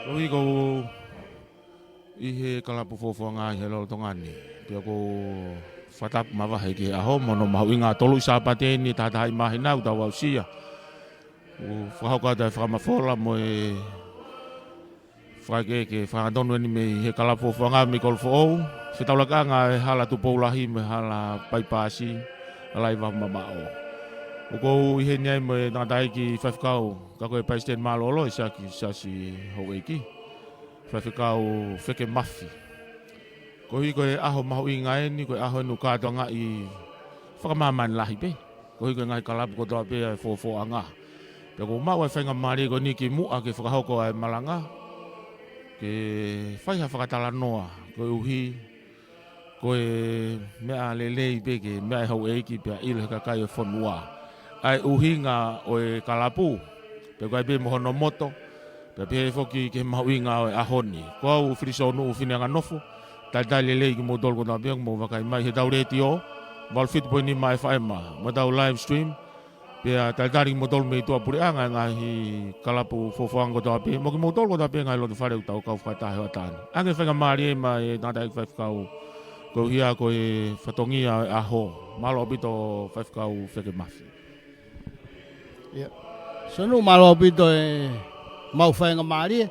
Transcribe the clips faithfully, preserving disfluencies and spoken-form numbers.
Koeʻuhi ko au ʻi he kalapu Fofoʻanga ʻi he lolotonga ni, pea ʻoku ou fakatapu makehe ki he ʻaho mo hono mahuʻinga. Tolu ʻi Sāpate ni, tahataha ʻi māhina ʻoku tau aʻusia. ʻOku fakahoko atu e fakamafola mo e fakaʻekeʻeke fakahangatonu eni mei he kalapu Fofoʻanga mei Kolofoʻou. Fetaulakaʻanga e hala Tupou Lahi mo e hala Paipasi, ʻa Laivamamaʻo. ʻOku ou ʻi heni ai mo e tangataʻeiki faifekau, ka ko e palesiteni mālōlō, ʻa Siaki Siasi Houʻeiki, Faifekau Feke Mafi. Koeʻuhi ko e ʻaho mahuʻinga eni, ko e ʻaho eni ʻoku kātoangaʻi fakamāmani lahi pē. Koeʻuhi ko e ngaahi kalapu kotoa pē ʻa e Fofoʻanga. Pea ʻoku ou maʻu ʻa e faingamālie ko eni kimuʻa ke fakahoko ʻa e malanga, ke fai ha fakatalanoa, koeʻuhi ko e meʻa lelei pē ke meʻa ʻe he houʻeiki pea ʻilo ʻe he kakai ʻo e fonua ʻa e ʻuhinga ʻo e kalapu, pea ʻoku ʻi ai pē mo hono moto, pea pehē foki ki he mahuʻinga ʻo e ʻaho ni. Ko au Filisōnuʻu Fineanganofo, talitali lelei kimoutolu kotoa pē ʻoku mou vakai mai heʻetau letiō, valu fitu poini nima F M, mo ʻetau live stream, pea talitali kimoutolu mei tuʻapuleʻanga e ngaahi kalapu Fofoʻanga kotoa pē, mo kimoutolu kotoa pē ngaahi lotofale ʻoku tau kau fakataha he hoʻatā ni. ʻOange faingamālie maʻa e tangataʻeiki faifekau, koeʻuhi ko e fatongia ʻo e ʻaho. Mālō ʻaupito Faifekau Feke Mafi. ʻIo. Siʻonuʻu, mālō ʻaupito e maʻu faingamālie,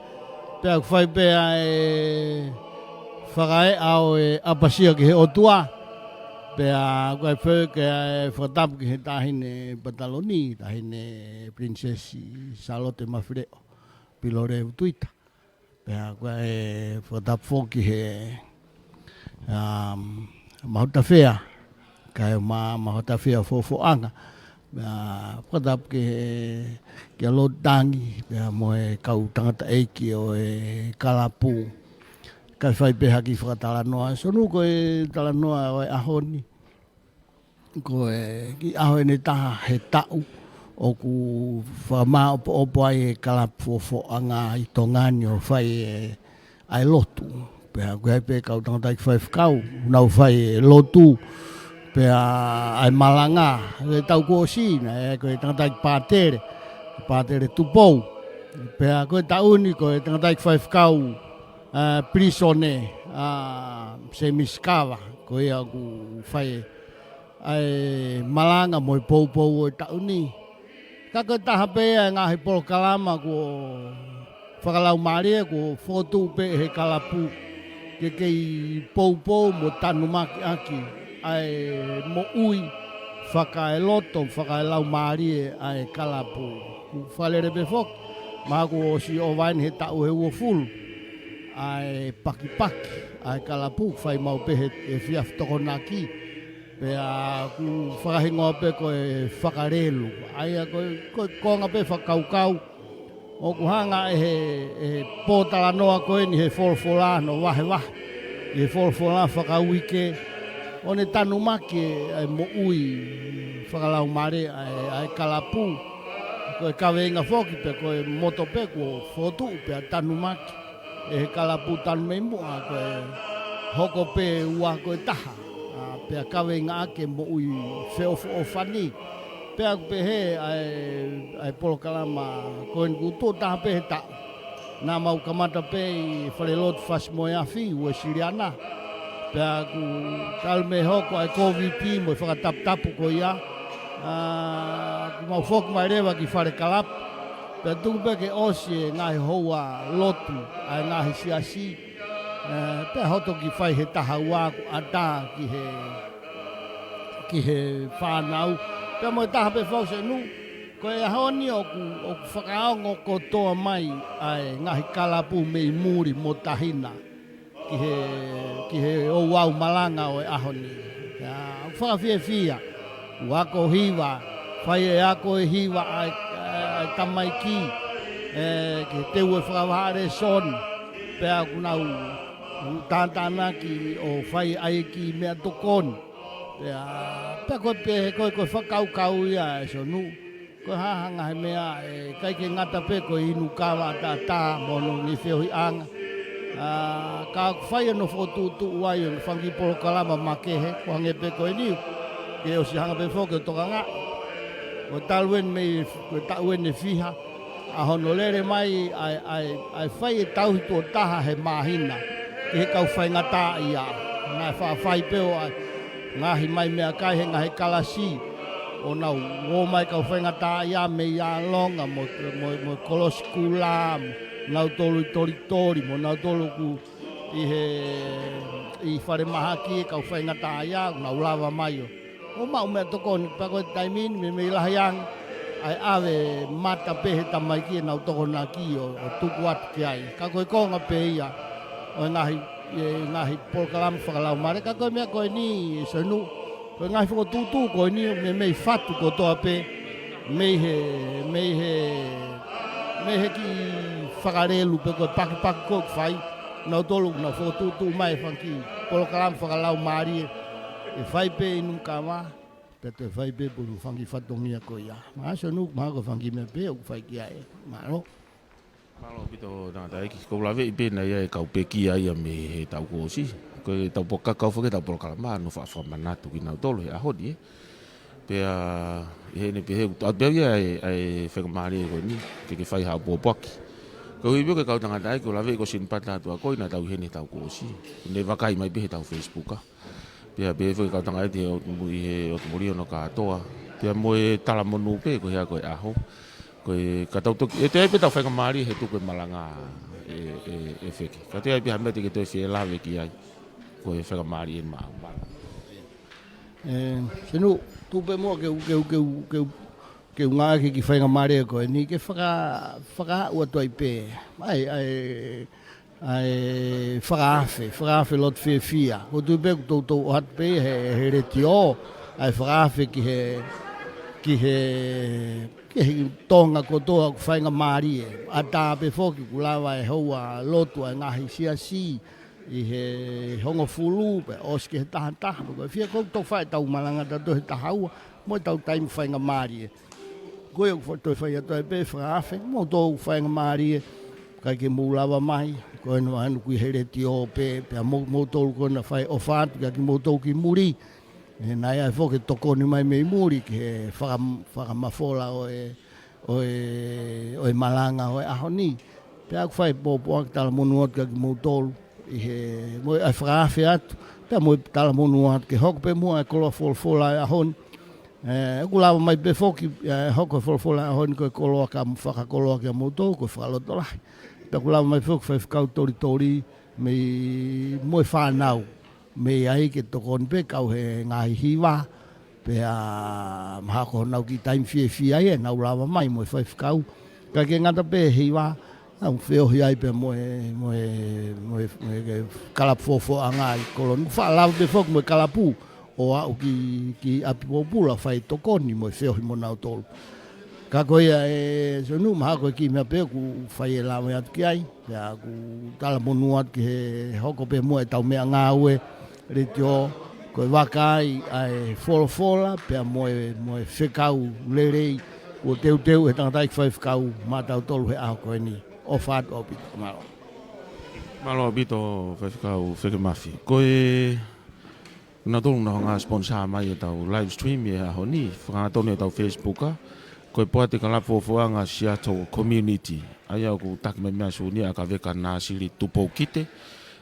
pea ʻoku fai pē ʻa e fakaeʻa ʻo e ʻapasia ki he ʻOtua, pea ʻoku ʻi ai pē ke ʻai e fakatapu ki he Taʻahine Pataloni, Taʻahine Pilinisesi Sālote Mafileʻo Pilolevu Tuita. Pea ʻoku ʻi ai e fakatapu foki ki he, um, Mahutafea, kae ʻumaʻā Mahutafea Fofoʻanga. Pea fakatapu ki he, kia Lord Tangi, pea mo e kau tangataʻeiki ʻo e kalapu. Kae fai pē ha kiʻi fakatalanoa. Siʻonuʻu, ko e talanoa ʻo e ʻaho ni, ko e kiʻi ʻaho ʻe taha he taʻu ʻoku fakamāʻopoʻopo ai e kalapu Fofoʻanga ʻi Tonga ni ʻo fai e, ʻa e lotu. Pea ʻoku ʻi ai pē kau tangataʻeiki faifekau ʻoku nau fai e lotu, pea ʻa e malanga. He taʻu kuo ʻosi naʻe ʻi ai ko e tangataʻeiki pātele, Pātele Tupou. Pea ko e taʻu ni ko e tangataʻeiki faifekau, ʻa, Pilisone, ʻa, Semisi Kava, ko ia ʻoku fai ʻa e malanga mo e poupou ʻo e taʻu ni. Ka ko e taha pē ia e ngaahi polokalama kuo fakalaumālie, kuo fokotuʻu pē ʻe he kalapu ke kei poupou mo tanumaki ʻaki ʻa e moʻui fakaeloto, fakaelaumālie ʻa e kalapu. Fakalele pē foki, mahalo kuo ʻosi ʻova eni he taʻu ʻe uofulu ʻa e pakipaki ʻa e kalapu, fai maʻu pē he, he efiafi Tokonaki. Pea ʻoku fakahingoa pē ko e Fakalelu. ʻA ia ko e, ko e konga pē fakakaukau ʻoku hanga ʻe he, ʻe he pōtalanoa ko eni he folofola, hono vahevahe ʻi he folofola fakauike, ʻo ne tanumaki ʻa e moʻui fakalaumālie ʻa e, ʻa e kalapu. Ko e kaveinga foki pē ko e moto pē kuo fokotuʻu pea tanumaki ʻe he kalapu tanu mei muʻa, ko e hoko pē ua ko e taha, ʻa, pea kaveinga ʻaki e moʻui feʻofoʻofani. Pea ʻoku pehē ʻa e, ʻa e polokalama ko eni kuo tuʻo taha pē he taʻu. Naʻa mau kamata pē ʻi Falelotu Fasi-moe-Afi, Uēsiliana. Pea ʻoku talu mei he hoko ʻa e Kōviti mo e fakataputapu ko ia, ʻa, ʻoku mau foki mai leva ki Falekalapu. Pea tuku pē ke ʻosi e ngaahi houa lotu ʻa e ngaahi siasi, ē, pea hoto ki fai he taha ua ʻoku ʻatā ki he, ki he fānau. Pea mo e taha pē foki, Siʻonuʻu, ko e ʻaho ni ʻoku, ʻoku fakaongo kotoa mai ʻa e ngaahi kalapu mei muli mo taʻahine ki he, ki he ouau malanga ʻo e ʻaho ni. ʻIo, ʻoku fakafiefia, ʻoku ako hiva, fai e ako e hiva ʻa e, ʻa e tamaiki, ē, ke teu e fakavahaʻa lēsoni, pea ʻoku nau tātānaki ʻo fai ʻa e kiʻi meʻatokoni. Pea, pea ko e pehē, ko e, ko e fakakaukau ia, Siʻonuʻu. Ko e hā ha ngaahi meʻa, ʻe ʻikai ke ngata pē ko e inu kava ʻataʻatā mo hono ngaahi feohiʻanga. ʻA, ka ʻoku fai hono fokotuʻutuʻu ai ʻo e fanga kiʻi polokalama makehe, ʻo hangē pē ko eni, ke ʻosi hanga pē foki ʻo tokangaʻi. Ko e talu eni mei, ko e taʻu eni ʻe fiha, ʻa hono lele mai ʻa e, ʻa e, ʻa e fai e tauhi tuʻo taha he māhina ki he kau faingataʻaʻia. Naʻe faʻa fai pē ʻo ʻai ngaahi mai meʻakai he ngaahi kalasi, ʻo nau ō mai kau faingataʻaʻia mei ʻAlonga mo, mo, mo Kolosi Kula, mo nautolu ʻi Tolitoli, mo nautolu ʻoku ʻi he, ʻi falemahaki e kau faingataʻaʻia, nau lava mai ʻo ʻo maʻu meʻatokoni. Pea ko e taimi ni meimei lahi ange ʻa e ʻave mata pē he tamaiki ʻenau tokonaki ʻo, ʻo tuku atu ki ai. Ka ko e konga pē ia ʻo e ngaahi, e ngaahi polokalama fakalaumālie. Ka ko e meʻa ko eni, Sonu, ko e ngaahi fokotuʻutuʻu ko eni meimei fatu kotoa pē mei he, mei he, mei he kiʻi fakalelu pe ko e pakipaki ko ē ʻoku fai. Nautolu nau fokotuʻutuʻu mai e fanga kiʻi polokalama fakalaumālie. ʻE fai pē ʻi Nuʻu Kava, pea toe fai pē pulu fanga kiʻi fatongia ko ia. Mā Sonu, mahalo ko e fanga kiʻi meʻa pē ʻoku fai ki ai. Mālō. Mālō ʻaupito tangataʻeiki. Ko u laveʻi pē naʻe ʻi ai e kau pekia ia mei he taʻu kuo ʻosi. Ko e tau pō kakau fake tau polokalama, ʻa hono faʻa fakamanatu kinautolu he ʻaho ni, ē. Pea, ʻi heʻene pehē, ʻoku ʻatu pē ia ʻa e, ʻa e faingamālie ko eni, ke ke fai ha pōpoaki. Ko e ʻuhi pē ko e kau tangataʻeiki, ko u laveʻi ko Sinipata atu ʻa ko ē naʻa tau ʻi heni he taʻu kuo ʻosi. Ne vakai mai pē he tau Facebook, ā. Pea pehē foki kau tangataʻeiki he ʻotu muli, he ʻotu muli hono kātoa. Pea mo e talamonū pē ko e hā ko e ʻaho. Ko e ka tau toki, ʻe toe ʻi ai pē tau faingamālie he tuku e malanga ē, ē, ē Feke. Ka toe ʻi ai pē ha meʻa te ke toe fie lave ki ai. Ko e faingamālie eni maʻau. Mālō. Ē, Sonu, tuku pē muʻa ke u, ke u, ke u, ke u, ke u ngāueʻaki e kiʻi faingamālie ko eni ke faka-, fakaaʻu atu ai pē. ʻAi, ʻai, ʻa e fakaafe, fakaafe loto fiefia. Ko u tui pē ʻoku toutou ʻoatu pē he, he letiō, ʻa e fakaafe ki he, ki he, ki he Tonga kotoa ʻoku faingamālie. ʻAtā pē foki kuo lava e houa lotu ʻa e ngaahi siasi ʻi he hongofulu, pea ʻosi ki he taha taha, pea ko e fiha ko ē ʻoku tau fai ʻetau malanga tautolu he taha ua, mo ʻetau taimi faingamālie. Ko ia ʻoku fa-, toe fai atu ai pē fakaafe, mou tō faingamālie, ʻikai ke mou lava mai, ko ena mahanu kui he letiō pē, pea mou, mou tō ko ena fai ʻofa atu, kia kimoutolu ki muli. ʻE, naʻe ʻi ai foki e tokoni mai mei muli, ki he faka-, fakamafola ʻo e, ʻo e, ʻo e malanga ʻo e ʻaho ni. Pea ʻoku fai pōpoaki talamonū atu kia kimoutolu. ʻI he, mo e fakaafe atu, pea mo e talamonū atu ke hoko pē muʻa e koloa folofola e ʻaho ni. Ē, ʻoku lava mai pē foki, ē, hoko e folofola e ʻaho ni ko e koloa ka mo fakakoloa kia moutolu, ko e fakalotolahi. Pea ʻoku lava mai foki faifekau Tolitoli, mei mo e fānau, mei ai ke tokoni pē kau he ngaahi hiva, pea mahalo ko honau kiʻi taimi fiefia ia, nau lava mai mo e faifekau. Ka ke ngata pē hiva, ʻa e feohi ai pē mo e, mo e, mo e, mo e kalapu fofoʻanga ʻi Koloni. Faʻa lava pē foki mo e kalapu ʻo aʻu ki, ki ʻapi pōpula fai tokoni mo e feohi mo nautolu. Ka ko ia ē Sonu, mahalo ko e kiʻi meʻa pē ʻoku fai e lave atu ki ai, pea ʻoku talamonū atu ki he hoko pē muʻa ʻetau meʻangāue letiō, ko e vakai ʻa e folofola, pea mo e, mo e fekau lelei, kuo teuteu he tangataʻeiki faifekau maʻatautolu he ʻaho ko eni. ʻOfa atu ʻaupito, mālō. Mālō ʻaupito, faifekau Feke Mafi. Ko e, nautolu naʻa nau sponsor mai ʻetau live stream ʻi he ʻaho ni, fakahangatonu ʻi heʻetau Facebook, ā. Ko e poate kalapu fofoʻanga Seattle Community. ʻA ia ʻoku taki mai mei ai Sūnia ʻa Kaveka Nāsili Tupoukite,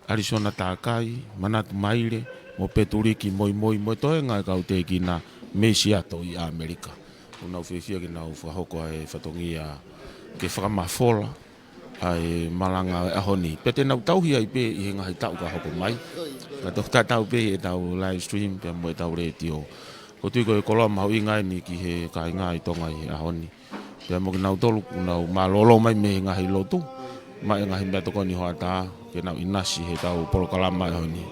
ʻAlisona Takai, Manatu Maile, mo Petuliki Moimoi, mo e toenga e kau tēkina mei Seattle ʻi ʻAmelika. ʻOku nau fiefia ke nau fakahoko ʻa e fatongia ke fakamafola ʻa e malanga ʻo e ʻaho ni. Pea te nau tauhi ai pē ʻi he ngaahi taʻu ka hoko mai. Ka toki tatau pē ʻetau live stream pea mo ʻetau letiō. Ko u tui ko e koloa mahuʻinga eni ki he kāinga ʻi Tonga ʻi he ʻaho ni. Pea mo kinautolu ʻoku nau mālōlō mai mei he ngaahi lotu, maʻu e ngaahi meʻatokoni hoʻatā, ke nau ʻinasi heʻetau polokalama ʻaho ni.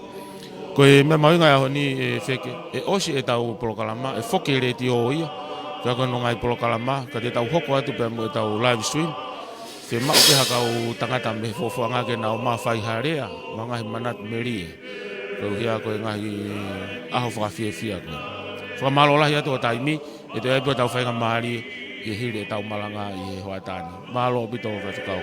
Ko e meʻa mahuʻinga ʻaho ni ē Feke, ʻe ʻosi ʻetau polokalama, ʻe foki e letiō ia, pea ko hono ngaahi polokalama, ka te tau hoko atu pea mo ʻetau live stream, ke maʻu pē ha kau tangata mei he fofoʻanga ke nau mafai ha lea, mo e ngaahi manatu melie. Ko ia ko e ngaahi ʻaho fakafiefia ko ē. Fakamālō lahi atu ʻo taimi, ʻe toe ʻi ai pē ʻetau faingamālie, ʻi he hili ʻetau malanga ʻi he hoʻatā ni. Mālō ʻaupito faifekau.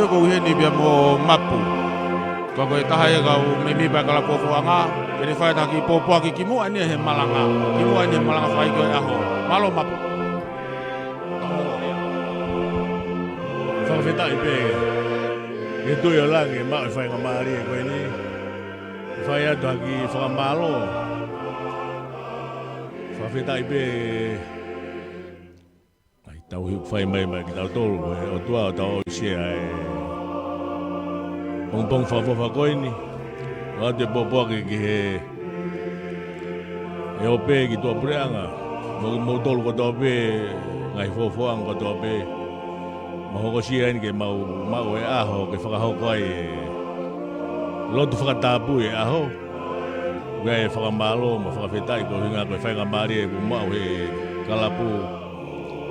Ko heni pea mo Mapu. Ko e taha ia e kau mēmipa e kalapu ʻa e Fofoʻanga, ke ne fai ʻa e kiʻi pōpoaki kimuʻa eni he malanga. Kimuʻa eni he malanga fai ko e ʻaho. Mālō Mapu. Fakafetaʻi pē ki he Tuʻi ʻo langi, maʻu e faingamālie ko eni. Fai atu ha kiʻi fakamālō. Fakafetaʻi pē ʻa e tauhi ʻoku fai mai maʻa kitautolu, ʻe ʻOtua, ʻo tau aʻusia e pongipongi fakaʻofoʻofa ko eni. ʻOatu e pōpoaki ki he, ʻe ʻope ki tuʻapuleʻanga, mo kimoutolu kotoa pē, ngaahi fofoʻanga kotoa pē. Mau hokosia eni ke mau maʻu e ʻaho ke fakahoko ai e lotu fakatapui e ʻaho. Pea ʻe fakamālō mo fakafetaʻi koeʻuhinga ko e faingamālie kuo maʻu he kalapu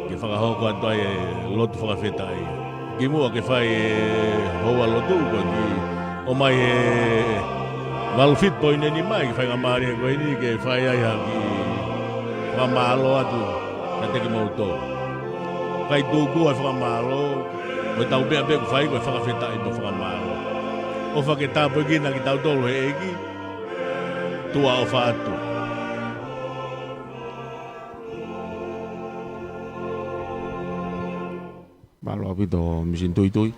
ke fakahoko atu ai e lotu fakafetaʻi. Kimuʻa ke fai e houa lotu, ko e kiʻi ʻomai e valu fitu poini nima mai ki he faingamālie ko eni ke fai ai ha kiʻi fakamālō atu kiate kimoutolu. Kae tuku ʻa e fakamālō, ko ʻetau meʻa pē ʻoku fai ko e fakafetaʻi mo fakamālō. ʻOfa ke tāpuekina kitautolu ʻe he ʻEiki, tuʻa ʻofa atu. Mālō ʻaupito Misini Tuitui.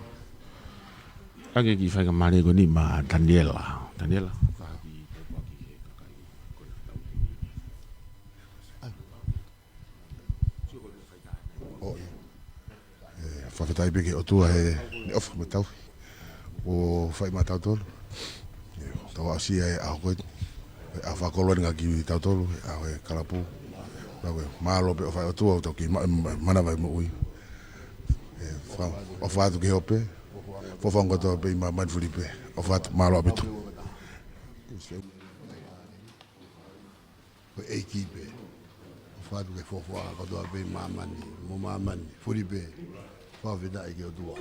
Hangē ko e faingamālie ko eni maʻa Taniela. Taniela. ʻOi. ʻE, fakafetaʻi pē ki he ʻOtua heʻene ʻofa mo e tauhi ʻoku fai maʻatautolu. ʻIo, tau aʻusia e ʻaho ko eni. ʻE, ʻaho fakakoloa eni kiate kitautolu, ʻaho e kalapu. Pea ko e mālō pē ʻofa ʻa e ʻOtua ʻoku tau kei maʻu e manava e moʻui. ʻE, faka-, ʻofa atu ki he ʻope. Fofoʻanga kotoa pē ʻi māmani, fuli pē. ʻOfa atu, mālō ʻaupito. Ko e ʻEiki pē. ʻOfa atu ki he fofoʻanga kotoa pē ʻi māmani, mo māmani, fuli pē. Fakafetaʻi ki he ʻOtua.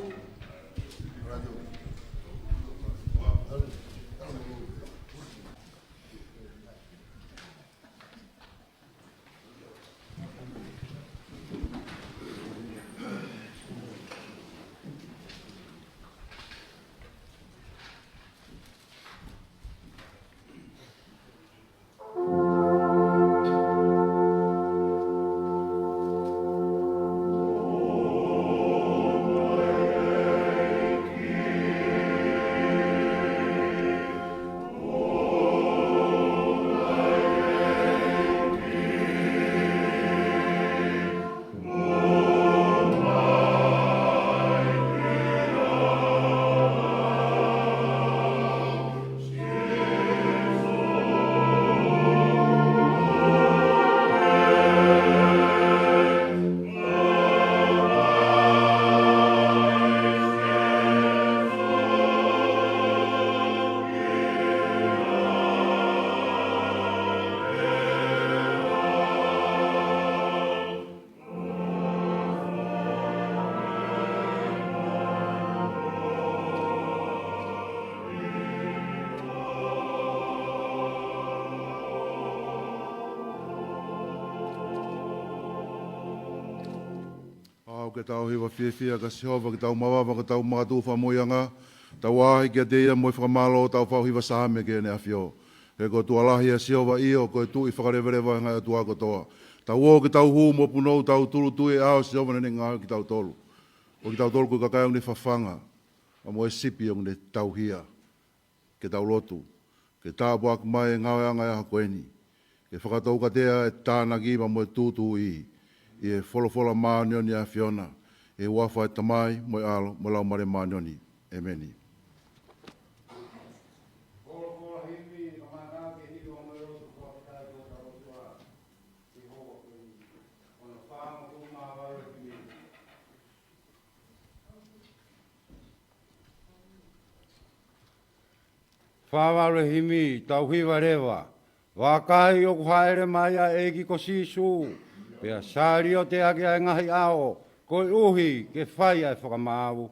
ʻOku tau hiva fiefia kia Sihova, ke tau mavava, ke tau makatuʻu fakamoʻuiʻanga, tau ʻaʻahi kiate ia mo e fakamālō, tau fai hiva saame ki heʻene ʻAfio. He ko e ʻOtua lahi ʻa Sihova, ʻio, ko e Tuʻi fakaleveleva ʻi he ngaahi ʻotua kotoa. Tau ō ke tau hū mo punou, tau tūʻulutui he ʻao ʻo Sihova naʻa ne ngaohi kitautolu. Ko kitautolu ko e kakai ʻoku ne fafanga, pea mo e sipi ʻoku ne tauhia. Ke tau lotu, ke tāpuaki mai e ngāueʻanga ʻo e ʻaho ko eni, ke fakatoukatea e tānaki pea mo e tūtuuʻi, ʻi he folofola māʻoniʻoni ʻa e ʻAfiona, ʻi he huafa ʻo e Tamai, mo e ʻAlo, mo e Laumālie Māʻoniʻoni. ʻEmeni. Fā valu e himi, tau hiva leva. Vakai ʻoku hāʻele mai ʻa e ʻEiki ko Sīsū, pea saliote ʻaki ʻa e ngaahi ʻao, koeʻuhi ke fai ʻa e fakamaau.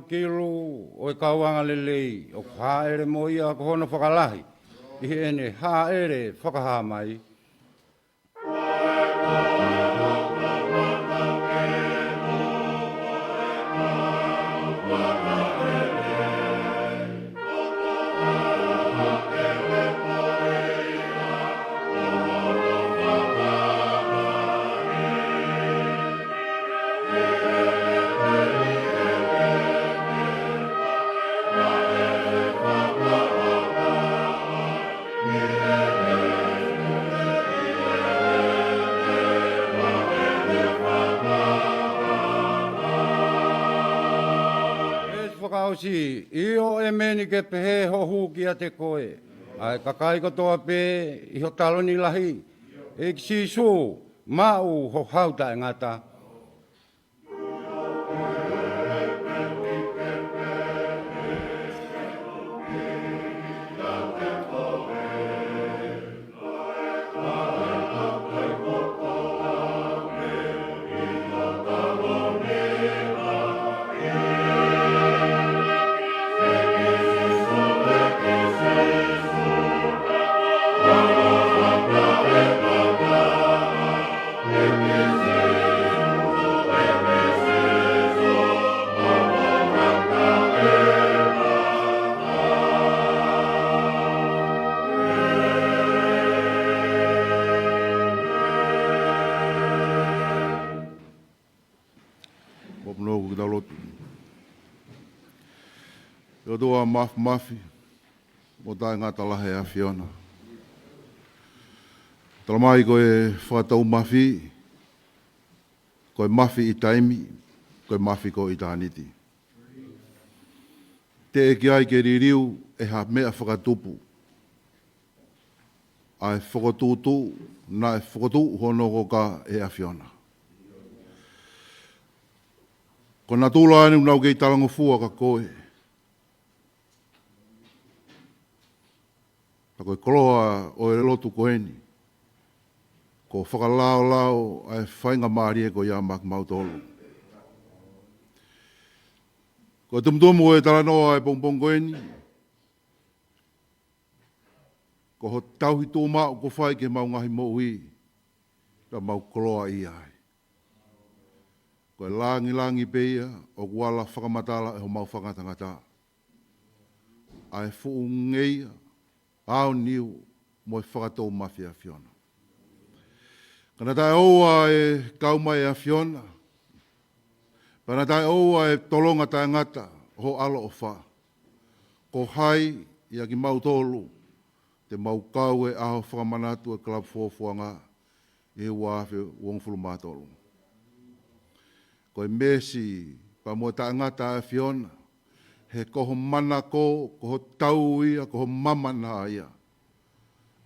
Kilu ʻo e kau angalelei, ʻoku hāʻele mo ia ko hono fakalahi ʻi heʻene hāʻele fakahā mai. ʻE fakaʻosi, ʻio ʻēmeni, ke pehē hoʻo hū kiate koe, ʻa e kakai kotoa pē ʻi ho taloni lahi, ʻEiki Sīsū, maʻu ho hau taʻengata. Mou punou ke tau lotu. ʻE ʻOtua Māfimafi mo Taʻengata Lahi ʻa e ʻAfiona. Tala mai ko e fakatoumafi, ko e mafi ʻi taimi, ko e mafi ko ʻitāniti. Teʻeki ai ke liliu ʻe ha meʻa fakatupu ʻa e fokotuʻutuʻu naʻe fokotuʻu hono ʻoka ʻe he ʻAfiona. Ko natula ʻeni ʻoku nau kei talangofua kia koe. Ka ko e koloa ʻo e lotu ko eni, ko e fakalaolao ʻa e faingamālie ko ia maʻa kimautolu. Ko e tumutumu ʻo e talanoa ʻa e pongipongi ko eni, ko ho tauhi tuʻumaʻu kuo fai ki heʻemau ngaahi moʻui, pea mau koloaʻia ai. Ko e langilangi pē ia ʻoku ala fakamatala ʻe homau fakangatangata ʻa e fuʻu ngeia, aoniu mo e fakatoumafi ʻa e ʻAfiona. Ka naʻa taʻeʻoua e kau mai ʻa e ʻAfiona, pea naʻa taʻeʻoua e tolonga taʻengata ʻo ho ʻaloʻofa, ko hai ia kimautolu te mau kau he ʻaho fakamanatu ʻa e kalapu fuofuanga ʻi he ua afe uofulu mā tolu. Ko e meesi pea mo e taʻengata ʻa e ʻAfiona, he ko ho manako, ko ho tau ia, ko ho mamana ia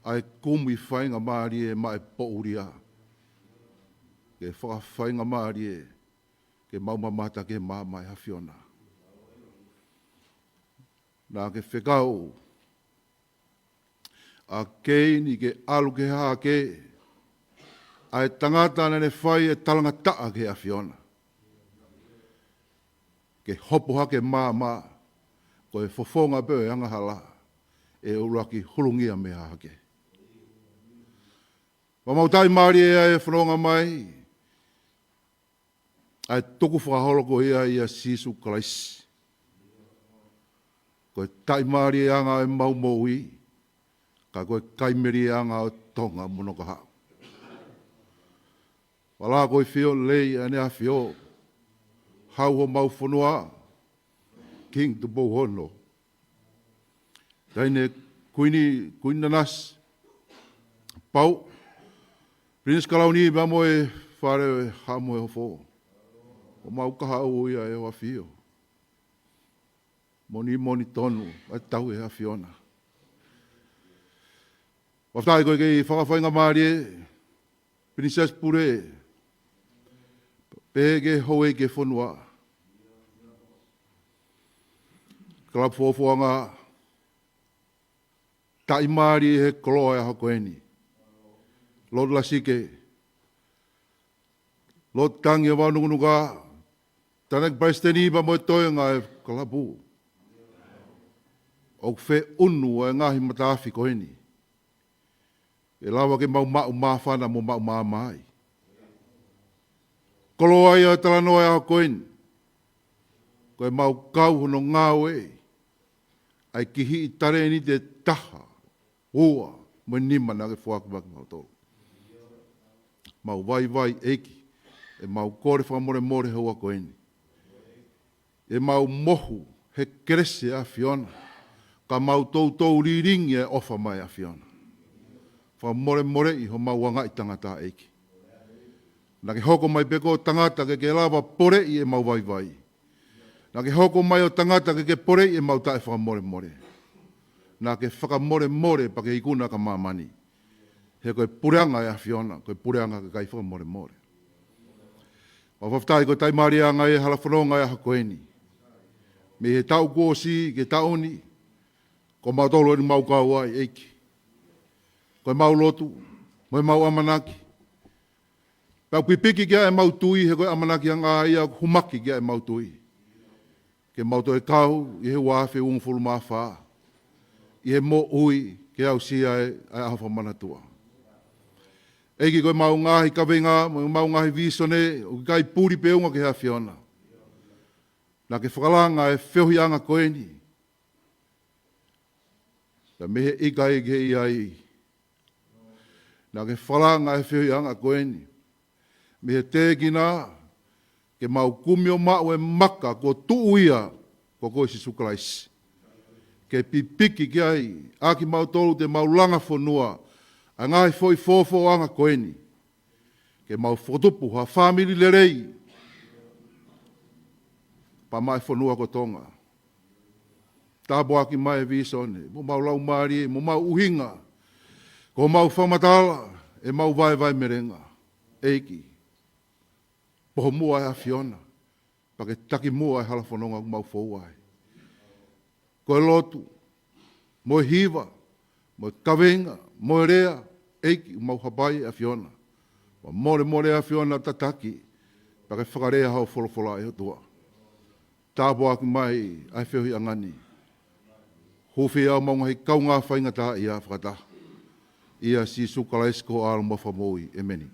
ʻa e kumi faingamālie maʻa e poʻuli, ke fakafaingamālie ke mau mamata ki he maama ʻa e ʻAfiona. Naʻa ke fekau ʻa Keini ke ʻalu ke hahake, ʻa e tangata naʻa ne fai e talangataʻa ki he ʻAfiona, ke hopo hake maama, ko e fofonga pē ʻo e angahala ʻe ʻuluaki hulungia mei hahake. Pea mau taʻimālie ai e fononga mai ʻa e tukufakaholo ko ia ʻia Sīsū Kalaisi. Ko e taʻimālieʻanga ʻo ʻemau moʻui, ka ko e kaimēlieʻanga ʻo Tonga mo Nukuʻalofa. Pea ko e fielei ʻa ʻEne ʻAfio, hau homau fonua, King Tupou Ono, Taʻahine Kuini, Kuini Nanasipauʻu, Pilinisi Kalauni pea mo e Fale ʻo e Haʻa Moheofo. ʻOku mau kahaʻu ia ʻe ho ʻAfio. Moʻoni, moʻoni tonu ʻa e tauhi ʻa e ʻAfiona. Fakafetaʻi ko e kei fakafaingamālie, Pilinisesi Pule, pehē ki he houʻeiki ʻo e fonua, kalapu fuofuanga, taʻimālie he koloa ʻo e ʻaho ko eni. Lord Lasike, Lord Tangi ʻo Vavanukunuka, Tānaki Palesiteni pea mo e toenga ʻo e fakalapu. ʻOku feʻunu ʻa e ngaahi mataafi ko eni. ʻE lava ke mau maʻu māfana mo maʻu maama ai. Koloa ia ʻo e talanoa ʻo e ʻaho ko eni. Ko e mau kau hono ngāue ʻa e kihiʻi talēniti ʻe taha, ua, mo e nima naʻa ke foaki maʻa kimautolu. Mau vaivai ʻEiki, ʻe mau kole fakamolemole he ʻaho ko eni. ʻE mau mohu he kelesi ʻa e ʻAfiona, ka mau toutou lilingi e ʻofa mai ʻa e ʻAfiona. Fakamolemoleʻi homau angaʻi tangata ʻEiki. Naʻa ke hoko mai pē ko e tangata ke ke lava poleʻi ʻemau vaivai. Naʻa ke hoko mai ʻo tangata ke ke poleʻi ʻemau taʻefakamolemole. Naʻa ke fakamolemole pea ke ikuna ʻa māmani. He ko e puleʻanga ʻo e ʻAfiona, ko e puleʻanga ʻo e kakai fakamolemole. Mau fakafetaʻi ko e taimi mālie ange ʻa e hala fononga ʻo e ʻaho ko eni. Mei he taʻu kuo ʻosi ki he taʻu ni, ko mautolu eni mau kau ai ʻEiki. Ko e mau lotu, mo e mau ʻamanaki. Pea ʻoku pipiki ki ai ʻemau tui, he ko e ʻamanaki ange ia ʻoku humaki ki ai ʻemau tui. Ke mau toe kau ʻi he ua afe uongofulu mā fā. ʻI he moʻui ke aʻusia ʻa e ʻaho fakamanatua. ʻEiki ko e mau ngaahi kaveinga, mo e mau ngaahi vīsone, ʻoku ʻikai puli pē ʻunga ki he ʻAfiona. Naʻa ke fakalanga ʻa e feohiʻanga ko eni. Pea mei he ʻikai ki he ʻi ai. Naʻa ke fakalanga ʻa e feohiʻanga ko eni. Mei he tēkina, ke mau kumi ʻo maʻu e maka kuo tuʻu ia, ko koe Sīsū Kalaisi. Ke pipiki ki ai, ʻa kimautolu te mau langa fonua, ʻa e ngaahi foʻi fofoʻanga ko eni. Ke mau fokotupu ha fāmili lelei, pea maʻa e fonua ko Tonga. Tāpuaki mai e vīsone, mo mau laumālie, mo mau ʻuhinga. Ko mau fakamatala, ʻemau vaevae melenga. ʻEiki. Poho muʻa ʻa e ʻAfiona. Pea ke taki muʻa ʻa e hala fononga ʻoku mau fou ai. Ko e lotu, mo e hiva, mo e kaveinga, mo e lea, ʻEiki ʻoku mau hapai ʻa e ʻAfiona. Fakamolemole ʻa e ʻAfiona tataki, pea ke fakalea hoʻo folofola ʻe ʻOtua. Tāpuaki mai ʻa e feohiʻanga ni. Hūfia ʻemau ngaahi kaungā faingataʻaʻia fakataha. ʻIa Sīsū Kalaisi ko e ʻAlo mo e Fakamoʻui. ʻEmeni.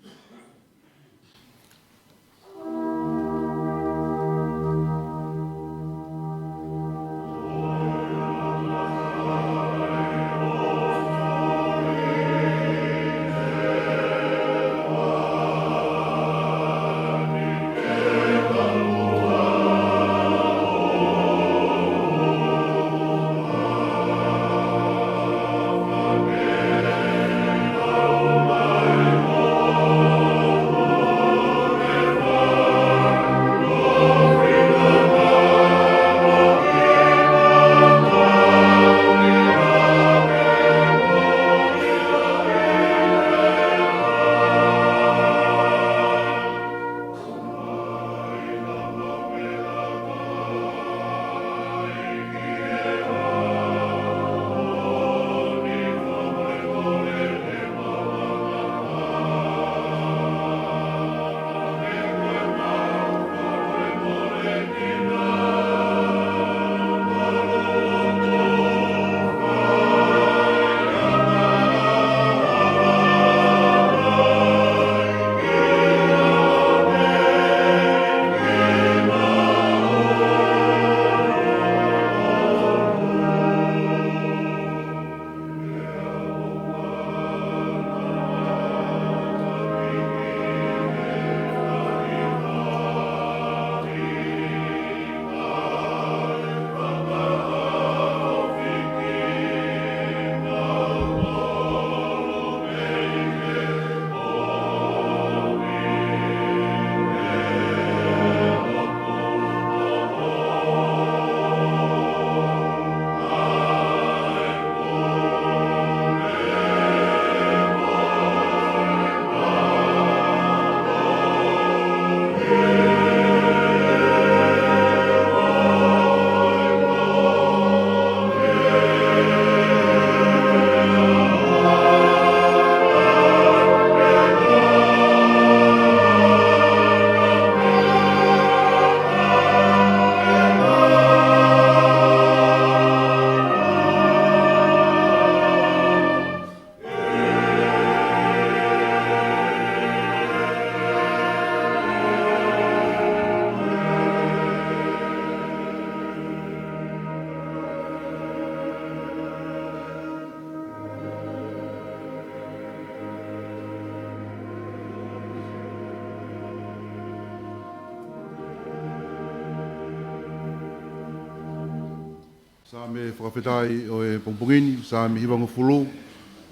Saame fakafetaʻi ʻo e pongipongi ni, Saame hivangofulu,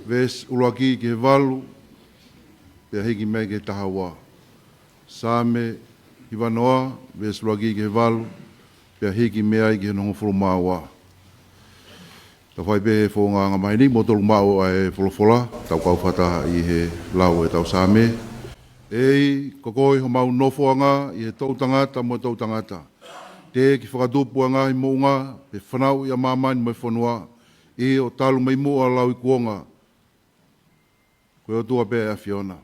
veesi ʻuluaki ki he valu, pea hiki mei ai ki he taha ua. Saame hivanoa, veesi ʻuluaki ki he valu, pea hiki mei ai ki he hongofulu mā ua. Tau fai pē fofonga angamaheni, mou tolu maʻu ʻa e folofola, tau kau fakataha ʻi he lau ʻetau Saame. ʻEiki, ko koe homau nofoʻanga ʻi he toʻutangata mo e toʻutangata. Teʻeki fakatupu ʻa e ngaahi moʻunga, pe fanauʻi ʻa māmani mo e fonua, ʻio, talu mei muʻa lau ʻi kuonga. Ko e ʻOtua pē ʻa e ʻAfiona.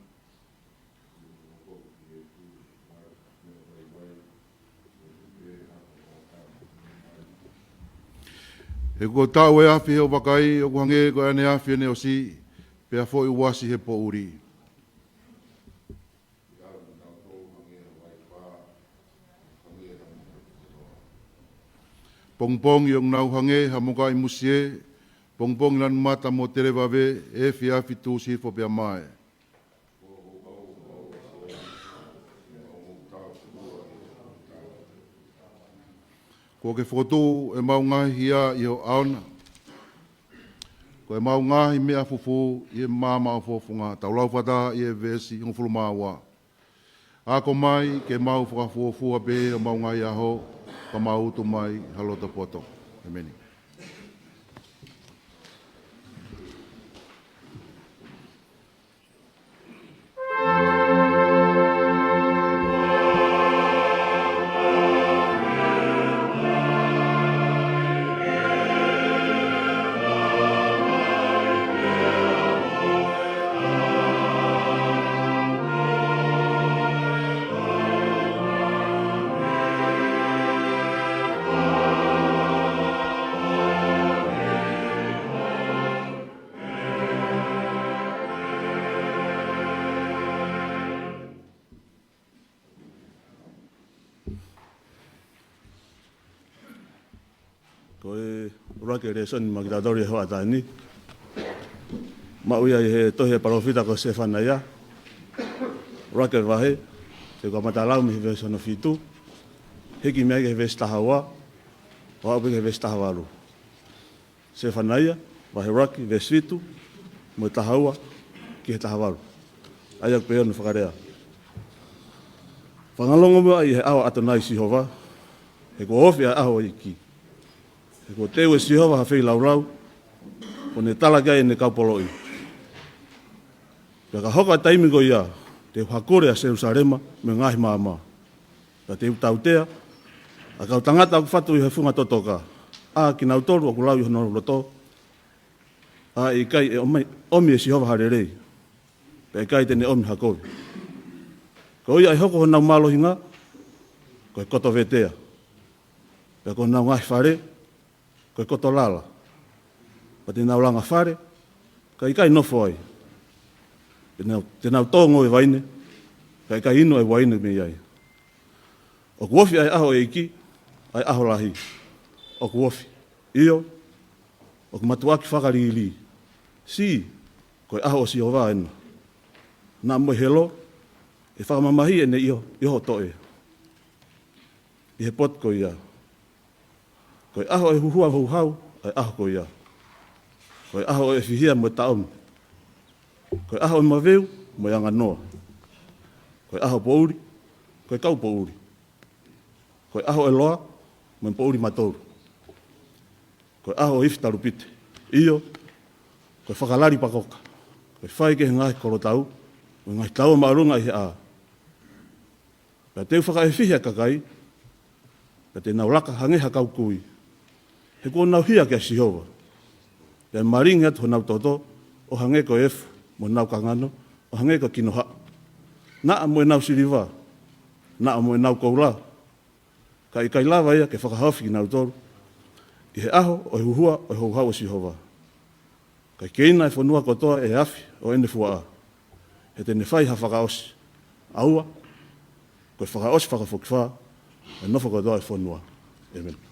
He kuo taʻu ʻa e afi ʻi hoʻo vakai, ʻoku hangē ko ʻene afi ʻene ʻosi, pea foʻi uasi he poʻuli. Pongipongi ʻoku nau hangē ha mokaʻi musie, pongipongi lanu mata mo televave, efiafi tuʻusi hifo pea mae. Kuo ke fokotuʻu ʻemau ngaahi hia ʻi ho ʻao na, ko ʻemau ngaahi meʻa fufū ʻi he maama ʻofoʻofa. Tau lau fakataha ʻa e veesi hongofulu mā ua. Ako mai ke mau fakafuofua pehē ʻi homau ngaahi ʻaho, ka mau utu mai ha loto poto. ʻEmeni. Ko e ʻuluaki lēsoni maʻa kitautolu ʻi he hoʻatā ni, maʻu ia ʻi he tohi ʻa e palōfita ko Sefanaia, ʻuluaki vahe, te u kamata lau mei he veesi hono fitu, hiki mei ai ki he veesi taha ua, ʻo aʻu pē ki he veesi taha valu. Sefanaia, vahe ʻuluaki, veesi fitu, mo e taha ua ki he taha valu. ʻA ia ʻoku pehē hono fakalea. Fanongo muʻa ʻi he ʻao ʻa ʻAtonai Sihova, he kuo ofi ʻa e ʻaho ʻo e ʻEiki. He kuo teu ʻe Sihova ha feilaulau, kuo ne tala ki ai ʻene kau poloʻi. Pea ka hoko ʻa e taimi ko ia, te u hakule ʻa Selūsalema mei he ngaahi maama. Pea te u tautea ʻa e kau tangata ʻoku fatu ʻi he funga totoka, ʻa kinautolu ʻoku lau ʻi honau loto, ʻa e ʻikai ʻomi, ʻomi ʻe Sihova ha lelei, pea ʻikai te ne ʻomi ha kovi. Ko ia ʻe hoko honau mālohinga ko e koto vetea, pea ko honau ngaahi fale ko e koto lala. Pea te nau langa fale, ka ʻikai nofo ai. Te nau, te nau tō ngoue vaine, ka ʻikai inu ʻa e uaine mei ai. ʻOku ofi ʻa e ʻaho ʻo e ʻEiki, ʻa e ʻaho lahi. ʻOku ofi. ʻIo, ʻoku mātuʻaki fakalili. Sī, ko e ʻaho ʻo Sihova ena. Naʻa mo e helo, ʻe fakamamahiʻi ʻene ʻi ho, ʻi ho toʻe. ʻI he potu ko ia. Ko e ʻaho ʻo e huhua houhau, ʻa e ʻaho ko ia. Ko e ʻaho ʻo e fihia mo e taʻomi. Ko e ʻaho ʻo e maveu mo e anganoa. Ko e ʻaho poʻuli, ko e kau poʻuli. Ko e ʻaho ʻo e loa mo e poʻuli matolu. Ko e ʻaho ʻo e ifi talupite. ʻIo, ko e fakalali pakoka. Ko e fai ki he ngaahi kolotau, mo e ngaahi taua māʻolunga ʻi he ʻā. Pea te u fakaʻefihi ʻa e kakai, pea te nau laka hangē ha kau kui. He kuo nau hia kia Sihova. Pea malingi atu honau toto, ʻo hangē ko e efu, mo honau kangano, ʻo hangē ko e kinohaʻa. Naʻa mo ʻenau siliva, naʻa mo ʻenau koula, ka ʻikai lava ia ke fakahaofi kinautolu ʻi he ʻaho ʻo e huhua ʻo e houhau ʻo Sihova. Kae keina ʻa e fonua kotoa ʻe he afi ʻo ʻene fuaʻa, he te ne fai ha fakaʻosi. ʻAua, ko e fakaʻosi fakafokifā ʻa e nofo kotoa ʻo e fonua. ʻEmeni.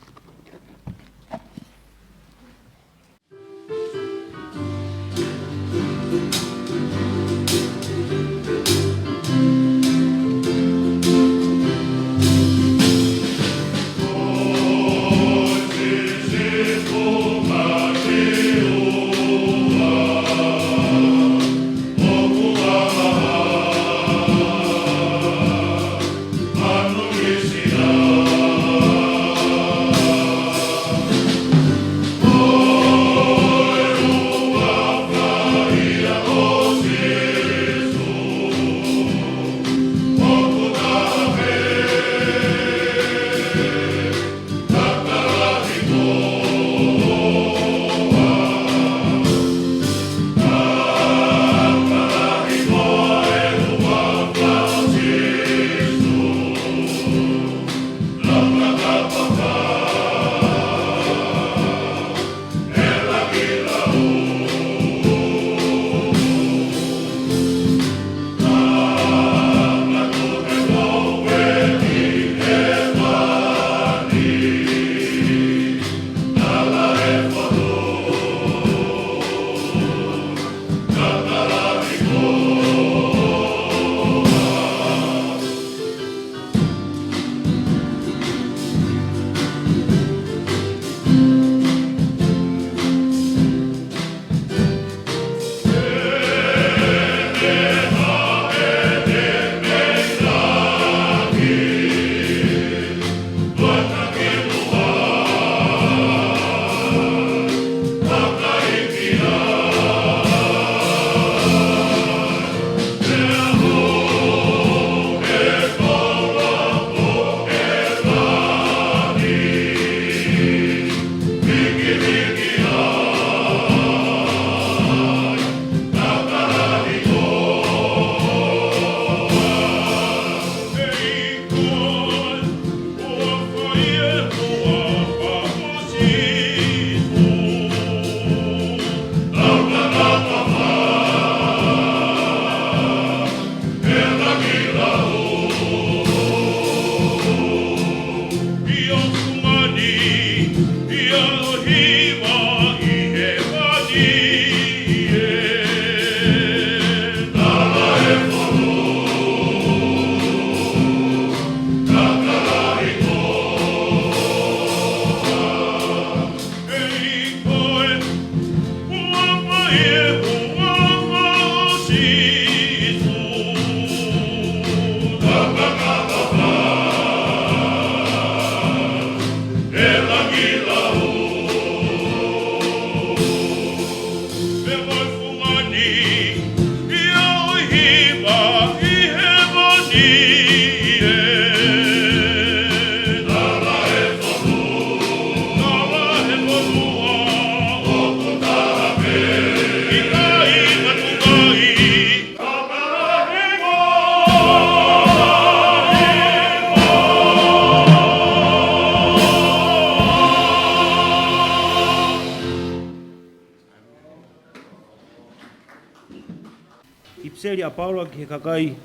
Seli ʻa Paula ki he kakai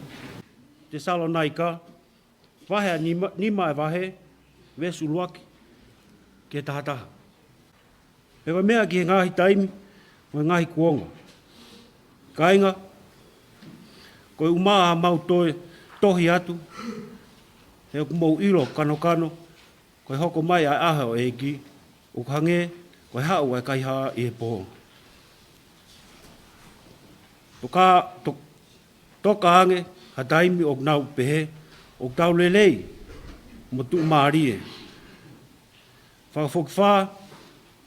Tesalonaika, vahe ʻa nima, nima ʻa e vahe, veesi ʻuluaki ki he tahataha. Pea ko e meʻa ki he ngaahi taimi mo e ngaahi kuonga. Kāinga, ko e ʻumaʻā haʻamau toe tohi atu, he ʻoku mou ʻilo kanokano, ko e hoko mai ʻa e ʻaho ʻo e ʻEiki, ʻoku hangē ko e haʻu ʻa e kaihaʻa ʻi he pō. Toka, to-, toka ange ha taimi ʻoku nau pehē ʻoku tau lelei mo tuʻumālie. Fakafokifā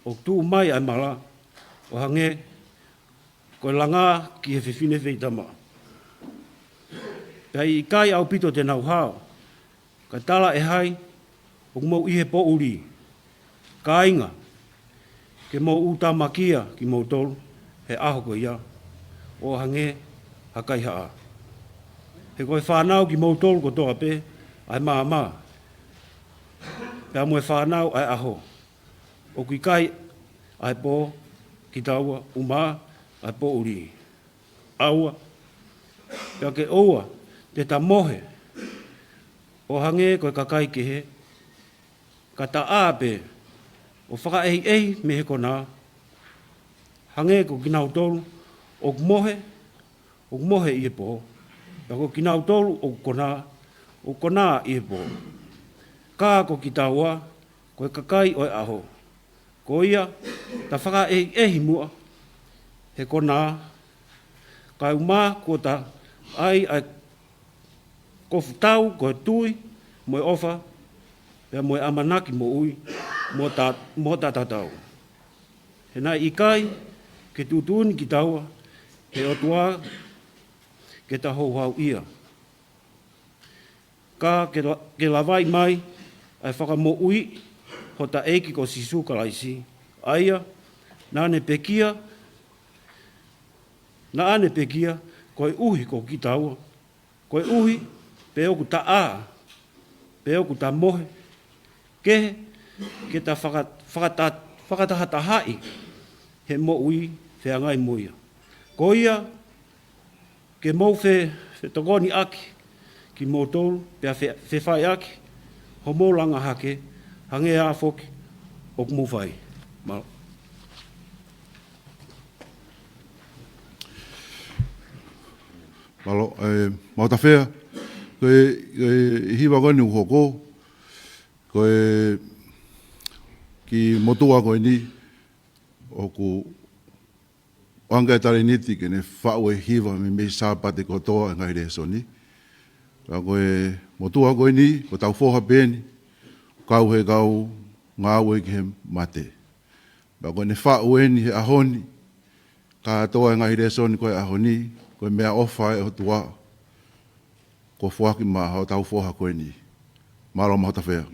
ʻoku tuʻu mai ʻa e mala ʻo hangē ko e langa ki he fefine feitama. Pea ʻe ʻikai ʻaupito te nau hao, kae tala ʻe hai ʻoku mou ʻi he poʻuli. Kāinga, ke mou ʻū tamakia kimoutolu he ʻaho ko ia, ʻo hangē ha kaihaʻa. He ko e fānau kimoutolu kotoa pē ʻa e maama, pea mo e fānau ʻa e ʻaho. ʻOku ʻikai ʻa e pō kitaua, ʻumaʻā ʻa e poʻuli. ʻAua, pea ke ʻoua te ta mohe ʻo hangē ko e kakai kehe, ka ta ʻā pē ʻo fakaʻehiʻehi mei he konā, hangē ko kinautolu ʻoku mohe, ʻoku mohe ʻi he pō, pea ko kinautolu ʻoku konā, ʻoku konā ʻi he pō. Ka ko kitaua, ko e kakai ʻo e ʻaho. Ko ia, ta fakaʻehiʻehi muʻa he konā, kae ʻumaʻā kuo ta ʻai ʻa e kofu tau ko e tui, mo e ʻofa, pea mo e ʻamanaki moʻui, mo ta, mo ta tatau. He naʻe ʻikai ke tuʻutuʻuni kitaua ʻe he ʻOtua ke ta houhauʻia, ka ke la-, ke lavaʻi mai ʻa e fakamoʻui hota ʻEiki ko Sīsū Kalaisi. ʻA ia naʻa ne pekia, naʻa ne pekia koeʻuhi ko kitaua, koeʻuhi pe ʻoku ta ʻā, pe ʻoku ta mohe, kehe, ke ta faka-, fakata-, fakatahatahaʻi he moʻui feangai mo ia. Ko ia, ke mou fe-, fetokoniʻaki kimoutolu, pea fe-, fefaiʻaki homou langa hake, hangē ā foki ʻoku mou fai. Mālō. Mālō, ē, Mautafea, ko e, ko e hiva ko eni ʻoku hoko, ko e kiʻi motuʻa ko eni, ʻoku ʻoange ʻa e talēniti ke ne faʻu e hiva meimei Sāpate kotoa e ngaahi lēsoni. Ka ko e motuʻa ko eni, ko hotau foha pē eni, kau he kau ngāue ki he mate. Pea ko ʻene faʻu eni he ʻaho ni, kātoa e ngaahi lēsoni ko e ʻaho ni, ko e meʻaʻofa ʻa e ʻOtua kuo foaki maʻa hotau foha ko eni. Mālō Mautafea.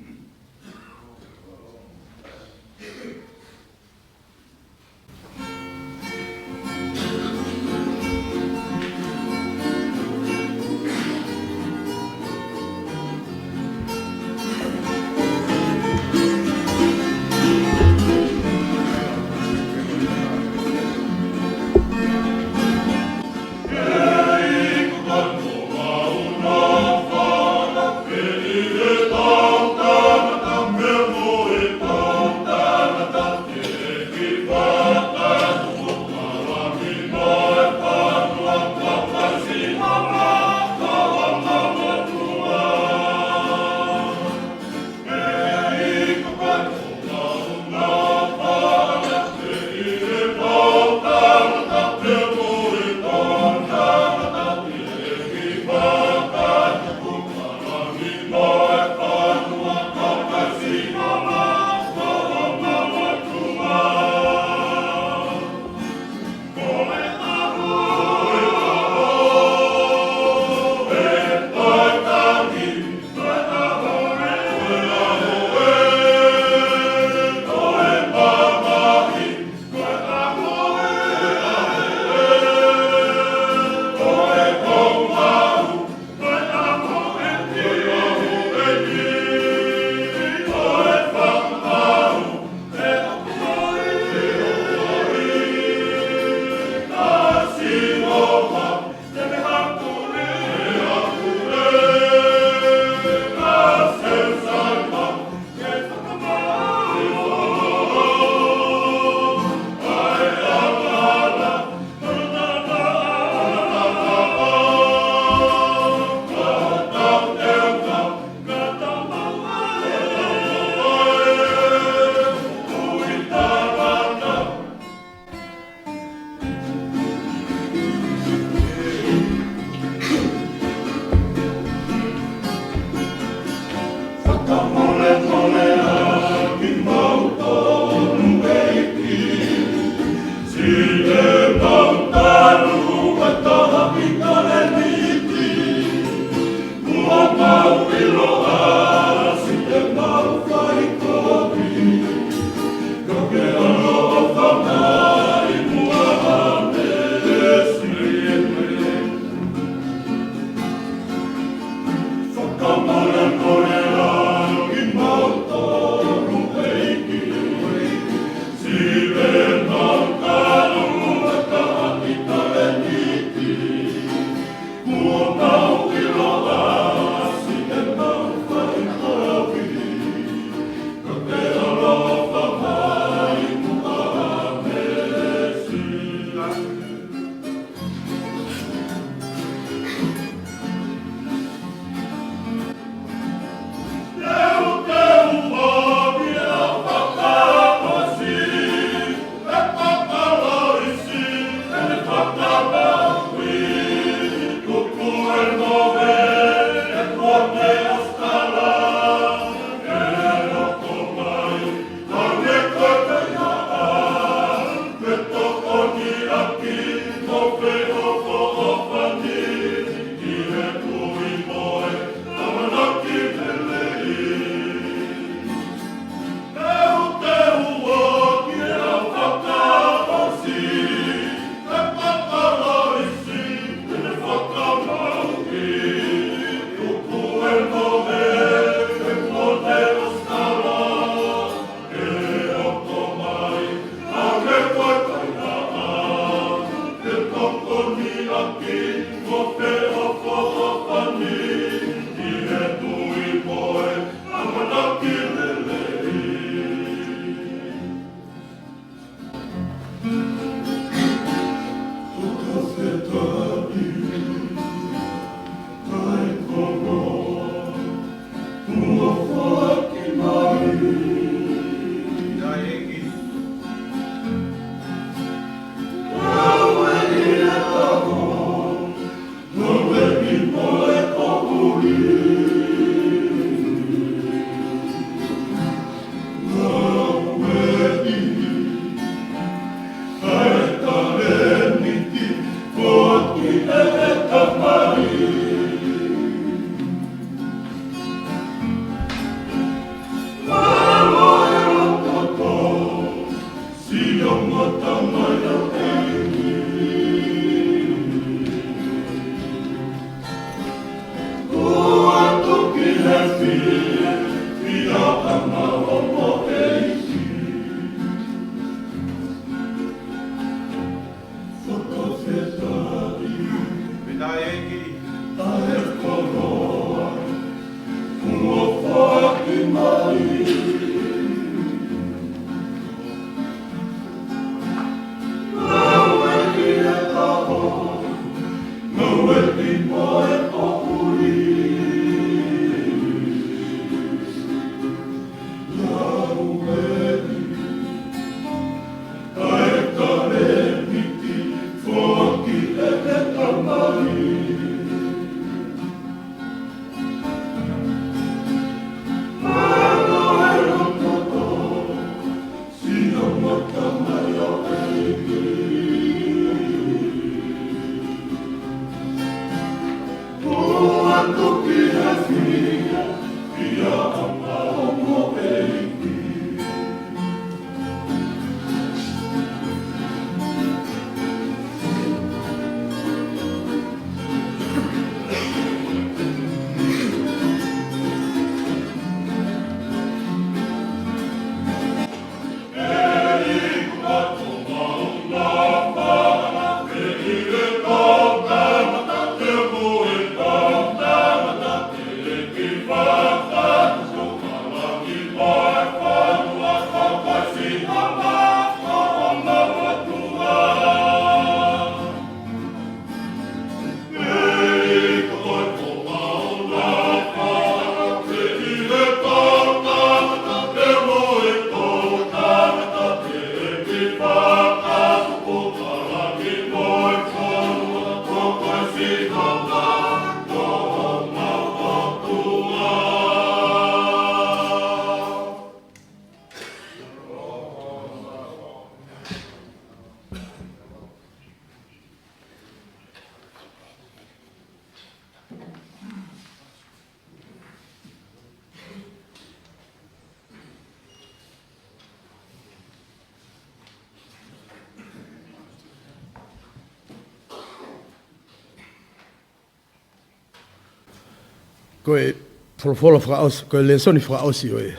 Ko e folofola fakaʻosi, ko e lēsoni fakaʻosi ʻo e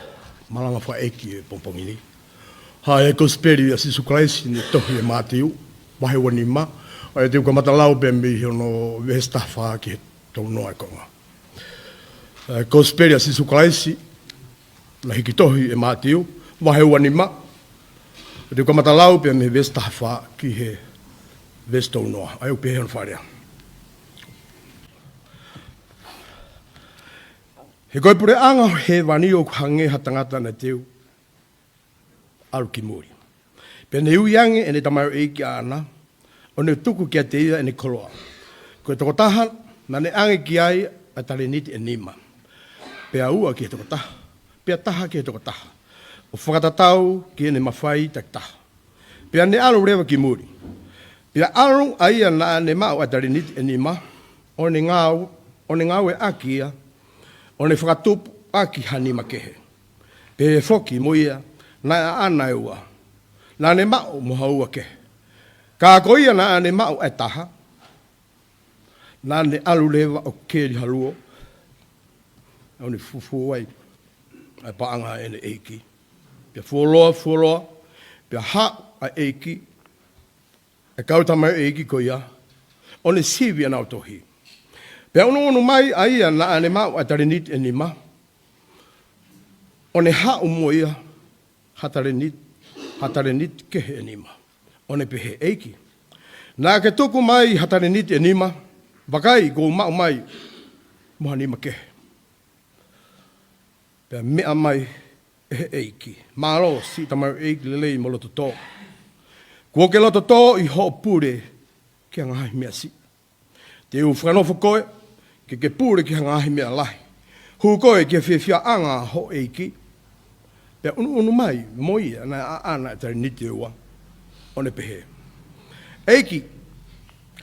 malanga fakaʻeiki ʻo e pongipongi ni, ʻa e Kosipeli ʻa Sīsū Kalaisi naʻe tohi ʻe Mātiu, vahe ua nima, ʻa ia te u kamata lau pē mei hono veesi taha fā ki he tolu noa ʻo e konga. ʻA e Kosipeli ʻa Sīsū Kalaisi naʻe hiki tohi ʻe Mātiu, vahe ua nima, te u kamata lau pē mei he veesi taha fā ki he veesi tolu noa, ʻa ia ʻoku pehē hono fakalea. He ko e puleʻanga ʻo hēvani ʻoku hangē ha tangata naʻe teu ʻalu ki muli. Pea ne ui ange ʻene tamaioʻeiki ʻaʻana, ʻo ne tuku kiate ia ʻene koloa. Ko e tokotaha naʻa ne ʻange ki ai ʻa e talēniti ʻe nima, pea ua ki he tokotaha, pea taha ki he tokotaha, ʻo fakatatau ki heʻene mafai takitaha. Pea ne ʻalu leva ki muli. Pea ʻalu ʻa ia naʻa ne maʻu ʻa e talēniti ʻe nima, ʻo ne ngāu-, ʻo ne ngāueʻaki ia, ʻo ne fakatupu ʻaki ha nima kehe. Pehē foki mo ia naʻe ʻaʻana ʻe ua, naʻa ne maʻu mo ha ua kehe. Ka ko ia naʻa ne maʻu ʻa e taha, naʻa ne ʻalu leva ʻo keli ha luo, ʻo ne fufū ai ʻa e paʻanga ʻene ʻeiki. Pea fuoloa, fuoloa, pea haʻu ʻa e ʻeiki, ʻa e kau tamaioʻeiki ko ia, ʻo ne sivi ʻenau tohi. Pea ʻunuʻunu mai ʻa ia naʻa ne maʻu ʻa e talēniti ʻe nima, ʻo ne haʻu mo ia ha talēniti, ha talēniti kehe ʻe nima, ʻo ne pehē, ʻEiki, naʻa ke tuku mai ha talēniti ʻe nima, vakai, kuo u maʻu mai mo ha nima kehe. Pea meʻa mai ʻe he ʻeiki, Mālō, siʻi tamaioʻeiki lelei mo lototō. Kuo ke lototō ʻi hoʻo pule ki ha ngaahi meʻa siʻi. Te u fakanofo koe ke ke pule ki ha ngaahi meʻa lahi. Hū koe ki he fiefiaʻanga ʻo hoʻo ʻeiki. Pea ʻunuʻunu mai mo ia naʻe ʻaʻana ʻa e talēniti ʻe ua, ʻo ne pehē, ʻEiki,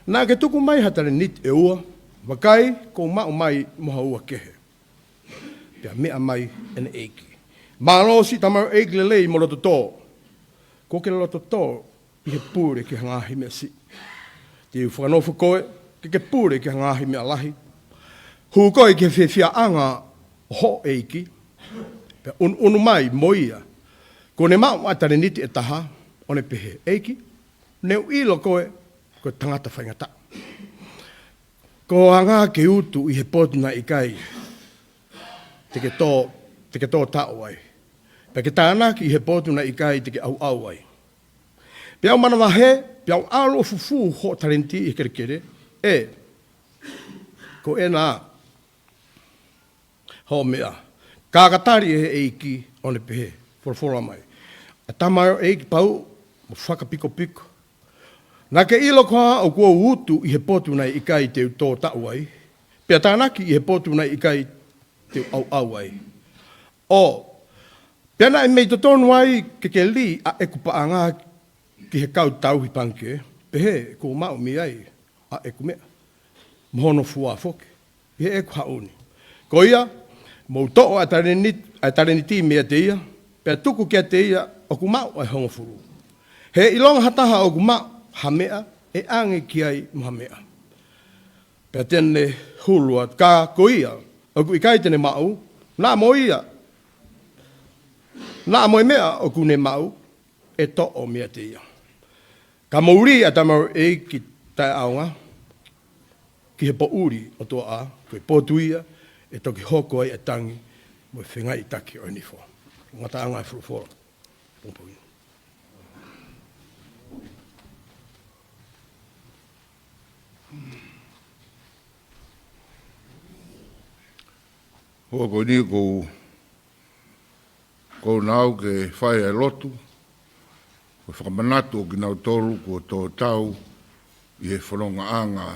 naʻa ke tuku mai ha talēniti ʻe ua, vakai, kuo u maʻu mai mo ha ua kehe. Pea meʻa mai ʻene ʻeiki, Mālō, siʻi tamaioʻeiki lelei mo lototō. Kuo ke lototō ʻi he pule ki ha ngaahi meʻa siʻi. Te u fakanofo koe ke ke pule ki ha ngaahi meʻa lahi. Hū koe ki he fiefiaʻanga ʻo hoʻo ʻeiki. Pea ʻunuʻunu mai mo ia kuo ne maʻu ʻa e talēniti ʻe taha, ʻo ne pehē, ʻEiki, ne u ʻilo koe ko e tangata faingataʻa, ko e hanga ke utu ʻi he potu naʻe ʻikai te ke tō, te ke tō taʻu ai, pea ke tānaki ʻi he potu naʻe ʻikai te ke ʻauʻau ai. Pea u manavahē, pea u ʻalu ʻo fufū hoʻo talēniti ʻi he kelekele. ʻE, ko ena hoʻo meʻa. Ka ka tali ʻe he ʻeiki, ʻo ne pehē, Folofola mai, ʻa e tamaioʻeiki pauʻu mo fakapikopiko. Naʻa ke ʻilo koā ʻoku ou utu ʻi he potu naʻe ʻikai te u tō taʻu ai, pea tānaki ʻi he potu naʻe ʻikai te u ʻauʻau ai? ʻO pea naʻe mei totonu ai ke ke lī ʻa ʻeku paʻanga ki he kau tauhi pangikē, pehē kuo u maʻu mei ai ʻa ʻeku meʻa, mo hono fua foki ʻi heʻeku haʻu ni. Ko ia, mou toʻo ʻa e talēniti, ʻa e talēniti meiate ia, pea tuku kiate ia ʻoku maʻu ʻa e hongofulu. He ʻilonga ha taha ʻoku maʻu ha meʻa, ʻe ʻange ki ai mo ha meʻa, pea te ne hulu atu. Ka ko ia ʻoku ʻikai te ne maʻu, naʻa mo ia, naʻa mo e meʻa ʻoku ne maʻu, ʻe toʻo meiate ia. Ka mou lī ʻa e tamaioʻeiki taʻeʻaonga ki he poʻuli ʻo tuaʻā, ko e potu ia ʻe toki hoko ai ʻa e tangi mo e fengaiʻitaki ʻo e nifo. Ngataʻanga ʻa e folofola pongipongi ni. Hoko ni ko, ko nau ke fai ʻa e lotu, ko e fakamanatu ʻo kinautolu kuo tō taʻu ʻi he fonongaʻanga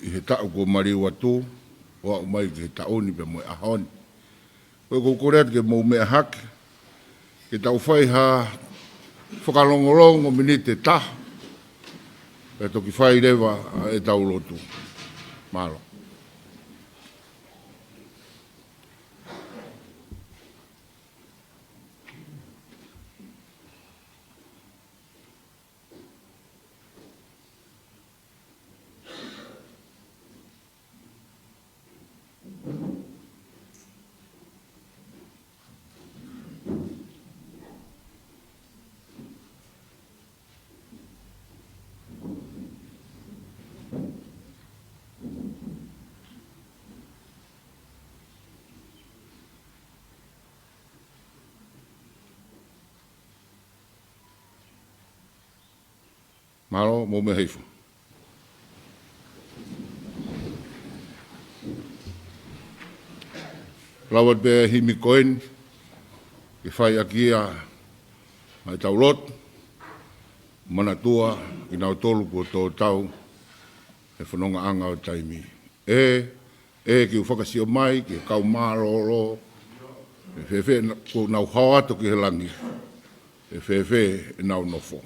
ʻi he taʻu kuo maliu atu, ʻo aʻu mai ki he taʻu ni pea mo e ʻaho ni. Ko ia ʻoku ou kole atu ke mou meʻa hake, ke tau fai ha fakalongolongo miniti ʻe taha, pea toki fai leva ʻa ʻetau lotu. Mālō. Mālō, mou meʻa hifo. Lau atu pē himi ko eni, ke fai ʻaki ia ʻa e tau lotu, manatua kinautolu kuo tō tau he fonongaʻanga ʻo e taimi. ʻE, ʻe ke u fakasio mai ki he kau mālōlō, ʻe fēfē na-, kuo nau hao atu ki he langi, ʻe fēfē ʻenau nofo.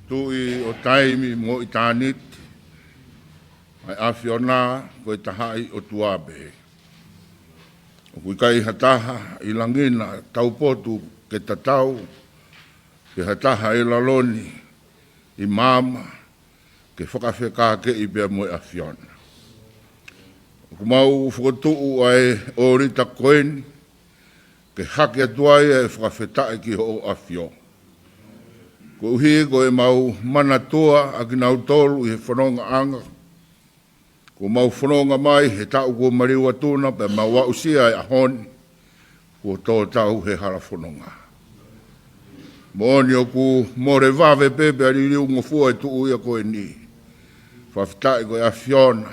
Tuʻi ʻo taimi mo ʻitāniti, ʻa e ʻAfiona ko e tahaʻi ʻOtua pē. ʻOku ʻikai ha taha ʻi langi na taupotu ke tatau, pe ha taha ʻi lalo ni ʻi māmani ke fakafekākeʻi pea mo e ʻAfiona. ʻOku mau fokotuʻu ʻa e ʻōlita ko eni, ke hake atu ai ʻa e fakafetaʻi ki hoʻo ʻAfio. Koeʻuhi ko ʻemau manatua ʻa kinautolu ʻi he fonongaʻanga, kuo mau fononga mai he taʻu kuo maliu atu na pea mau aʻusia e ʻaho ni, kuo tō tau he hala fononga. Moʻoni ʻoku mole vave pē pea liliu ngofua e tuʻu ia ko eni. Fakafetaʻi ko e ʻAfiona,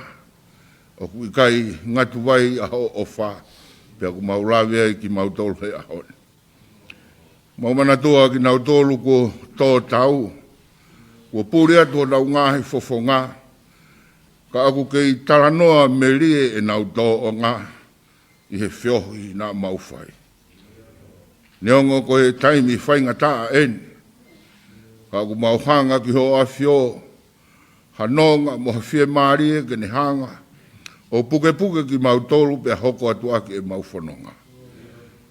ʻoku ʻikai ngatu vai ʻa hoʻo ʻofa, pea ʻoku mau lave ai kimautolu he ʻaho ni. Mau manatua kinautolu kuo tō tau, kuo puli atu honau ngaahi fofonga, ka ʻoku kei talanoa melie ʻenau tōʻonga ʻi he feohi naʻa mau fai. Neongo ko e taimi faingataʻa eni, ka ʻoku mau hanga ki hoʻo ʻAfio, ha nonga mo ha fiemālie ke ne hanga ʻo pukepuke kimautolu pea hoko atu ʻaki ʻemau fononga.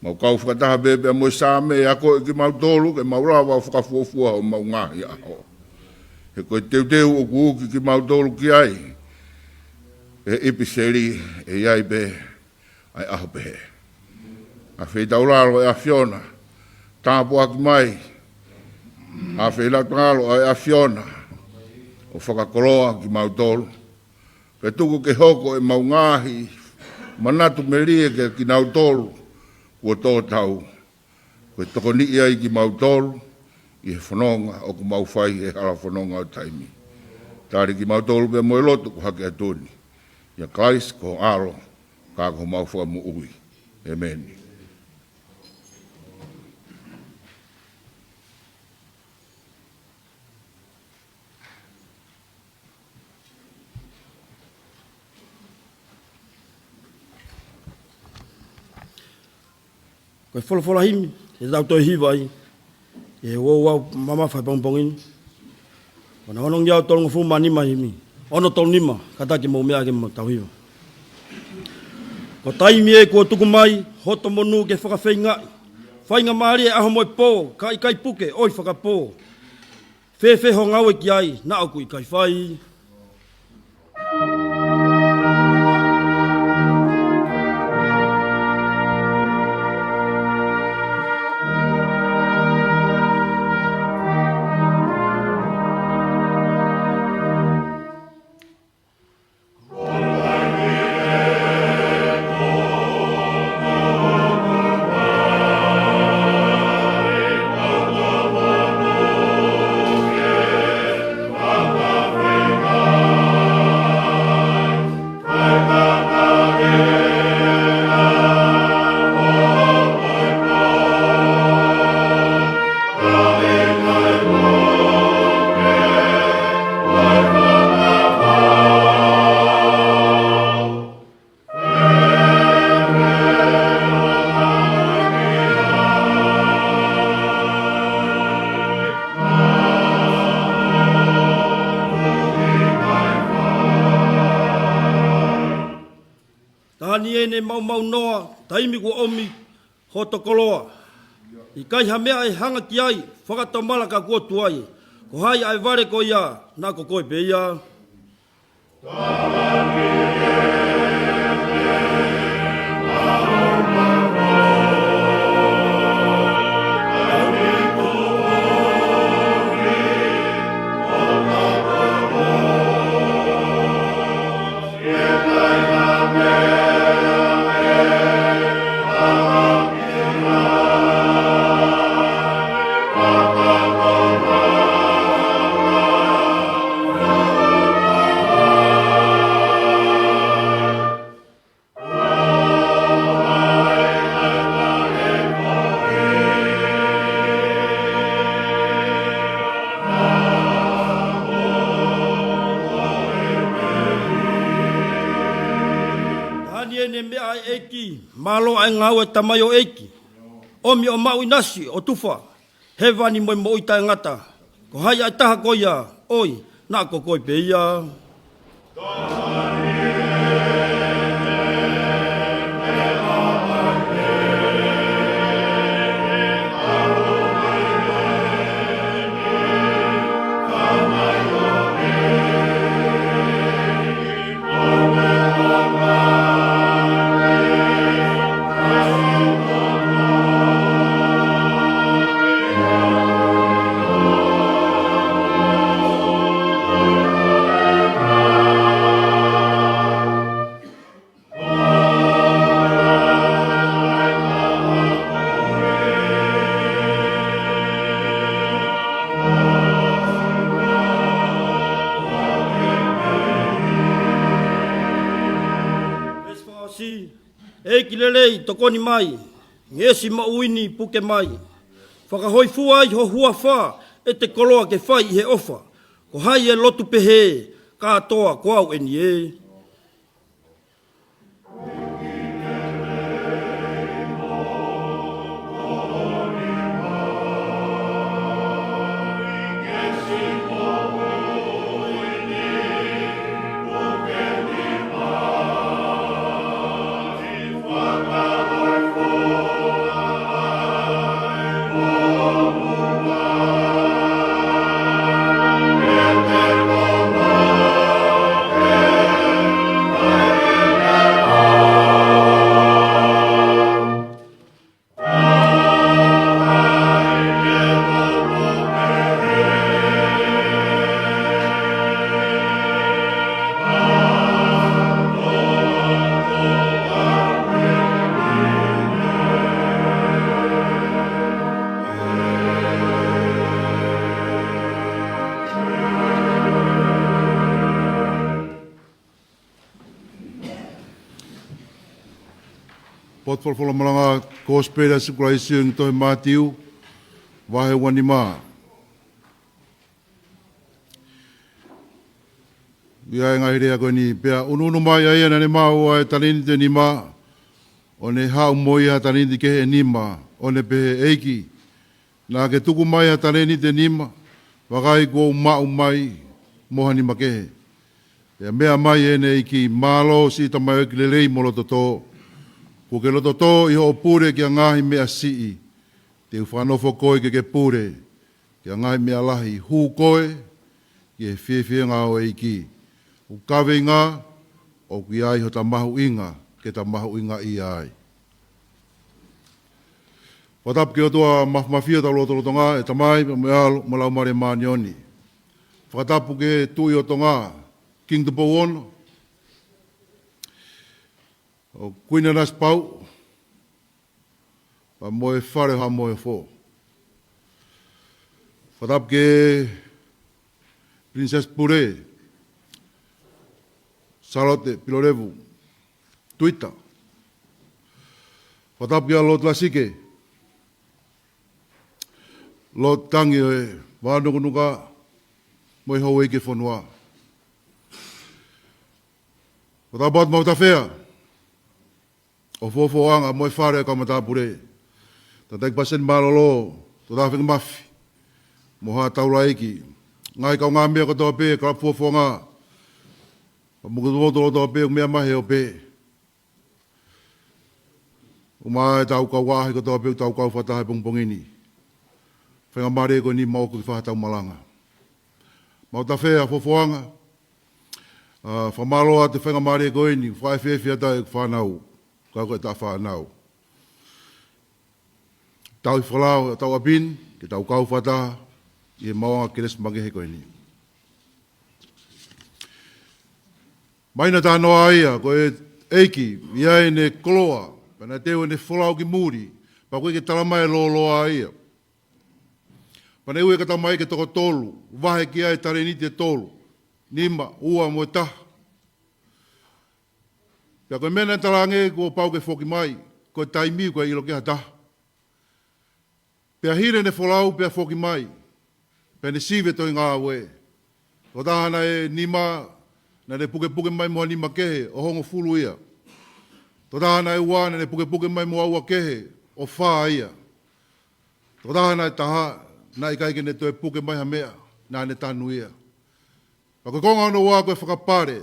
Mau kau fakataha pē pea mo e Saame ʻe akoʻi kimautolu ke mau lava ʻo fakafuofua homau ngaahi ʻaho. He ko e teuteu ʻoku uki kimautolu ki ai ʻe he ʻipiseli, ʻe ʻi ai pē ʻa e ʻaho pehē. ʻAfeitaulalo ʻa e ʻAfiona, tāpuaki mai. ʻAfeitaulalo ʻa e ʻAfiona, ʻo fakakoloa kimautolu. Pea tuku ke hoko ʻemau ngaahi Manatu melie kiate kinautolu kuo tō tau, ko e tokoniʻi ai kimautolu ʻi he fononga ʻoku mau fai he hala fononga ʻo taimi. Tali kimautolu pea mo e lotu ʻoku hake atu ni. ʻIa Kalaisi ko ho ʻAlo, ka ko homau Fakamoʻui. ʻEmeni. Ko e folofola himi, ʻe tau toe hiva ai, ʻi he ouau mamafa he pongipongi ni. Ko hono onongeau tolungofulu mā nima himi. Ono tolu nima, kātaki mou meʻa ke mou tau hiva. Ko e taimi ē kuo tuku mai, hoto monū ke fakafeingaʻi. Faingamālie ʻaho mo e pō, ka ʻikai puke, ʻoi fakapō. Fēfē hoʻo ngāue ki ai, naʻa ʻoku ʻikai fai. Taha ni ʻene maumau noa, taimi kuo ʻomi hoto koloa. ʻIkai ha meʻa ʻe hanga ki ai, fakatomala ka kuo tuai. Ko hai ʻa e vale ko ia, naʻa ko koe pē ia. Taha ni ʻene meʻa ʻa e ʻEiki, mālō ʻa e ngāue ʻa e tamaioʻeiki. ʻOmi ʻo maʻu ʻinasi ʻo tufa, hēvani mo e moʻui taʻengata. Ko hai ʻa e taha ko ia, ʻoi, naʻa ko koe pē ia. ʻEiki lelei, tokoni mai, ngeʻesi moʻui ni puke mai. Fakahōifua ai ho huafa, ʻete koloa ke fai ʻi he ʻofa. Ko hai ʻe lotu pehē, kātoa ko au eni ē. Potu folofola malanga Kosipeli ʻa Sīsū Kalaisi ʻi he tohi Mātiu, vahe ua nima. ʻOku ʻi ai e ngaahi lea ko eni: Pea ʻunuʻunu mai ʻa ia naʻa ne maʻu ʻa e talēniti ʻe nima, ʻo ne haʻu mo ia ha talēniti kehe ʻe nima, ʻo ne pehē, ʻEiki, naʻa ke tuku mai ha talēniti ʻe nima, vakai kuo u maʻu mai mo ha nima kehe. Pea meʻa mai ʻene ʻeiki, Mālō, siʻi tamaioʻeiki lelei mo lototō. Kuo ke lototō ʻi hoʻo pule ki ha ngaahi meʻa siʻi, te u fakanofo koe ke ke pule ki ha ngaahi meʻa lahi. Hū koe ki he fiefia ʻo e ʻEiki. ʻOku kaveinga, ʻoku ʻi ai hota mahuʻinga ke ta mahuʻingaʻia ai. Fakatapu ki he ʻOtua Māfimafi ʻo hotau lotolotonga, ʻe Tamai, pea mo e ʻAlo, mo e Laumālie Māʻoniʻoni. Fakatapu ki he Tuʻi ʻo Tonga, Kingi Tupou Ono, ʻo Kuini Nanasipauʻu, pea mo e Fale ʻo Haʻa Moheofo. Fakatapu ki he Princess Pule, Sālote Pilolevu Tuita. Fakatapu kia Lord Lasike, Lord Tangi ʻo e Vānukunuka, mo e houʻeiki ʻo e fonua. Fakatapu atu maʻu tafea ʻo Fuofuaʻanga mo e Fale ʻo e Kau Matāpule. Tangataʻeiki Palesiteni Mālōlō, Toketā Fengimafi, mo haʻa taulaʻeiki. Ngaahi kaungāmeʻa kotoa pē, kalapu Fuofuaʻanga, mo kimoutolu kotoa pē ʻoku meʻa mai he ope. ʻUmaʻā ʻetau kau ʻaʻahi kotoa pē ʻoku tau kau fakataha he pongipongi ni. Faingamālie ko eni maʻu ʻo ke fai haʻatau malanga. Maʻu tafea Fuofuaʻanga, ʻa, fakamālō atu he faingamālie ko eni, fakaefiafi atu ʻeku fānau, kau ko e taʻe fānau. Tauhi fakalao ʻetau ʻapi ni, ke tau kau fakataha ʻi he maʻuʻanga kelesi makehe ko eni. Mahino talanoa ia, ko e ʻEiki, ʻi ai ʻene koloa, pea naʻe teu ʻene folau ki muli, pea ʻoku ʻikai ke tala mai e lōloa ia. Pea naʻe ui e kakai mai ke toko tolu, vahe ki ai e talēniti ʻe tolu, nima, ua mo e taha. Pea ko e meʻa naʻe talaange kuo pau ke foki mai, ko e taimi ʻoku ʻikai ʻilo ki ai ha taha. Pea hili ʻene folau pea foki mai, pea ne sivi e tohi Ngāue. Tokotaha naʻe nima, naʻa ne pukepuke mai mo ha nima kehe, ʻo hongofulu ia. Tokotaha naʻe ua, naʻa ne pukepuke mai mo ha ua kehe, ʻo fā ia. Tokotaha naʻe taha, naʻe ʻikai ke ne toe puke mai ha meʻa, naʻa ne tanu ia. Pea ko e konga hono ua ko e fakapale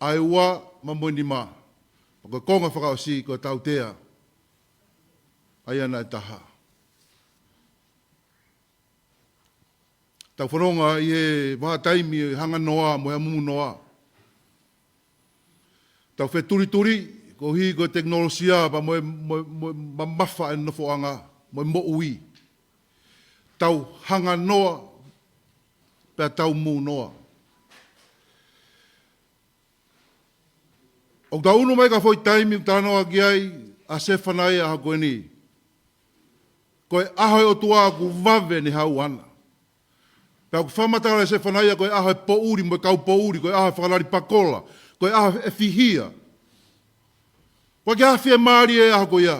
ʻa e ua mo e nima. Pea ko e konga fakaʻosi ko e tautea ʻa ia naʻe taha. Tau fononga ʻi he vahaʻa taimi ʻo e hanganoa mo e mumunoa. Tau fetulituli, koeʻuhi ko e tekinolosia pea mo e, mo e, mo e mamafa e nofoʻanga, mo e moʻui. Tau hanganoa, pea tau mūnoa. ʻOku tau ʻunu mai ki ha foʻi taimi ʻoku talanoa ki ai ʻa Sefanaia he ʻaho ko eni. Ko e ʻaho ʻo e ʻOtua ʻoku vave ʻene hau ʻana. Pea ʻoku fakamatala ʻe Sefanaia ko e ʻaho ʻo e poʻuli mo e kau poʻuli, ko e ʻaho ʻo e fakalali pakola, ko e ʻaho ʻo e fihia. ʻOku ʻikai ke fiemālie e ʻaho ko ia.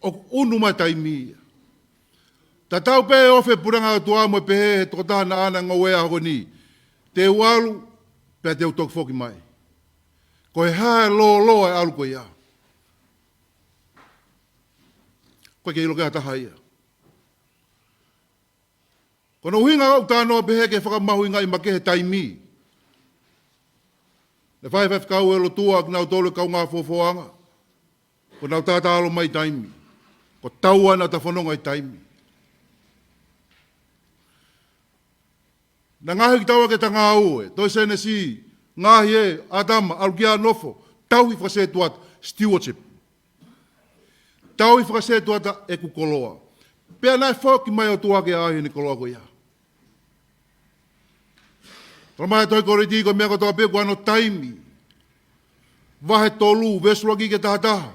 ʻOku ʻunu mai e taimi ia. Tatau pē ʻe ofi e puleʻanga ʻo e ʻOtua mo e pehē ʻe he tokotaha naʻa ne ngoue he ʻaho ni, te u ʻalu, pea te u toki foki mai. Ko e hā e lōloa e ʻalu ko ia? ʻOku ʻikai ke ʻilo ki ai ha taha ia. Ko hono ʻuhinga ʻoku ou talanoa pehē ke fakamahuʻingaʻi makehe e taimi. Naʻe fai e faifekau ʻo e lotu ʻa kinautolu e kaungā Fuofuaʻanga. Kuo nau talatala mai e taimi. Ko taua naʻa ta fononga he taimi. Naʻe ngaohi kitaua ke ta ngāue. Tohi Sēnesi, ngaohi ʻe ʻĀtama, ʻalu ki ai ʻo nofo. Tauhi fakasētuata, stewardship. Tauhi fakasētuata ʻeku koloa. Pea naʻe foki mai e ʻOtua ke ʻaʻahi ʻene koloa ko ia. Talamai ʻe he tohi Kōlinitī ko e meʻa kotoa pē ʻoku ʻi ai hono taimi. Vahe tolu, veesi ʻuluaki ki he taha taha.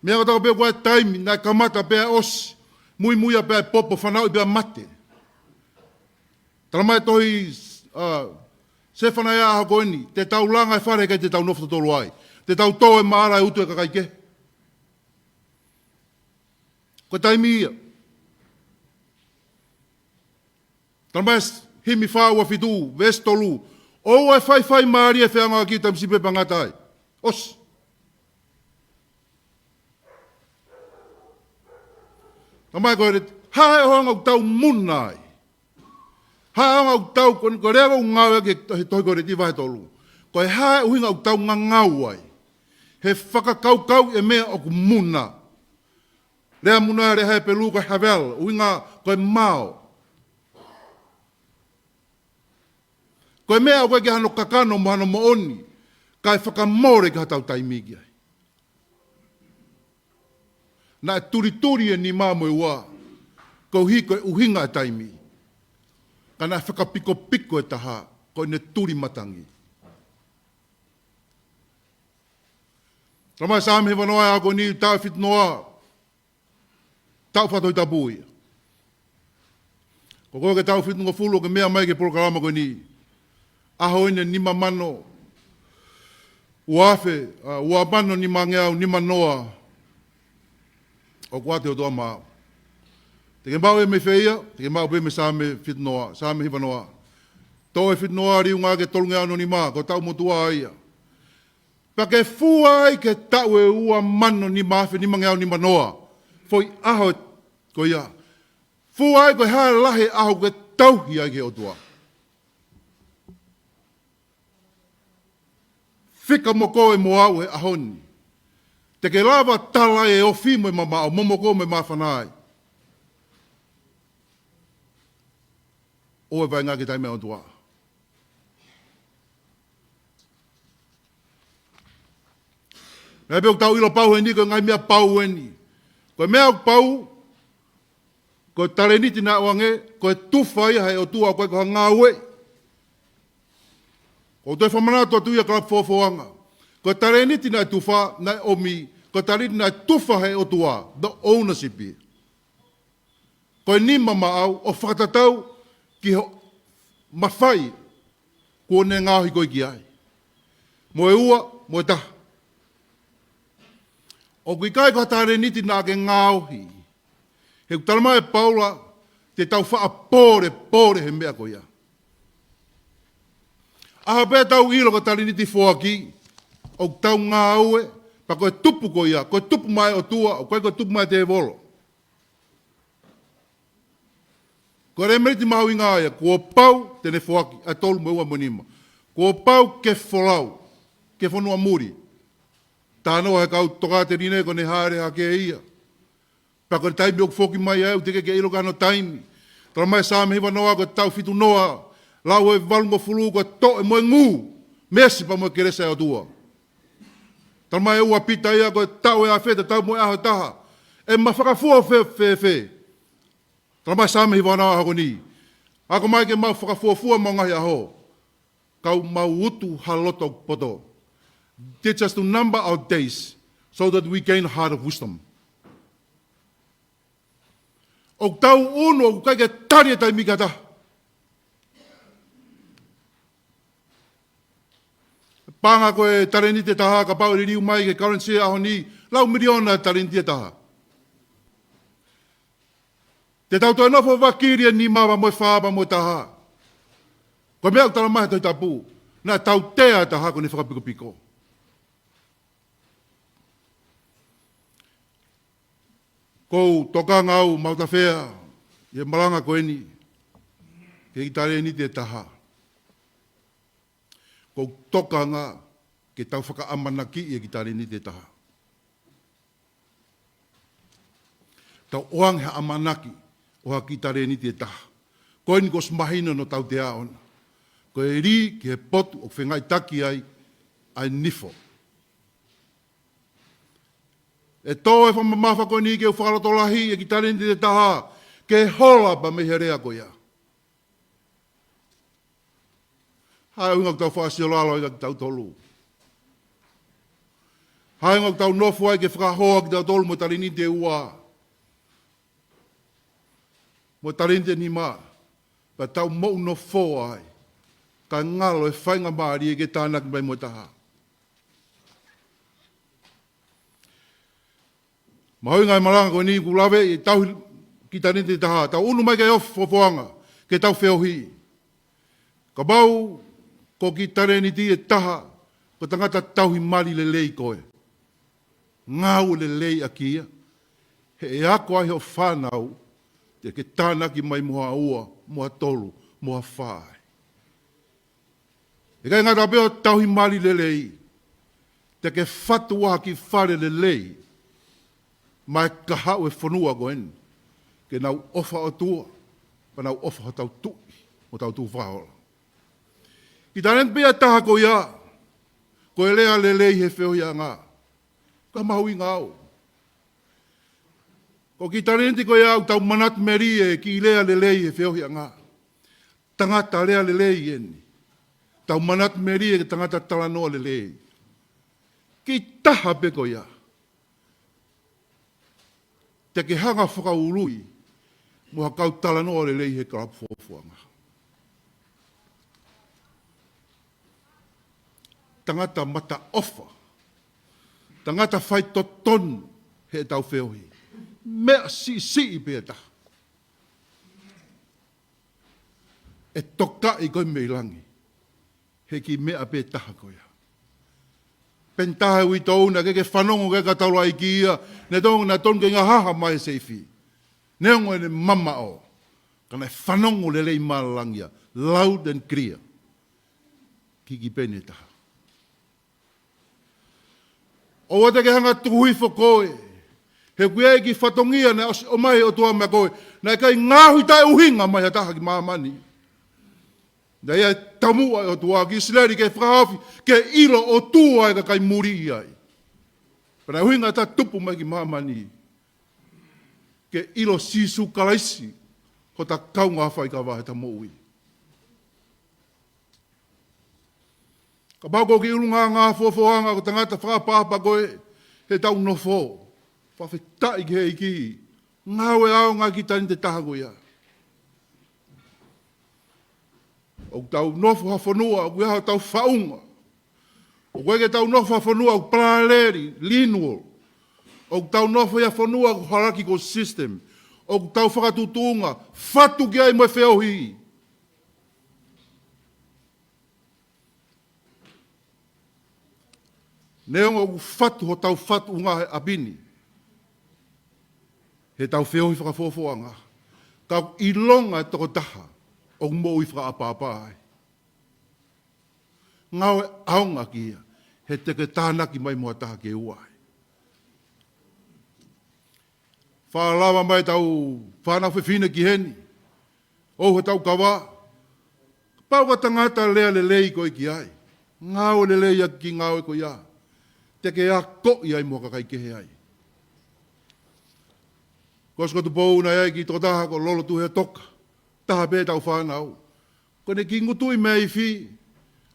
Meʻa kotoa pē ʻoku ʻi ai e taimi, naʻe kamata pea ʻosi. Muimui ia pea popo, fanauʻi pea mate. Talamai ʻe he tohi, ʻa, Sēfanaia ʻaho ko eni, te tau langa e fale ʻikai te tau nofo totolo ai. Te tau tō e maʻala e utu e kakai kehe. Ko e taimi ia. Talamai ʻe he himi fā ua fitu, veesi tolu. ʻOua ʻe faifai mālie feangaaki tamasipi pangata ai. ʻOsi. Talamai ko e, hā e ʻuhinga ʻoku tau muna ai. Hā e ʻuhinga ʻoku tau, ko, ko e lea ʻoku ngāueʻaki ʻe he tohi Kōleti vahe tolu. Ko e hā e ʻuhinga ʻoku tau ngangau ai. He fakakaukau e meʻa ʻoku muna. Lea muna lea Hepelū ko e havel, ʻuhinga ko e mao. Ko e meʻa ʻoku ʻikai ke hano kakano mo hano moʻoni, kae fakamole ki haʻatau taimi ki ai. Naʻe tulituli e nima mo e ua, koeʻuhi ko e ʻuhinga e taimi. Ka naʻe fakapikopiko e taha, ko ʻene tuli matangi. Talamai Saame hivanoa ʻa ko eni taʻu fitu noa, taʻu fakatohitapu ia. Ko koe ke taʻu fitungofulu ʻoku ke meʻa mai ki he polokalama ko eni. ʻAho eni nima mano, ua afe, ʻa, ua mano nimangeau nima noa. ʻOku ʻoatu ʻe he ʻOtua maʻau. Te ke maʻu ia mei fē ia, te ke maʻu pē mei Saame fitu noa, Saame hivanoa. Toe fitu noa liunga ki he tolungeau nima, ko e taʻu motuʻa ia. Pea ke fua ai ki he taʻu ʻe ua mano nima afe nimangeau nima noa. Foʻi ʻaho ko ia. Fua ai ko e hā e lahi e ʻaho ʻoku ke tauhi ai ki he ʻOtua. Fika mo koe mo au he ʻaho ni. Te ke lava tala e ofi mo e mamaʻo, momoko mo e māfana ai. ʻO e vaʻinga ki he taimi ʻa e ʻOtua. Meʻa pē ʻoku tau ʻilo pau heni, ko e ngaahi meʻa pau eni. Ko e meʻa ʻoku pau, ko e talēniti naʻe ʻoange, ko e tufa ia ʻe he ʻOtua, ʻoku ʻikai ko ha ngāue. ʻOku toe fakamanatu atu ia kalapu fofoʻanga. Ko e talēniti naʻe tufa, naʻe ʻomi, ko e talēniti naʻe tufa ʻe he ʻOtua, the ownership ia. Ko e nima maʻau ʻo fakatatau ki hoʻo mafai kuo ne ngaohi koe ki ai. Mo e ua, mo e taha. ʻOku ʻikai ko ha talēniti naʻa ke ngaohi. He ʻoku talamai ʻe Paula, te tau faʻa pōlepole he meʻa ko ia. ʻAho pē tau ʻilo ko e talēniti foaki, ʻoku tau ngāue, pea ko e tupu ko ia, ko e tupu maʻa e ʻOtua, ʻoku ʻikai ko e tupu maʻa e tēvolo. Ko e ʻelemēniti mahuʻinga ia, kuo pau te ne foaki, ʻa e tolu mo e ua mo e nima. Kuo pau ke folau, ke fonua muli. Talanoa he kau tokāteline ko ʻene hāʻele hake ia. Pea ko e taimi ʻoku foki mai ai, ʻoku teʻeki ke ʻilo ki hano taimi. Talamai Saame hivanoa ko e taʻu fitu noa, lau e valungofulu ko e toʻe mo e ngū, meesi pea mo e kelesi ʻa e ʻOtua. Talamai ʻe ua Pita ia ko e taʻu ʻe afe, te tau mo e ʻaho ʻe taha. ʻE ma fakafua fēfē. Talamai Saame hivanoa ʻaho ko eni. Ako mai ke mau fakafuofua mo e ngaahi ʻaho. Kau mau utu ha loto poto. Teach us to number our days so that we gain a heart of wisdom. ʻOku tau unu, ʻoku ʻikai ke tali e taimi ki ha taha. Paʻanga ko e talēniti ʻe taha, kapau ʻe liliu mai ki he currency ʻaho ni, lau miliona e talēniti ʻe taha. Te tau toe nofo vakili e nima pea mo e fā pea mo e taha. Ko e meʻa ʻoku talamai he Tohi Tapu, naʻe tautea e taha kuo ne fakapikopiko. Ko u tokanga au mautafea, ʻi he malanga ko eni, ki he kiʻi talēniti ʻe taha. Ko u tokanga ke tau fakaʻamanakiʻi e kiʻi talēniti ʻe taha. Tau ʻoange ha ʻamanaki ʻo ha kiʻi talēniti ʻe taha. Ko eni kuo ʻosi mahino hono tautea ʻona. Ko e lī ki he potu ʻoku fengaiʻitaki ai ʻa e nifo. ʻE tō e fakamamafa ko eni ke u fakalotolahiʻi e kiʻi talēniti ʻe taha, ke hola pea mei he lea ko ia. Hā e ʻuhinga ʻoku tau faʻa siolalo ai kitautolu. Hā e ʻuhinga ʻoku tau nofo ai ke fakahoa kitautolu mo e talēniti ʻe ua. Mo e talēniti ʻe nima. Pea tau moʻunofoa ai. Ka ngalo e faingamālie ke tānaki mai mo e taha. Mahuʻinga e malanga ko eni ʻoku lave ʻi he tauhi kiʻi talēniti ʻe taha, tau ʻunu mai ki he ʻofo fofoʻanga, ke tau feohi. Kapau ko e kiʻi talēniti ʻe taha, ko e tangata tauhi mali lelei koe. Ngāue lelei ʻaki ia. He ʻe ako ai hoʻo fānau, te ke tānaki mai mo ha ua, mo ha tolu, mo ha fā ai. ʻIkai ngata pē ʻo tauhi mali lelei, te ke fatu ha kiʻi fale lelei, maʻa e kahaʻu e fonua ko eni, ke nau ʻofa ʻOtua, pea nau ʻofa hotau tuʻi, mo hotau tuʻi fakahola. Kiʻi talēniti pē ʻe taha ko ia, ko e lea lelei he feohiʻanga. Ka mahuʻinga au. Ko e kiʻi talēniti ko ia ʻoku tau manatu melie ki he lea lelei he feohiʻanga. Tangata lea lelei eni. Tau manatu melie ki he tangata talanoa lelei. Kiʻi taha pē ko ia. Te ke hanga fakaului mo ha kau talanoa lelei he kalapu fofoʻanga. Tangata mataʻofa. Tangata faitotonu heʻetau feohi. Meʻa siʻisiʻi pē ʻe taha. ʻE tokaʻi koe mei langi. He kiʻi meʻa pē ʻe taha ko ia. Peni taha uitou naʻe ʻikai ke fanongo ki ai e kau taulaʻeiki ia, naʻe tonu, naʻe tonu ke ngahaha mai e seifi. Neongo ʻene mamaʻo, ka naʻe fanongo lelei mai langi ia, loud and clear. Kiʻi kiʻi peni ʻe taha. ʻOua te ke hanga tuku hifo koe. He ʻoku ʻi ai e kiʻi fatongia naʻe ʻosi ʻomai ʻe he ʻOtua maʻa koe. Naʻe ʻikai ngaohi taʻeʻuhinga mai ha taha ki māmani. Naʻe ʻi ai e taumuʻa ʻa e ʻOtua ki ʻIsileli ke fakahaofi, ke ʻilo ʻOtua e kakai muli ai. Pea naʻe ʻuhinga ʻa e tupu mai ki māmani. Ke ʻilo Sīsū Kalaisi, hota kaungā faikava heʻeta moʻui. Kapau ko e kiʻi ʻulungaanga fofoʻanga ko e tangata fakaʻapaʻapa koe heʻetau nofo. Fakafetaʻi ki he ʻEiki. Ngāue ʻaonga e kiʻi talēniti ʻe taha ko ia. ʻOku tau nofo ha fonua, ʻoku ʻi ai hotau faʻunga. ʻOku ʻikai ke tau nofo ha fonua ʻoku palēleli, lineal. ʻOku tau nofo ʻi ha fonua ʻoku hierarchical system. ʻOku tau fakatuʻutuʻunga, fatu ki ai mo e feohi. Neongo ʻoku fatu hotau fatuʻunga he ʻapi ni, heʻetau feohi fakafofoʻanga, ka ʻoku ʻilonga e tokotaha ʻoku moʻui fakaʻapaʻapa ai. Ngāue ʻaonga ʻaki ia, he te ke tānaki mai mo ha taha ke ua ai. Faʻa lava mai ʻetau fānau fefine ki heni. ʻOu hotau kava. Kapau ko e tangata lea lelei koe ki ai. Ngāue lelei ʻaki e kiʻi ngāue ko ia. Te ke akoʻi ai mo e kakai kehe ai. Ko e ʻosi ko Tupou naʻe ʻi ai e kiʻi tokotaha ko Lolo Tuʻiheʻatoka. Taha pē ʻetau fānau. Ko ʻene kiʻi ngutuʻi meifi,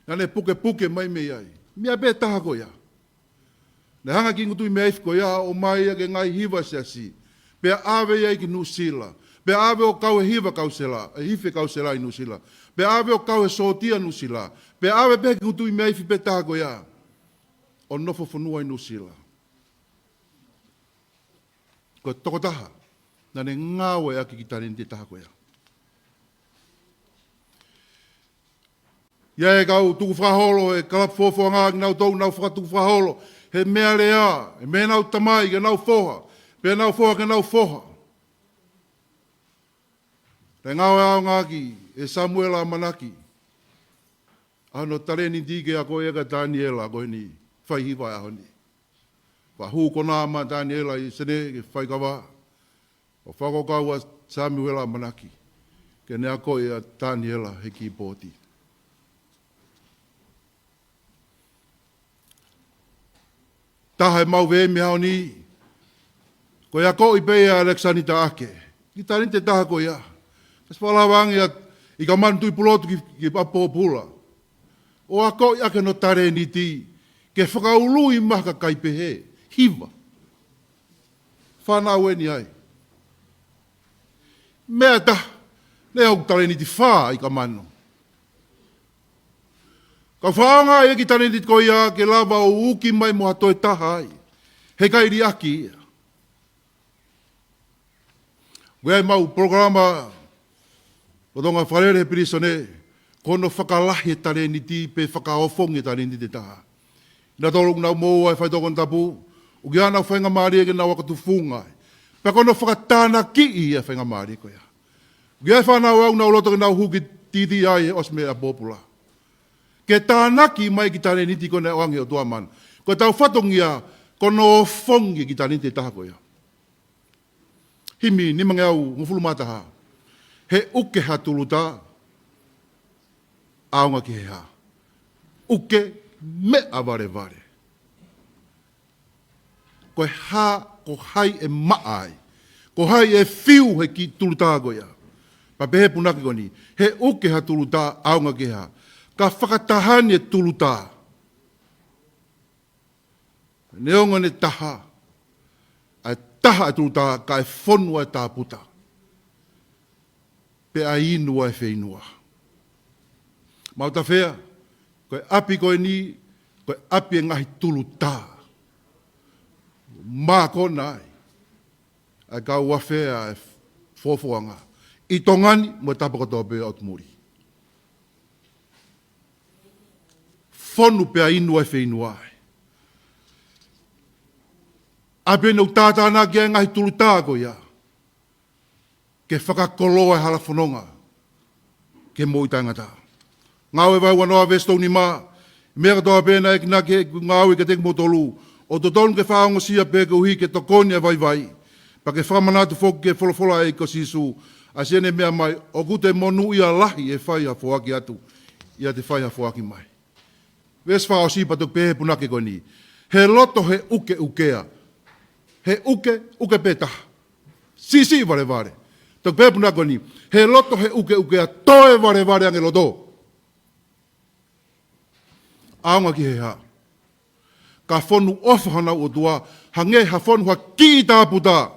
naʻa ne pukepuke mai mei ai. Meʻa pē ʻe taha ko ia. Naʻe hanga e kiʻi ngutuʻi meifi ko ia ʻo ʻomai ia ki he ngaahi hiva siasi. Pea ʻave ia ki Nuʻu Sila. Pea ʻave ʻo kau he hiva kau Sila, e hiva kau Sila ʻi Nuʻu Sila. Pea ʻave ʻo kau he sōtia Nuʻu Sila. Pea ʻave pē e kiʻi ngutuʻi meifi pē ʻe taha ko ia ʻo nofo fonua ʻi Nuʻu Sila. Ko e tokotaha naʻa ne ngāue ʻaki e kiʻi talēniti ʻe taha ko ia. ʻI ai e kau tukufakaholo he kalapu fofoʻanga, ʻoku nau tau nau fakatukufakaholo he meʻalea, he meʻa ʻenau tamai ki heʻenau foha, pea ʻenau foha ki heʻenau foha. Naʻe ngāue ʻaonga ʻaki ʻe Samuela ʻAmanaki ʻa hono talēniti ke akoʻi ʻaki ʻa Taniela ko eni faihiva ʻaho ni. Fakahū kona mai ʻa Taniela ʻi Senē ke faikava. ʻO fakakaukau ʻa Samuela ʻAmanaki ke ne akoʻi ʻa Taniela he kīpooti. Taha ʻemau veesi he ʻaho ni, ko e akoʻi pē ʻa ʻAlekisani Taʻake. Kiʻi talēniti ʻe taha ko ia. Kasi fakalava ange ʻa ʻIkamanu Tuʻipulotu ki, ki ʻApi Pōpula. ʻO akoʻi ʻaki hono talēniti, ke fakaului mai ha kakai pehē, hiva. Fānau eni ai. Meʻa ʻe taha, naʻe ʻi ai e talēniti ʻe fā ʻa ʻIkamanu. Ka faʻa ʻaonga ia ki he talēniti ko ia ke lava ʻo uki mai mo ha toe taha ai. He ʻikai liʻaki ia. Ko e mau polokalama lolotonga fakalele he pilīsone, ko hono fakalahi e talēniti pe fakaofongi e talēniti ʻe taha. Naʻa tau ʻoku nau moʻua he faitoʻo konatapu, ʻoku ʻi ai ʻenau faingamālie ke nau ako tufunga ai. Pea ko hono fakatānakiʻi ia e faingamālie ko ia. ʻOku ʻi ai e fānau ʻoku nau loto ke nau hū ki T T I he ʻosi mei he ʻapi pōpula. Ke tānaki mai e kiʻi talēniti ko ē naʻe ʻoange ʻe he ʻOtua maʻana. Ko ʻetau fatongia, ko hono ofongi e kiʻi talēniti ʻe taha ko ia. Himi nimangeau hongofulu mā taha. He ʻuke ha tulutā, ʻaonga ki he hā? ʻUke meʻa valevale. Ko e hā, ko hai ʻe maʻa ai? Ko hai ʻe fiu he kiʻi tulutā ko ia? Pea pehē e punake ko eni, he ʻuke ha tulutā, ʻaonga ki he hā? Ka fakataha eni e tulutā. Neongo ʻene taha, ʻa e taha e tulutā, ka ʻe fonu ʻa e tāputa. Pea inu ʻa e feinua. Mautafea, ko e ʻapi ko eni, ko e ʻapi e ngaahi tulutā. Mākona ai ʻa e kau afea e fofoʻanga ʻi Tonga ni mo e tapa kotoa pē ʻo ʻotu muli. Fonu pea inu ʻa e feinua ai. ʻApi eni ʻoku tātānaki ai e ngaahi tulutā ko ia ke fakakoloa e hala fononga ki he moʻui taʻengata. Ngāue vahe uanoa veesi tolu nima, meʻa kotoa pē naʻe enginaki ʻeku ngāue kiate kimoutolu, ʻoku totonu ke fakaongosia pē koeʻuhi ke tokoni ʻa e vaivai. Pea ke fakamanatu foki ki he folofola ʻa e ʻEiki ko Sīsū, ʻa siʻene meʻa mai, ʻoku te monūʻia lahi ʻi he fai ha foaki atu, ʻi he te fai ha foaki mai. Veesi fakaʻosi pea toki pehē e punake ko eni. He loto he ʻukeʻukea. He ʻuke, ʻuke pē taha. Siʻisiʻi valevale. Toki pehē e punake ko eni. He loto he ʻukeʻukea toe valevale ange loto. ʻAonga ki he hā? Ka fonu ʻofa honau ʻOtua, hangē ha fonu ha kiʻi tāputa.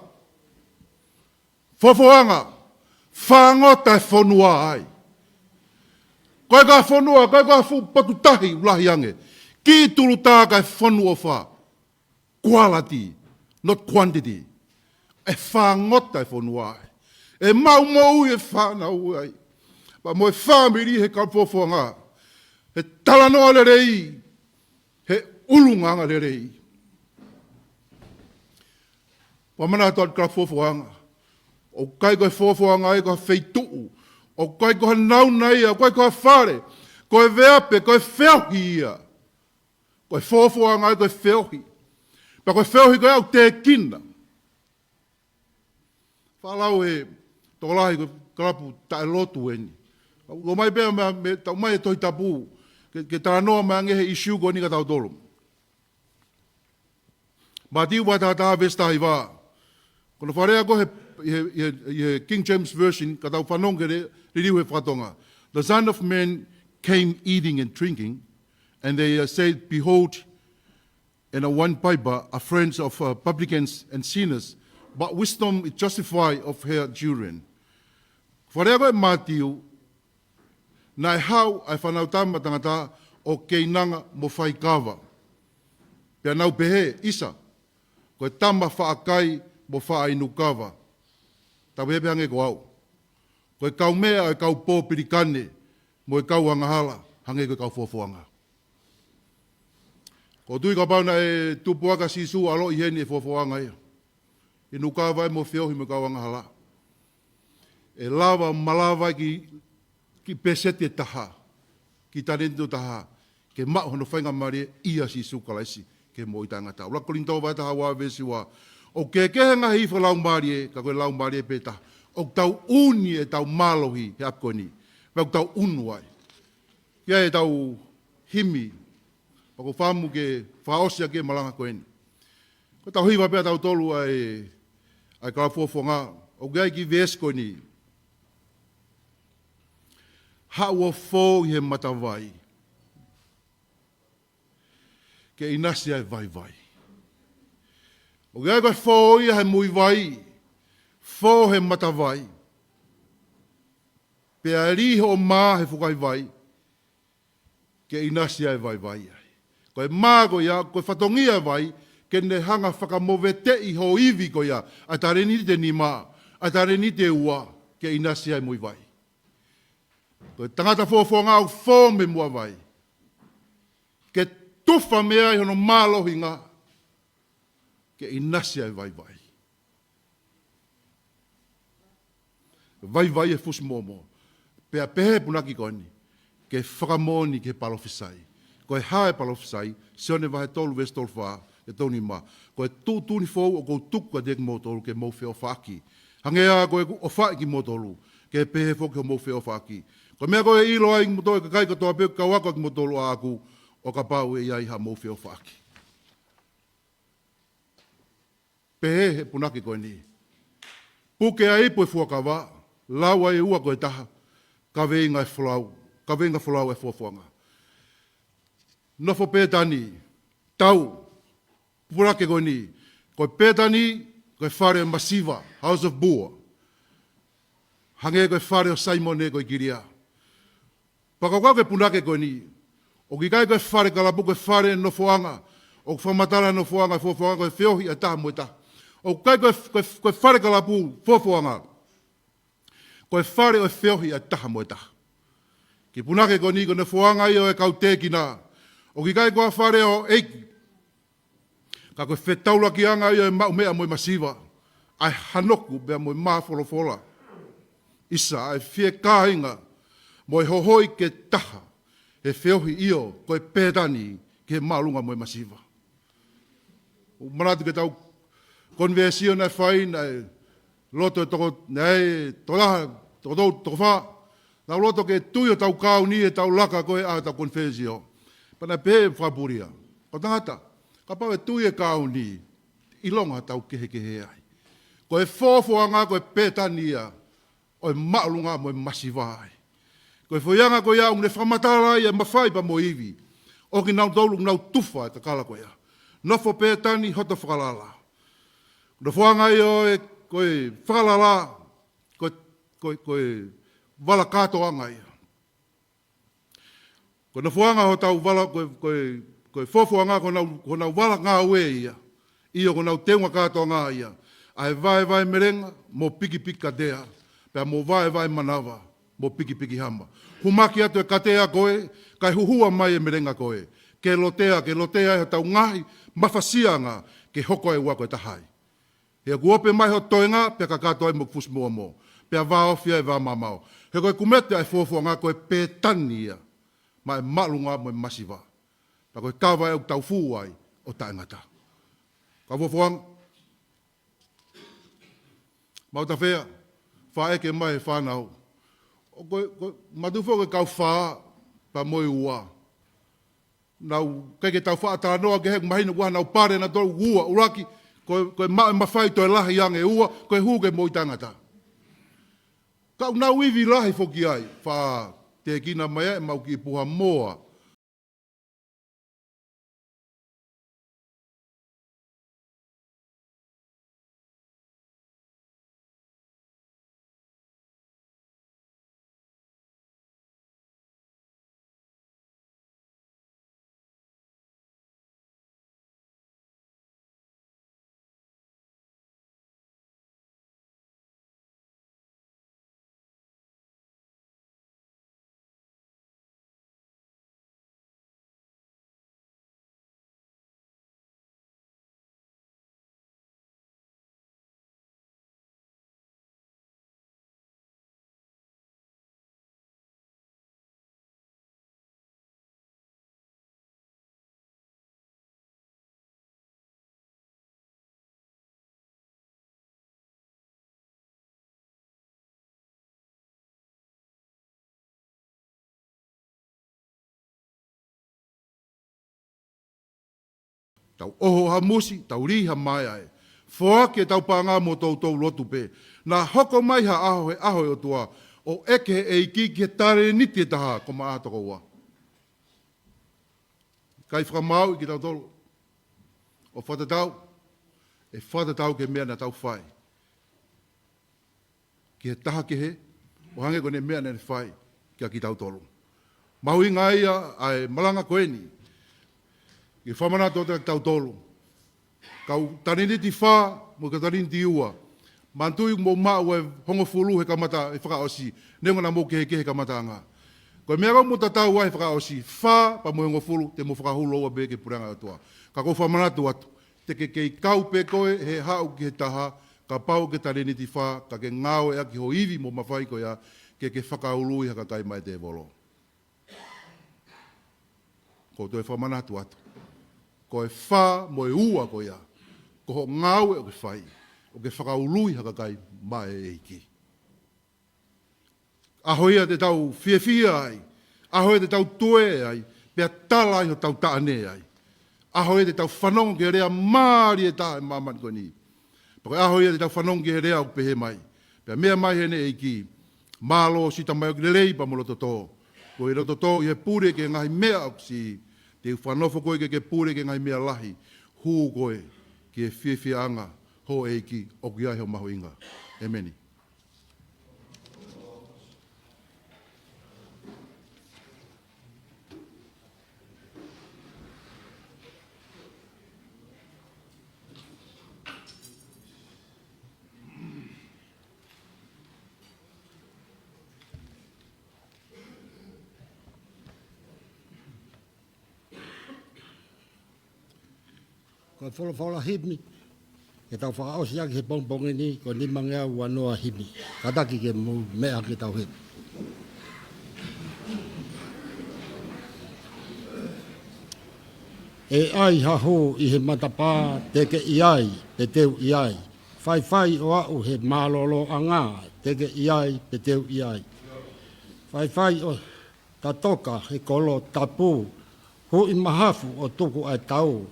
Fofoʻanga, fāngota e fonua ai. Ko e ka fonua, ko e ka fuʻu potu tahi ʻoku lahi ange. Kiʻi tulutā kae fonu ʻofa. Quality, not quantity. ʻE fāngota e fonua ai. ʻE maʻu moʻui e fānau ai. Pea mo e fāmili he kau fofoʻanga. He talanoa lelei. He ʻulungaanga lelei. Pea manatu atu ki he fofoʻanga. ʻOku ʻikai ko e fofoʻanga ia ko ha feituʻu. ʻOku ʻikai ko ha nauna ia, ʻoku ʻikai ko ha fale. Ko e veape, ko e feohi ia. Ko e fofoʻanga ia ko e feohi. Pea ko e feohi ko ia ʻoku tēkina. Faʻa lau ʻe he tokolahi ko e kalapu taʻelotu eni. ʻOmai pē mei, mei, taʻu mai e Tohi Tapu. Ke, ke talanoa mai ange he issue ko eni kia tautolu. Mātiu vahe taha taha veesi taha hiva. Ko hono fakalea ko ē he, he, he, he King James Version, ka tau fanongo ki he liliu he faka-Tonga. The Son of Man came eating and drinking, and they, uh, said, "Behold, and a wine bibber are friends of, uh, publicans and sinners, but wisdom is justified of her children." Fakalea ko ē ʻe Mātiu, naʻe haʻu ʻa e Fanautama ʻa Tangata ʻo keinanga mo faikava. Pea nau pehē, ʻisa, ko e tama faʻa kai mo faʻa inu kava. Tau pehē pē hangē ko au. Ko e kaumeʻa ʻo e kau pōpilikane mo e kau angahala, hangē ko e kau fofoʻanga. ʻOku ou tui kapau naʻe tupu hake ʻa Sīsū ʻalu ʻi heni ʻe fofoʻanga ia. Inu kava ia mo feohi mo e kau angahala. ʻE lava, malava ki, ki pēseti ʻe taha. Ki talēniti ʻe taha. Ke maʻu hono faingamālie ʻia Sīsū Kalaisi. Ke moʻui taʻengata. ʻUluaki Kolinitō vahe taha ua veesi ua. ʻOku kehekehe ngaahi ifi fakalaumālie, ka ko e laumālie pē taha. ʻOku tau ʻuni ʻetau mālohi he ʻapi ko eni. Pea ʻoku tau ʻunu ai. Ki ai ʻetau himi. Pea ʻoku ou fakaʻamu ke fakaʻosi ʻaki e malanga ko eni. Ko ʻetau hiva pē ʻa tautolu ʻa e, ʻa e kalapu fofoʻanga. ʻOku ʻi ai e kiʻi veesi ko eni. Haʻu ʻo fō ʻi he matavai. Ke ʻinasi ʻa e vaivai. ʻOku ʻi ai ko e fō ia he muivai. Fō he matavai. Pea lī hoʻo mā he fukahi vai. ke ʻinasi ai e vaivai ai. Ko e mā ko ia, ko e fatongia e vai, ke ne hanga fakamoveteʻi ho ivi ko ia, ʻa e talēniti ʻe nima, ʻa e talēniti ʻe ua, ke ʻinasi ai e moʻui vai. Ko e tangata fuofuanga ʻoku fō mei muʻa vai. Ke tufa mei ai hono mālohinga, ke ʻinasi ai e vaivai. Vaivai e fusi mōmō. Pea pehē e punake ko eni, ke fakamoʻoni ki he palōfisai. Ko e hā e palōfisai? Sione vahe tolu veesi tolu fā ki he tolu nima. Ko e tuʻutuʻuni foʻou ʻoku ou tuku kiate kimoutolu ke mou feʻofaʻaki. Hangē ā ko ʻeku ʻofaʻi kimoutolu, ke pehē foki hoʻomou feʻofaʻaki. Ko e meʻa ko ē ʻe ʻilo ai kimoutolu ʻe he kakai kotoa pē ʻoku kau ako ʻa kimoutolu ʻaʻaku, ʻo kapau ʻe ʻi ai haʻamou feʻofaʻaki. Pehē ʻe he punake ko eni, puke ʻa e ipu ʻo e fuakava, lau ʻa e ua ko e taha, kaveinga e folau, kaveinga folau e fuofuanga. Nofo Pētani, tau, punake ko eni, ko Pētani, ko e fale masiva, House of Bua. Hangē ko e fale ʻo Saimone ko e kilia. Pea ko e kau ki he punake ko eni, ʻoku ʻikai ko e fale kalapu, ko e fale nofoʻanga, ʻoku fakamatala nofoʻanga, fuofuanga ko e feohi ʻa e taha mo e taha. ʻOku ʻikai ko e, ko e, ko e fale kalapu, fuofuanga. Ko e fale ʻo e feohi ʻa e taha mo e taha. Kiʻi punake ko eni ko e nofoʻanga ia ʻo e kau tēkina. ʻOku ʻikai ko ha fale ʻo e ʻeiki. Ka ko e fetaulakiʻanga ia ʻo e maʻumeʻa mo e masiva. ʻA e hanoku pea mo e māfolofola. ʻIsa, ʻa e fiekāinga mo e hohoi ke taha. He feohi ʻio, ko e Pētani ki he māʻolunga mo e masiva. ʻOku manatu ki heʻetau konivēsio naʻe fai, naʻe loto e toko, naʻe tokolahi, toko tolu, toko fā. Naʻa nau loto ke tui hotau kauni ʻi heʻetau laka ko ē ʻa hotau konivēsio. Pea naʻe pehē ʻe he fakapuleʻanga, ko e tangata, kapau ʻe tui e kauni, ʻilonga hotau kehekehe ai. Ko e fuofuanga ko e Pētani ia ʻo e māʻolunga mo e masiva ai. Ko e foʻi anga ko ia ʻoku ne fakamatala ai e mafai pea mo e ivi ʻo kinautolu ʻoku nau tufa e kakala ko ia. Nofo Pētani hoto fakalala. Nofoʻanga ia ʻo e, ko e fakalala, ko e, ko e, ko e vala kātoanga ia. Ko e nofoʻanga hotau vala, ko e, ko e, ko e fuofuanga ko honau, ko honau vala ngāue ia. ʻIo, ko honau teunga kātoanga ia. ʻA e vaevae melenga, mo pikipiki katea, pea mo vaevae manava, mo pikipiki hama. Humaki atu e katea ko ē, kae huhua mai e melenga ko ē. Ke lotea, ke lotea ʻe hotau ngaahi mafasiaʻanga, ke hoko e ua ko e taha ai. He ʻoku ope mai hoʻo toenga, pea kakato ai mo e fusi mōmō. Pea vāofi ai e vāmamao. He ko e kumete ʻa e fuofuanga ko e Pētani ia. Maʻa e māʻolunga mo e masiva. Pea ko e kava ʻoku tau fū ai ʻo taʻengata. Kau fuofuanga. Mau tafea, faʻeke mai e fānau. ʻOku, ko, mātuʻa foki e kau fā, pea mo e ua. Naʻa ʻikai ke tau faʻa talanoa ki he ʻoku mahino kuo ʻi ai haʻanau pale naʻa tau ua, ʻuluaki, ko, ko e maʻu e mafai toe lahi ange ua, ko e hū ki he moʻui taʻengata. Ka ʻoku nau ivi lahi foki ai, faʻa tēkina mai ʻemau kiʻi puha moa. Tau ʻoho ha musi, tau lī ha maeʻa ē. Foaki ʻetau paʻanga mo toutou lotu pē. Naʻa hoko mai ha ʻaho he ʻaho ʻo e ʻOtua, ʻo ʻeke ʻe he ʻEiki ki he talēniti ʻe taha, ko maʻa toko ua. ʻIkai fakamāuʻi kitautolu ʻo fakatatau, ʻe fakatatau ki he meʻa naʻa tau fai ki he taha kehe, ʻo hangē ko ʻene meʻa naʻa ne fai kia kitautolu. Mahuʻinga ia ʻa e malanga ko eni. Ke fakamanatu atu kiate kitautolu. Kau taleniti fā, mo e kau taleniti ua. Manatuʻi mou maʻu e hongofulu he kamata e fakaʻosi. Neongo naʻa mou kehekehe he kamataʻanga. Ko e meʻa ʻoku mou tatau ai he fakaʻosi. Fā, pea mo e hongofulu, te mou fakahulu ʻo aʻu pē ki he puleʻanga ʻo e ʻOtua. Ka ʻoku ou fakamanatu atu. Te ke kei kau pē koe he haʻu ki he taha, kapau ʻokú ke taleniti fā, ka ke ngāueʻaki hoʻo ivi mo e mafai ko ia, ke ke fakaului ha kakai maʻa e tēvolo. ʻOku ou toe fakamanatu atu. Ko e fā mo e ua ko ia. Ko hoʻo ngāue ʻokú ke fai. ʻOkú ke fakaului ha kakai maʻa e ʻEiki. ʻAho ia te tau fiefia ai. ʻAho ia te tau tuē ai. Pea tala ai hotau taʻane ai. ʻAho ia te tau fanongo ki he lea mālie taha ʻi māmani ko eni. Pea ko e ʻaho ia te tau fanongo ki he lea ʻoku pehē mai. Pea meʻa mai heni ʻEiki. Mālō siʻi tamaioʻeiki lelei pea mo e loto tō. Ko e loto tō ʻi he pule ki he ngaahi meʻa ʻoku siʻi. Te u fakanofo koe ke ke pule ki he ngaahi meʻa lahi. Hū koe ki he fiefiaʻanga hoʻo ʻEiki ʻoku ʻi ai hoʻo mahuʻinga. ʻEmeni. Ko e folofola himi ke tau fakaʻosi ʻaki he pongipongi ni, ko e nimangeau uanoa himi. Kātaki ke mou meʻa ke tau himi. ʻE ʻai ha hū ʻi he matapā, te ke ʻi ai, pe te u ʻi ai. Faifai ʻo aʻu he mālōlōʻanga, te ke ʻi ai, pe te u ʻi ai. Faifai ʻo tatoka he kolo tapu, huʻi mahafu ʻo tuku ʻa e tau,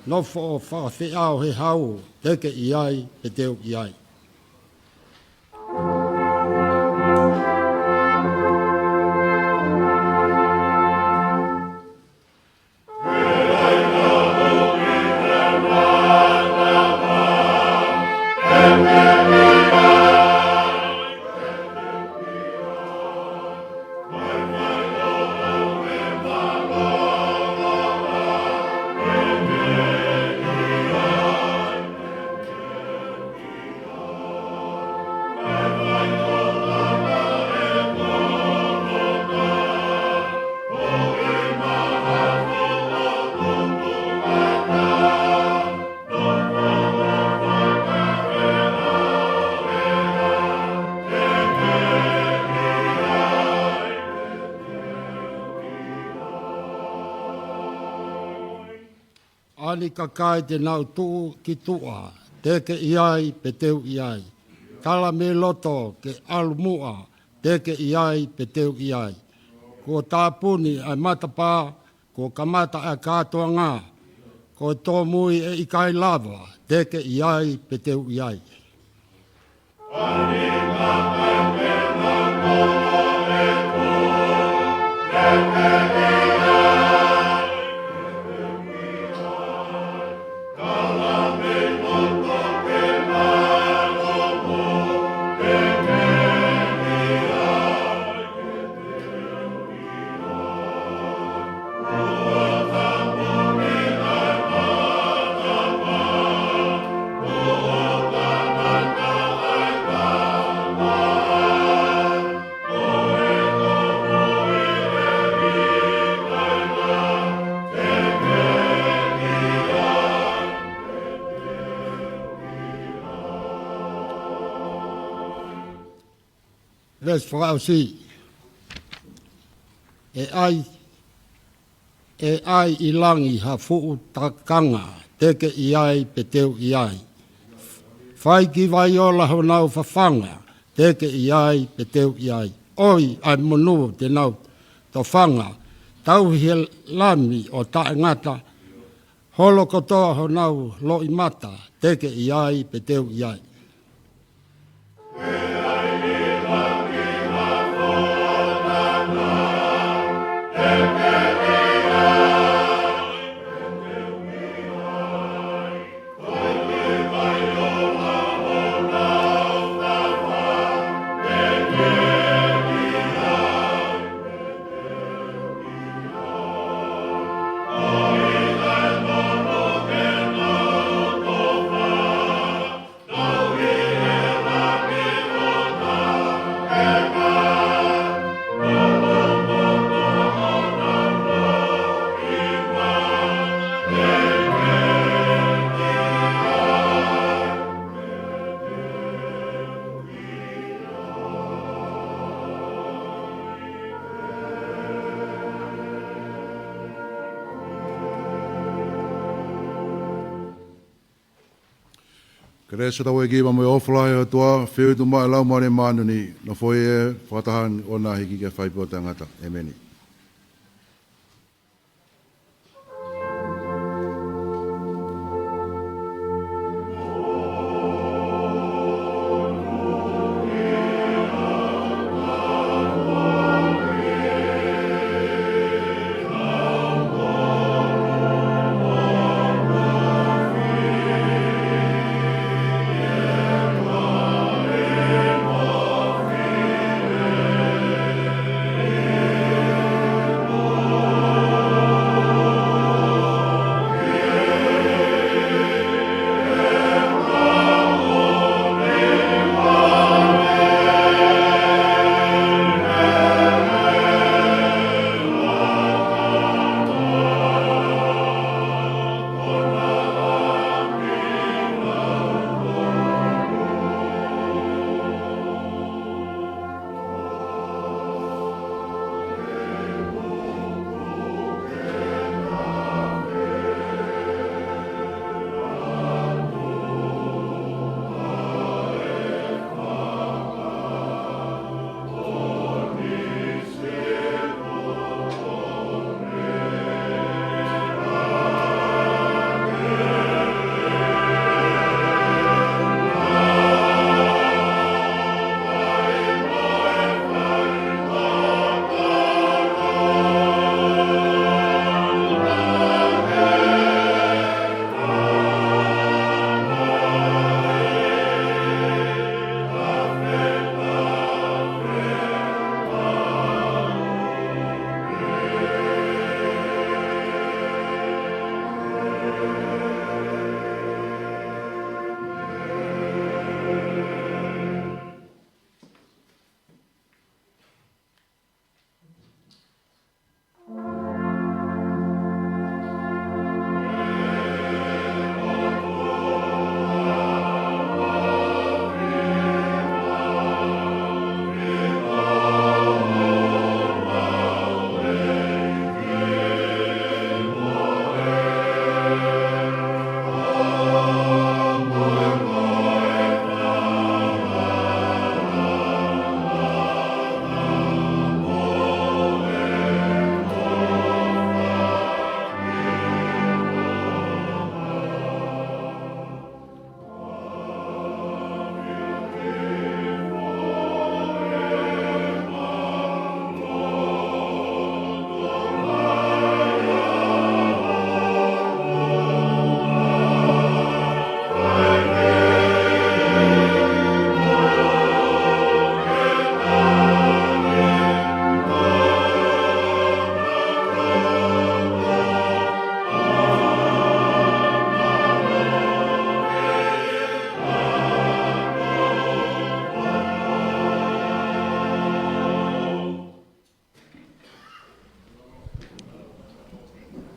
nofo ʻo fakafeʻao he hau, te ke ʻi ai, pe te u ʻi ai. ʻAni kakai te nau tuʻu ki tuʻa, te ke ʻi ai pe te u ʻi ai. Tala mei loto ke ʻalu muʻa, te ke ʻi ai pe te u ʻi ai. Kuo tāpuni ʻa e matapā, kuo kamata ʻa e kātoanga. Ko e tōmui ʻe ʻikai lava, te ke ʻi ai pe te u ʻi ai. Veesi fakaʻosi. ʻE ʻai, ʻe ʻai ʻi langi ha fuʻu takanga, te ke ʻi ai pe te u ʻi ai. Fai ki Vaiola honau fafanga, te ke ʻi ai pe te u ʻi ai. ʻOi ʻa e monū te nau tofanga, tauhi he lami ʻo taʻengata, holo kotoa honau loʻimata, te ke ʻi ai pe te u ʻi ai. Kelesi ʻa hotau ʻEiki pea mo e ʻofa lahi ʻa e ʻOtua, feohi atu mo e Laumālie Māʻoniʻoni, nofoʻia fakataha ʻo na hiki ki he fai pē ʻo taʻengata. ʻEmeni.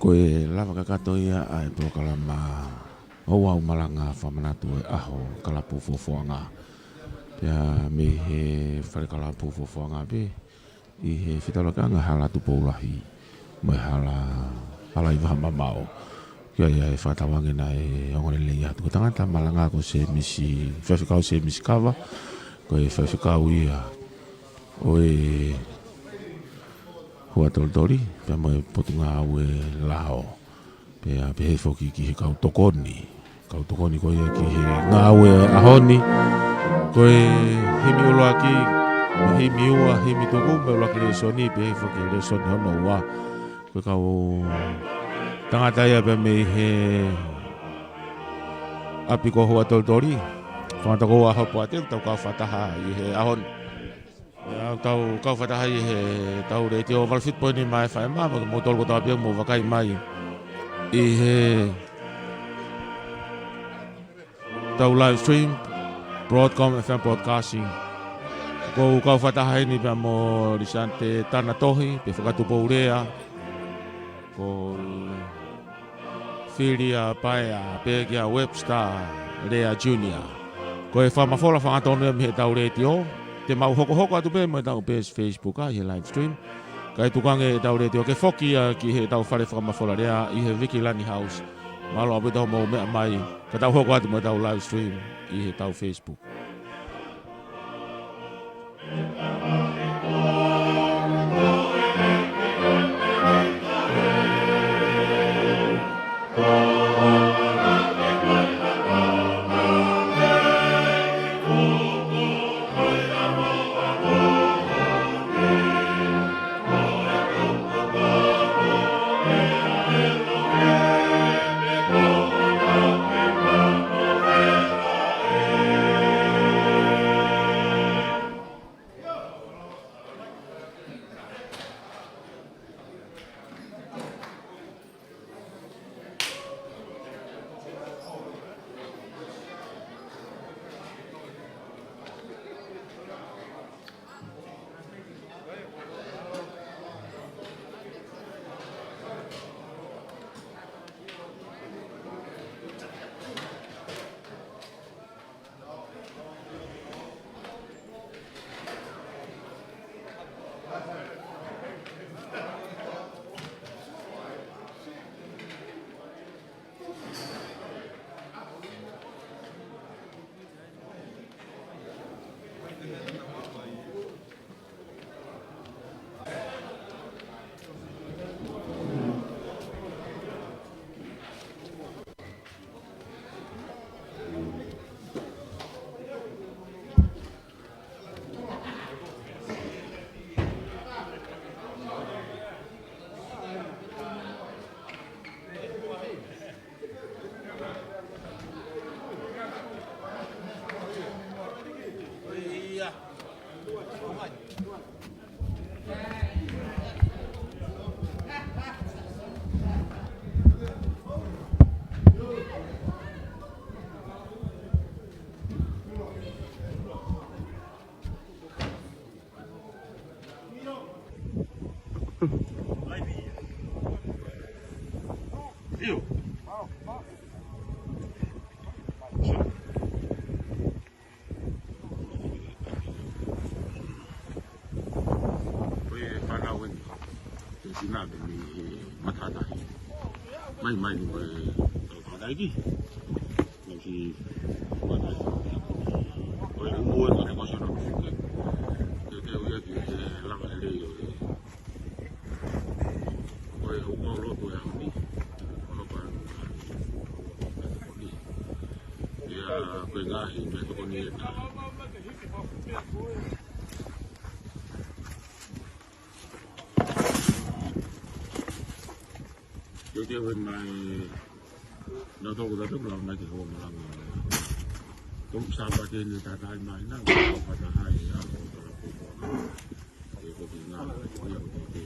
Ko e lava kakato ia ʻa e polokalama ʻo e Ouau Malanga Fakamanatu ʻo e ʻAho Kalapu Fofoʻanga. Pea mei he Fale Kalapu Fofoʻanga pē, ʻi he fetaulaki ʻa e Hala Tupou Lahi mo e Hala, Hala ʻi Vahamamaʻo. Ko ia ʻe fakatauange naʻe ongoongolelei atu ko e tangata malanga ko Sēmisi, Faifekau Sēmisi Kava, ko e faifekau ia ʻo e Huʻatolitoli, pea mo e Potungāue Lao. Pea pehē foki ki he kau tokoni. Kau tokoni ko ia ki he ngāue ʻo e ʻaho ni. Ko e himi ʻuluaki, mo e himi ua, himi tuku, mo e ʻuluaki lēsoni, pehē foki lēsoni hono ua. Ko e kau tangata ia pea mei he ʻapi ko Huʻatolitoli. Fanga tokoua Hopoate, tau kau fakataha ʻi he ʻaho ni. ʻA ʻetau kau fakataha ʻi heʻetau letiō valu fitu poini nima F M, mo kimoutolu kotoa pē ʻoku mou vakai mai ʻi heʻetau live stream, Broadcom F M Broadcasting. Ko e kau fakataha eni pea mo Lisante Tanatohi, pea fakatupu lea, ko Filia Paea, pea kia Webster Lea Junior. Ko e fakamafola fakatonga ia mei heʻetau letiō, te mau hokohoko atu pē mo ʻetau page Facebook ʻa ʻi he live stream. Kae tukuange ʻetau letiō ke foki ia ki heʻetau fale fakamafola lea ʻi he Vikilani House, Mālō ʻaupito hoʻomou meʻa mai, ka tau hoko atu mo ʻetau live stream ʻi heʻetau Facebook. Ko e fānau eni, ko e sina pē mei he matātahi. Mai, mai ni ko e tau kātaiki. Mei he matātahi. Ko e umu eni ko e tau sona. Ke, ke uia ki he lava lelei ʻo e Ko e ʻū mau lotu ʻi he ʻaho ni. Ko e lotu ʻa e ʻaho ni. ʻIa, ko e ngaahi meʻatokoni ʻe taha. Te u toe ʻomi mai naʻa tau kota tau lau mai ki he hoa malanga. Tau Sāpate ni tatai mai na, kau kata hai, ʻa, kau kata kau kau. Ke ko ki ngā, ko ia ko te.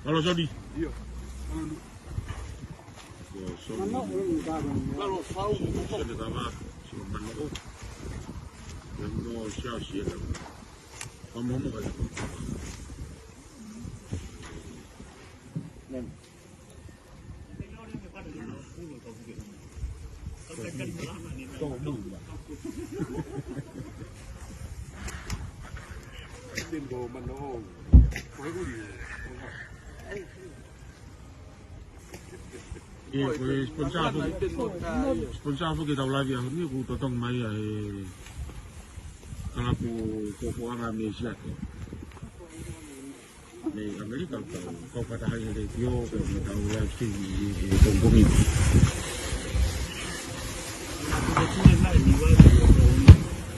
Alo, Soni. Ko Soni. Alo, Soni kama, Soni mano. Ko mo sia sia la. Ko mo mo ka. ʻE, ko e sponsor foki, sponsor foki ʻetau live ʻaho ni, ʻoku totongi mai ʻa e kalapu fofoʻanga mei Siato. Mei ʻAmelika, kau, kau fakataha ʻi he letiō, kau mo ʻetau live stream ʻi, ʻi, ʻi Tonga ni.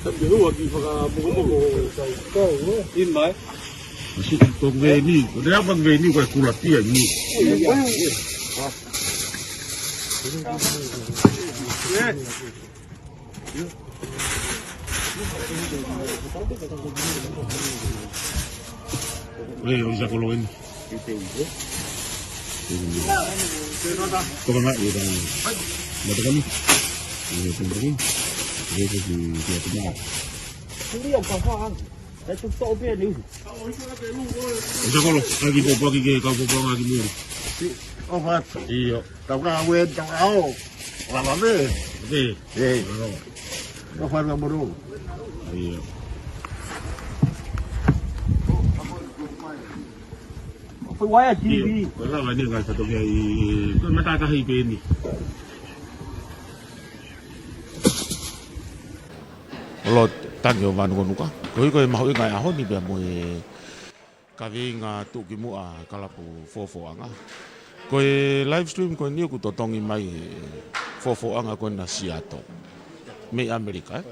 Tapu ke hua ki fakamokomoko. Kau, ē? In mai. Masi, ko veni, ko te apa veni, ko e kula pia ni. Ē, ʻo isa kolo eni. Toka na, ʻe, ta. Mata kami. ʻE, tembaki. ʻE, ki, ki, ki, ki, ki. Kulia ka fa. Ē, tu to pe ni. Isa kolo, ʻaki pōpoaki ke kau pōpoaki ki muli. ʻOfa atu. ʻIo. Tau ka ue, tau ka o. Lava me. Ē. Ē. ʻOfa atu ka moro. ʻIo. Ko e uaea T V. ʻIo. Ko e lava ni ngaahi fatongia ʻi, ko e matātahi pē eni. Lord Tangi ʻo Vānukonuka. Koeʻuhi ko e mahuʻinga e ʻaho ni pea mo e kaveinga tuʻukimuʻa kalapu Fofoʻanga. Ko e live stream ko eni ʻoku totongi mai he Fofoʻanga ko ena Seattle. Mei ʻAmelika, ē.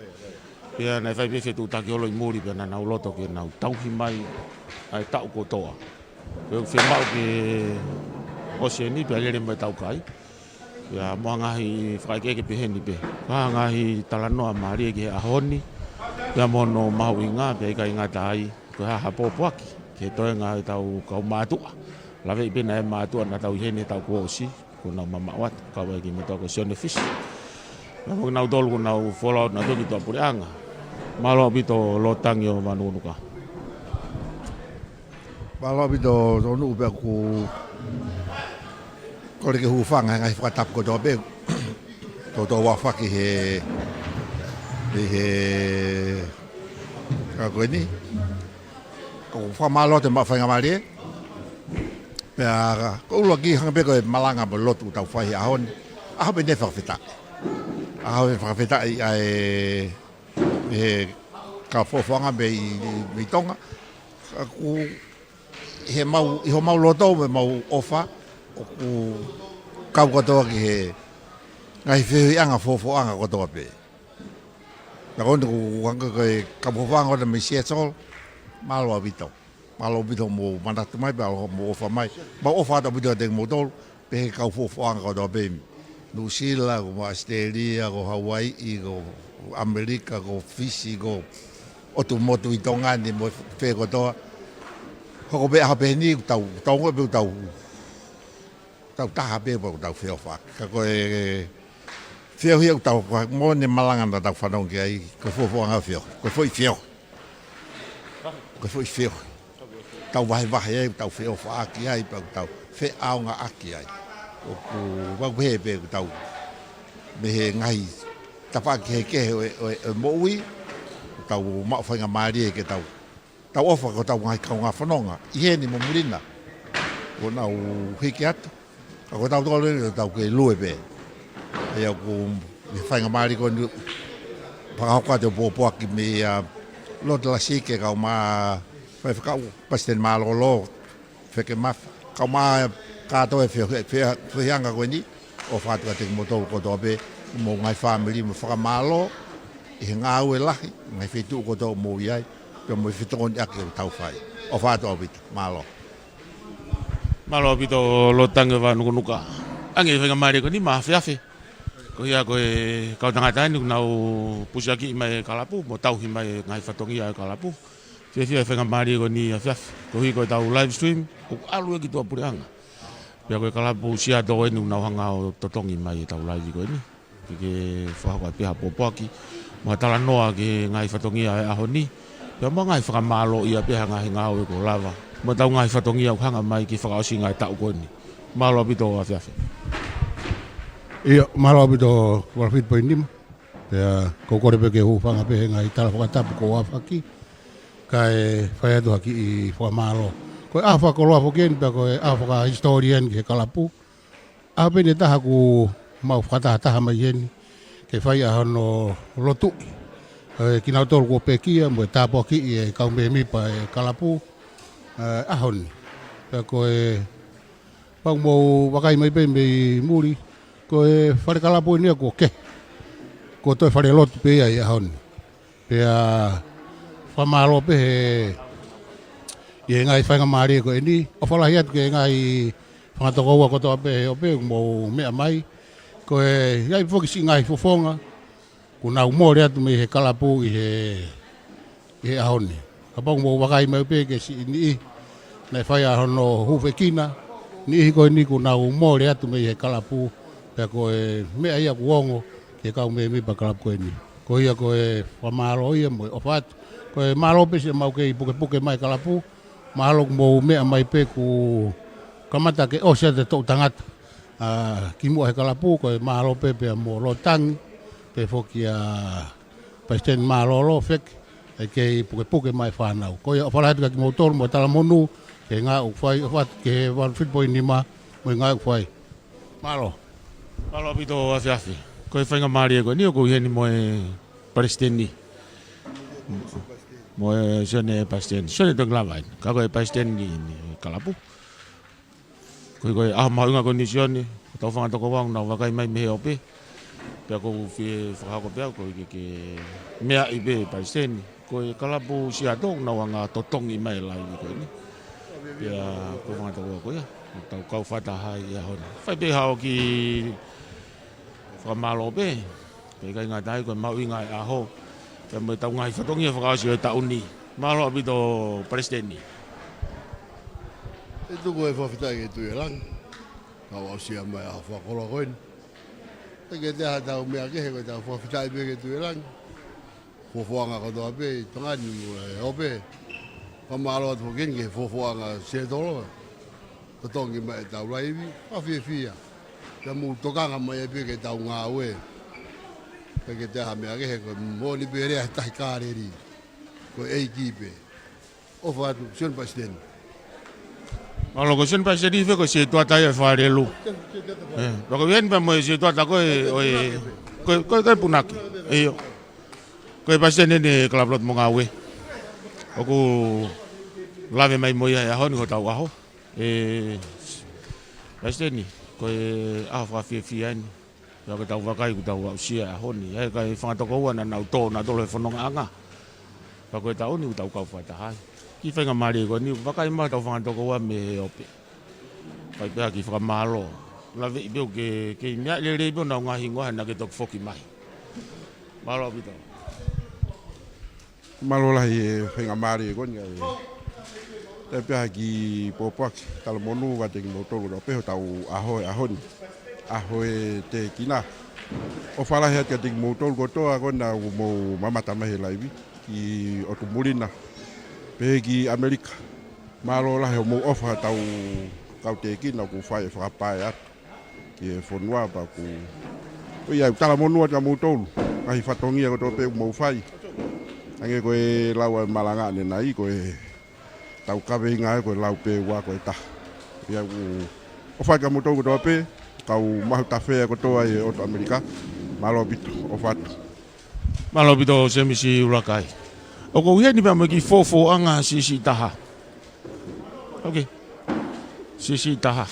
Pea naʻe fai pē fetuʻutaki holo ʻi muli pea naʻa nau loto ke nau tauhi mai ʻa e taʻu kotoa. Ko e fiemaʻu ke ʻosi eni pea lele mai taukai. Pea mo e ngaahi fakaʻekeʻeke pehē ni pē. Ko e ngaahi talanoa mālie ki he ʻaho ni. Pea mo hono mahuʻinga, pea ʻikai ngata ai. Ko e hā ha pōpoaki ki he toenga ʻetau kau mātuʻa. Laveʻi pē naʻe mātuʻa naʻa tau ʻi heni he taʻu kuo ʻosi. Kuo nau mamaʻo atu, kau ai kimoutolu ko Sione Fisi. Pea mo kinautolu kuo nau folau atu nautolu ki tuʻapuleʻanga. Mālō ʻaupito Lord Tangi ʻo Vānukonuka. Mālō ʻaupito Tōnuʻu pea ʻoku kole ke u hūfanga he ngaahi fakatapu kotoa pē. Toutou aofaki he, he, he, ka ko eni. Ko e fakamālō atu e maʻu faingamālie. Pea ko e ʻuluaki hangē pē ko e malanga mo e lotu ʻoku tau fai he ʻaho ni. ʻAho pē eni e fakafetaʻi. ʻAho pē fakafetaʻi ʻa e, e kau Fofoʻanga mei, mei Tonga. Ka ʻoku ʻi he mau, ʻi homau loto mo ʻemau ʻofa, ʻoku kau kotoa ki he ngaahi feohiʻanga Fofoʻanga kotoa pē. Pea ko eni ʻoku hangē ko e kau Fofoʻanga ʻoku mei Seattle, mālō ʻaupito. Mālō ʻaupito hoʻomou manatu mai, pea hoʻomou ʻofa mai. Mau ʻofa atu ʻaupito kiate kimoutolu, pehē ki he kau Fofoʻanga kotoa pē. Nuʻusila, ko ʻAositelēlia, ko Hauaiʻi, ko ʻAmelika, ko Fisi, ko e ʻotu motu ʻi Tonga ni mo fē kotoa. Hoko pē ʻaho pē eni, tau, tau ongoʻi pē tau, tau taha pē, pea tau feʻofaʻaki. Ka ko e feohi ʻoku tau, mo ʻene malanga naʻa tau fanongo ki ai, ko e Fofoʻanga feohi, ko e foʻi feohi. Ko e foʻi feohi. Tau vahevahe ai, tau feʻofaʻaki ai, pea tau feʻaongaʻaki ai. ʻOku, ʻoku pehē pē ʻoku tau, mei he ngaahi tafaʻaki kehekehe ʻo e, ʻo e, ʻo e moʻui, tau maʻu faingamālie ke tau, tau ʻofa ko ʻetau ngaahi kaungā fononga, ʻi heni mo muli na. Kuo nau hiki atu. Ka ko tautolu eni, tau kei lue pē. ʻA ia ʻoku, ʻi he faingamālie ko eni, fakahoko atu e pōpoaki mei a Lord Lasike kae ʻumaʻā e faifekau, Palesiteni Mālōlō, Feke Mafi. Kae ʻumaʻā kātoa e fe-, fe-, feohiʻanga ko eni, ʻofa atu kiate kimoutolu kotoa pē, mo e ngaahi fāmili, mo e fakamālō, ʻi he ngāue lahi, ngaahi feituʻu kotoa ʻoku mou ʻi ai, pea mo e fetokoniʻaki ʻoku tau fai. ʻOfa atu ʻaupito, mālō. Mālō ʻaupito Lord Tangi ʻo Vānukonuka. ʻAnge e faingamālie ko eni maʻa Feafe. Ko ia ko e kau tangata eni ʻoku nau pusiakiʻi mai e kalapu, mo tauhi mai e ngaahi fatongia e kalapu. Fiefia e faingamālie ko eni ʻa Feafe. Koeʻuhi ko ʻetau live stream, ʻoku ʻalu ia ki tuʻapuleʻanga. Pea ko e kalapu Seattle eni ʻoku nau hanga ʻo totongi mai ʻetau live ko eni. Ke, ke fakahoko atu pē ha pōpoaki, mo ha talanoa ki he ngaahi fatongia e ʻaho ni. Pea mo e ngaahi fakamālōʻia pē ha ngaahi ngāue kuo lava. Mo ʻetau ngaahi fatongia ʻoku hanga mai ki he fakaʻosinga e taʻu ko eni. Mālō ʻaupito ʻa Feafe. ʻIo, mālō ʻaupito Valafiti Poinima. Pea ʻoku ou kole pē ke u hūfanga pē he ngaahi tala fakatapu kuo aofaki. Kae fai atu ha kiʻi fakamālō. Ko e ʻaho fakakoloa foki eni, pea ko e ʻaho fakahisitōlia eni ki he kalapu. ʻAho pē eni ʻe taha ʻoku mau fakatahataha mai heni, ke fai ʻa hono lotuʻi ʻe kinautolu kuo pekia mo e tāpuakiʻi e kau mēmipa e kalapu, ʻa, ʻaho ni. Pea ko e, kapau ʻoku mou vakai mai pē mei muli, ko e fale kalapu eni ia kuo kehe. Kuo toe fale lotu pē ia ʻi he ʻaho ni. Pea fakamālō pē he, ʻi he ngaahi faingamālie ko eni, ʻofa lahi atu ki he ngaahi fanga tokoua kotoa pē he ʻope ʻoku mou meʻa mai. Ko e, ʻi ai foki siʻi ngaahi fofonga, ʻoku nau mole atu mei he kalapu ʻi he, ʻi he ʻaho ni. Kapau ʻoku mou vakai mai pē ki he siʻi niʻihi naʻe fai ʻa hono hūfekina, niʻihi ko eni ʻoku nau mole atu mei he kalapu, pea ko e meʻa ia ʻoku ongo ki he kau mēmipa kalapu ko eni. Ko ia ko e fakamālō ia mo e ʻofa atu. Ko e mālō pē siʻemau kei pukepuke mai kalapu, mālō ʻoku mou meʻa mai pē ʻoku Kamata ke ʻosi atu e toʻu tangata. ʻA, kimuʻa he kalapu, ko e mālō pē pea mo Lotangi, pea foki ʻa Palesiteni Mālōlō Feke, ʻe kei pukepuke mai fānau. Ko ia ʻofa lahi atu kia kimoutolu mo e talamonū, ke ngāue ʻoku fai, ʻofa atu ki he valu fitu poini nima, mo e ngāue ʻoku fai. Mālō. Mālō ʻaupito Afiafi. Ko e faingamālie ko eni ʻoku ʻi heni mo e Palesiteni. Mo e Sione Palesiteni. Sione Tongilava eni. Ka ko e Palesiteni ni, ni kalapu. Ko e, ko e ʻaho mahuʻinga ko eni Sione, ko ʻetau fanga tokoua ʻoku nau vakai mai mei he ope. Pea ʻoku ou fie fakahoko pē au ko e ke, ke meaʻi pē Palesiteni. Ko e kalapu Siato ʻoku nau hanga totongi mai e laivi ko eni. Pea ko e fanga tokoua ko ia, ʻoku tau kau fakataha ai he ʻaho ni. Fai pē haʻo kiʻi fakamālō pē. Pea ʻikai ngata ai ko e mahuʻinga e ʻaho. Pea mo ʻetau ngaahi fatongia fakaʻosi ʻo e taʻu ni. Mālō ʻaupito Palesiteni. ʻE tuku e fakafetaʻi ki he Tuʻi ʻo Langi. Kau aʻusia mai ʻa e fakakoloa ko eni. ʻIkai ke toe ʻi ai haʻatau meʻa kehe, ko ʻetau fakafetaʻi pē ki he Tuʻi ʻo Langi. Fuofuanga kotoa pē ʻi Tonga ni mo e ope. Fakamālō atu foki ki he fuofuanga Siato. Totongi mai ʻetau laivi, fakafiefia. Pea mou tokanga mai ai pē ki heʻetau ngāue. ʻIkai ke toe ʻi ai ha meʻa kehe, ko e moʻoni pē lea he tahi Kāleli. Ko e ʻEiki pē. ʻOfa atu, Sione Palesiteni. Mālō ko Sione Palesiteni fē ko e sētuata ia ʻo e Fakalelu. ʻE, pea ko eni pea mo e sētuata ko e, ʻo e, ko e, ko e, ko e punake. ʻIo. Ko e Palesiteni eni e kalapu lotu mo ngāue. ʻOku lave mai mo ia he ʻaho ni ko hotau ʻaho. ʻE, Palesiteni, ko e ʻaho fakafiefia eni. Pea ko ʻetau vakai ʻoku tau aʻusia e ʻaho ni. ʻA e kakai fanga tokoua naʻa nau tō nautolu he fonongaʻanga. Pea ko e taʻu ni ʻoku tau kau fakataha ai. Kiʻi faingamālie ko eni, vakai mai hotau fanga tokoua mei he ope. Fai pē ha kiʻi fakamālō. Laveʻi pē ʻoku ke, ke meaʻi lelei pē honau ngaahi hingoa he naʻa ke toki foki mai. Mālō ʻaupito. Mālō lahi e faingamālie ko eni ai. Te u pehē ha kiʻi pōpoaki, talamonū kiate kimoutolu kotoa pē hotau ʻaho he ʻaho ni. ʻAho e tēkina. ʻOfa lahi atu kiate kimoutolu kotoa ko ena ʻoku mou mamata mai he laivi. Ki ʻOtu Muli na. Pehē ki ʻAmelika. Mālō lahi hoʻomou ʻofa hotau kau tēkina ʻoku fai e fakapae atu ki he fonua pea ʻoku, ʻo ia ʻoku talamonū atu kia moutolu, ngaahi fatongia kotoa pē ʻoku mou fai. Hangē ko e lau ʻa e malanga ʻanenai, ko ʻetau kaveinga ko e lau pē ua ko e taha. ʻIo ʻoku ʻofa atu kia moutolu kotoa pē, kau mahu tafe kotoa ʻi he ʻOtu ʻAmelika, mālō ʻaupito, ʻofa atu. Mālō ʻaupito Semisi Ulakai. ʻOku ou ʻi heni pea mo e kiʻi fofoʻanga siʻisiʻi taha. Ok. Siʻisiʻi taha.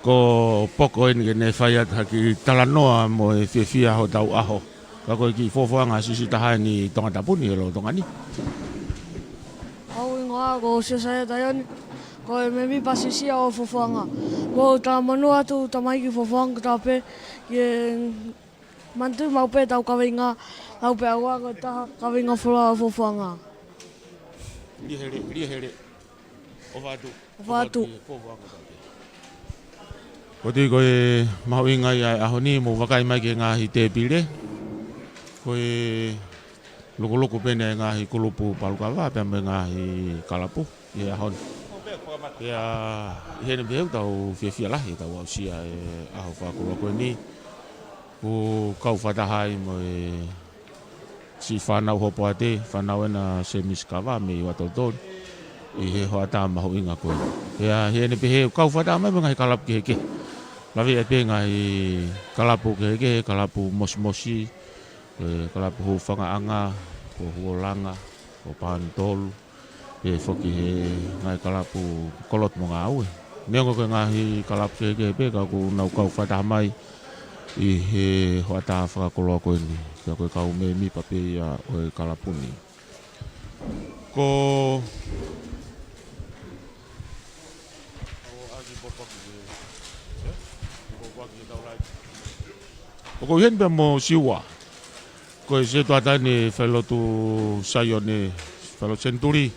Ko Poko eni ke ne fai atu ha kiʻi talanoa mo e fiefia hotau ʻaho. Ka ko e kiʻi fofoʻanga siʻisiʻi taha eni ʻi Tongatapu ni he lolotonga ni. Hoku hingoa ko Siosaia Taioni, ko e mēmipa siʻisiʻi ʻo e fofoʻanga. Ko e talamonū atu tamaiki fofoʻanga kotoa pē, ki he manatuʻi maʻu pē ʻetau kaveinga, lau pē ua ko e taha, kaveinga folau ʻo e fofoʻanga. Liahele, liahele. ʻOfa atu. ʻOfa atu. Ko e tui ko e mahuʻinga ia e ʻaho ni, mou vakai mai ki he ngaahi tēpile. Ko e lukuluku pē eni e ngaahi kulupu palukava, pea mo e ngaahi kalapu ʻi he ʻaho ni. Pea ʻi heni pē ʻoku tau fiefia lahi, tau aʻusia e ʻaho fakakoloa ko eni. ʻOku kau fakataha ai mo e siʻi fānau Hopoate, fānau ena Semisi Kava mei Uatotoni, ʻi he hoʻatā mahuʻinga ko eni. Pea ʻi heni pē ʻoku kau fakataha mai mo e ngaahi kalapu kehekehe. Laveʻi ai pē ngaahi kalapu kehekehe, kalapu mosimosi, ko e kalapu Hūfangaʻanga, ko Huolanga, ko Pahanitolu, pea foki he ngaahi kalapu ko e lotu mo ngāue. Neongo ko e ngaahi kalapu kehekehe pē ka ʻoku nau kau fakataha mai ʻi he hoʻatā fakakoloa ko eni. Pea ko e kau mēmipa pē ia ʻo e kalapu ni. Ko ʻOku ou ʻi heni pea mo Siua. Ko e sētuata eni e Falelotu Saione, Falelotu Senituli.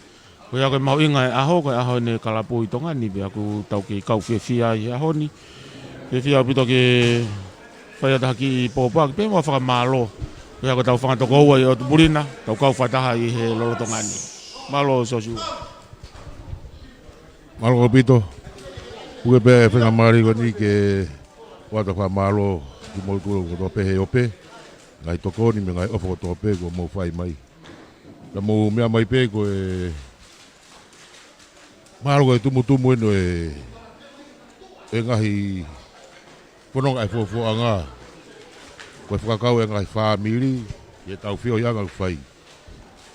Ko ia ko e mahuʻinga e ʻaho, ko e ʻaho eni e kalapu ʻi Tonga ni, pea ʻoku tau kei kau fiefia ʻi he ʻaho ni. Fiefia ʻaupito ke fai atu ha kiʻi pōpoaki pea mo e fakamālō. Ko ia ko ʻetau fanga tokoua ʻi ʻOtu Muli na, tau kau fakataha ʻi he lolotonga ni. Mālō Siosiua. Mālō ʻaupito. Puke pē e faingamālie ko eni ke ʻoatu e fakamālō kimoutolu kotoa pē he ope, ngaahi tokoni mo e ngaahi ʻofa kotoa pē kuo mou fai mai. Ka mou meʻa mai pē ko e mahalo ko e tumutumu eni ʻo e, e ngaahi fononga ʻa e fuofuaʻanga, ko e fakakau e ngaahi fāmili ʻi heʻetau feohiʻanga ʻoku fai.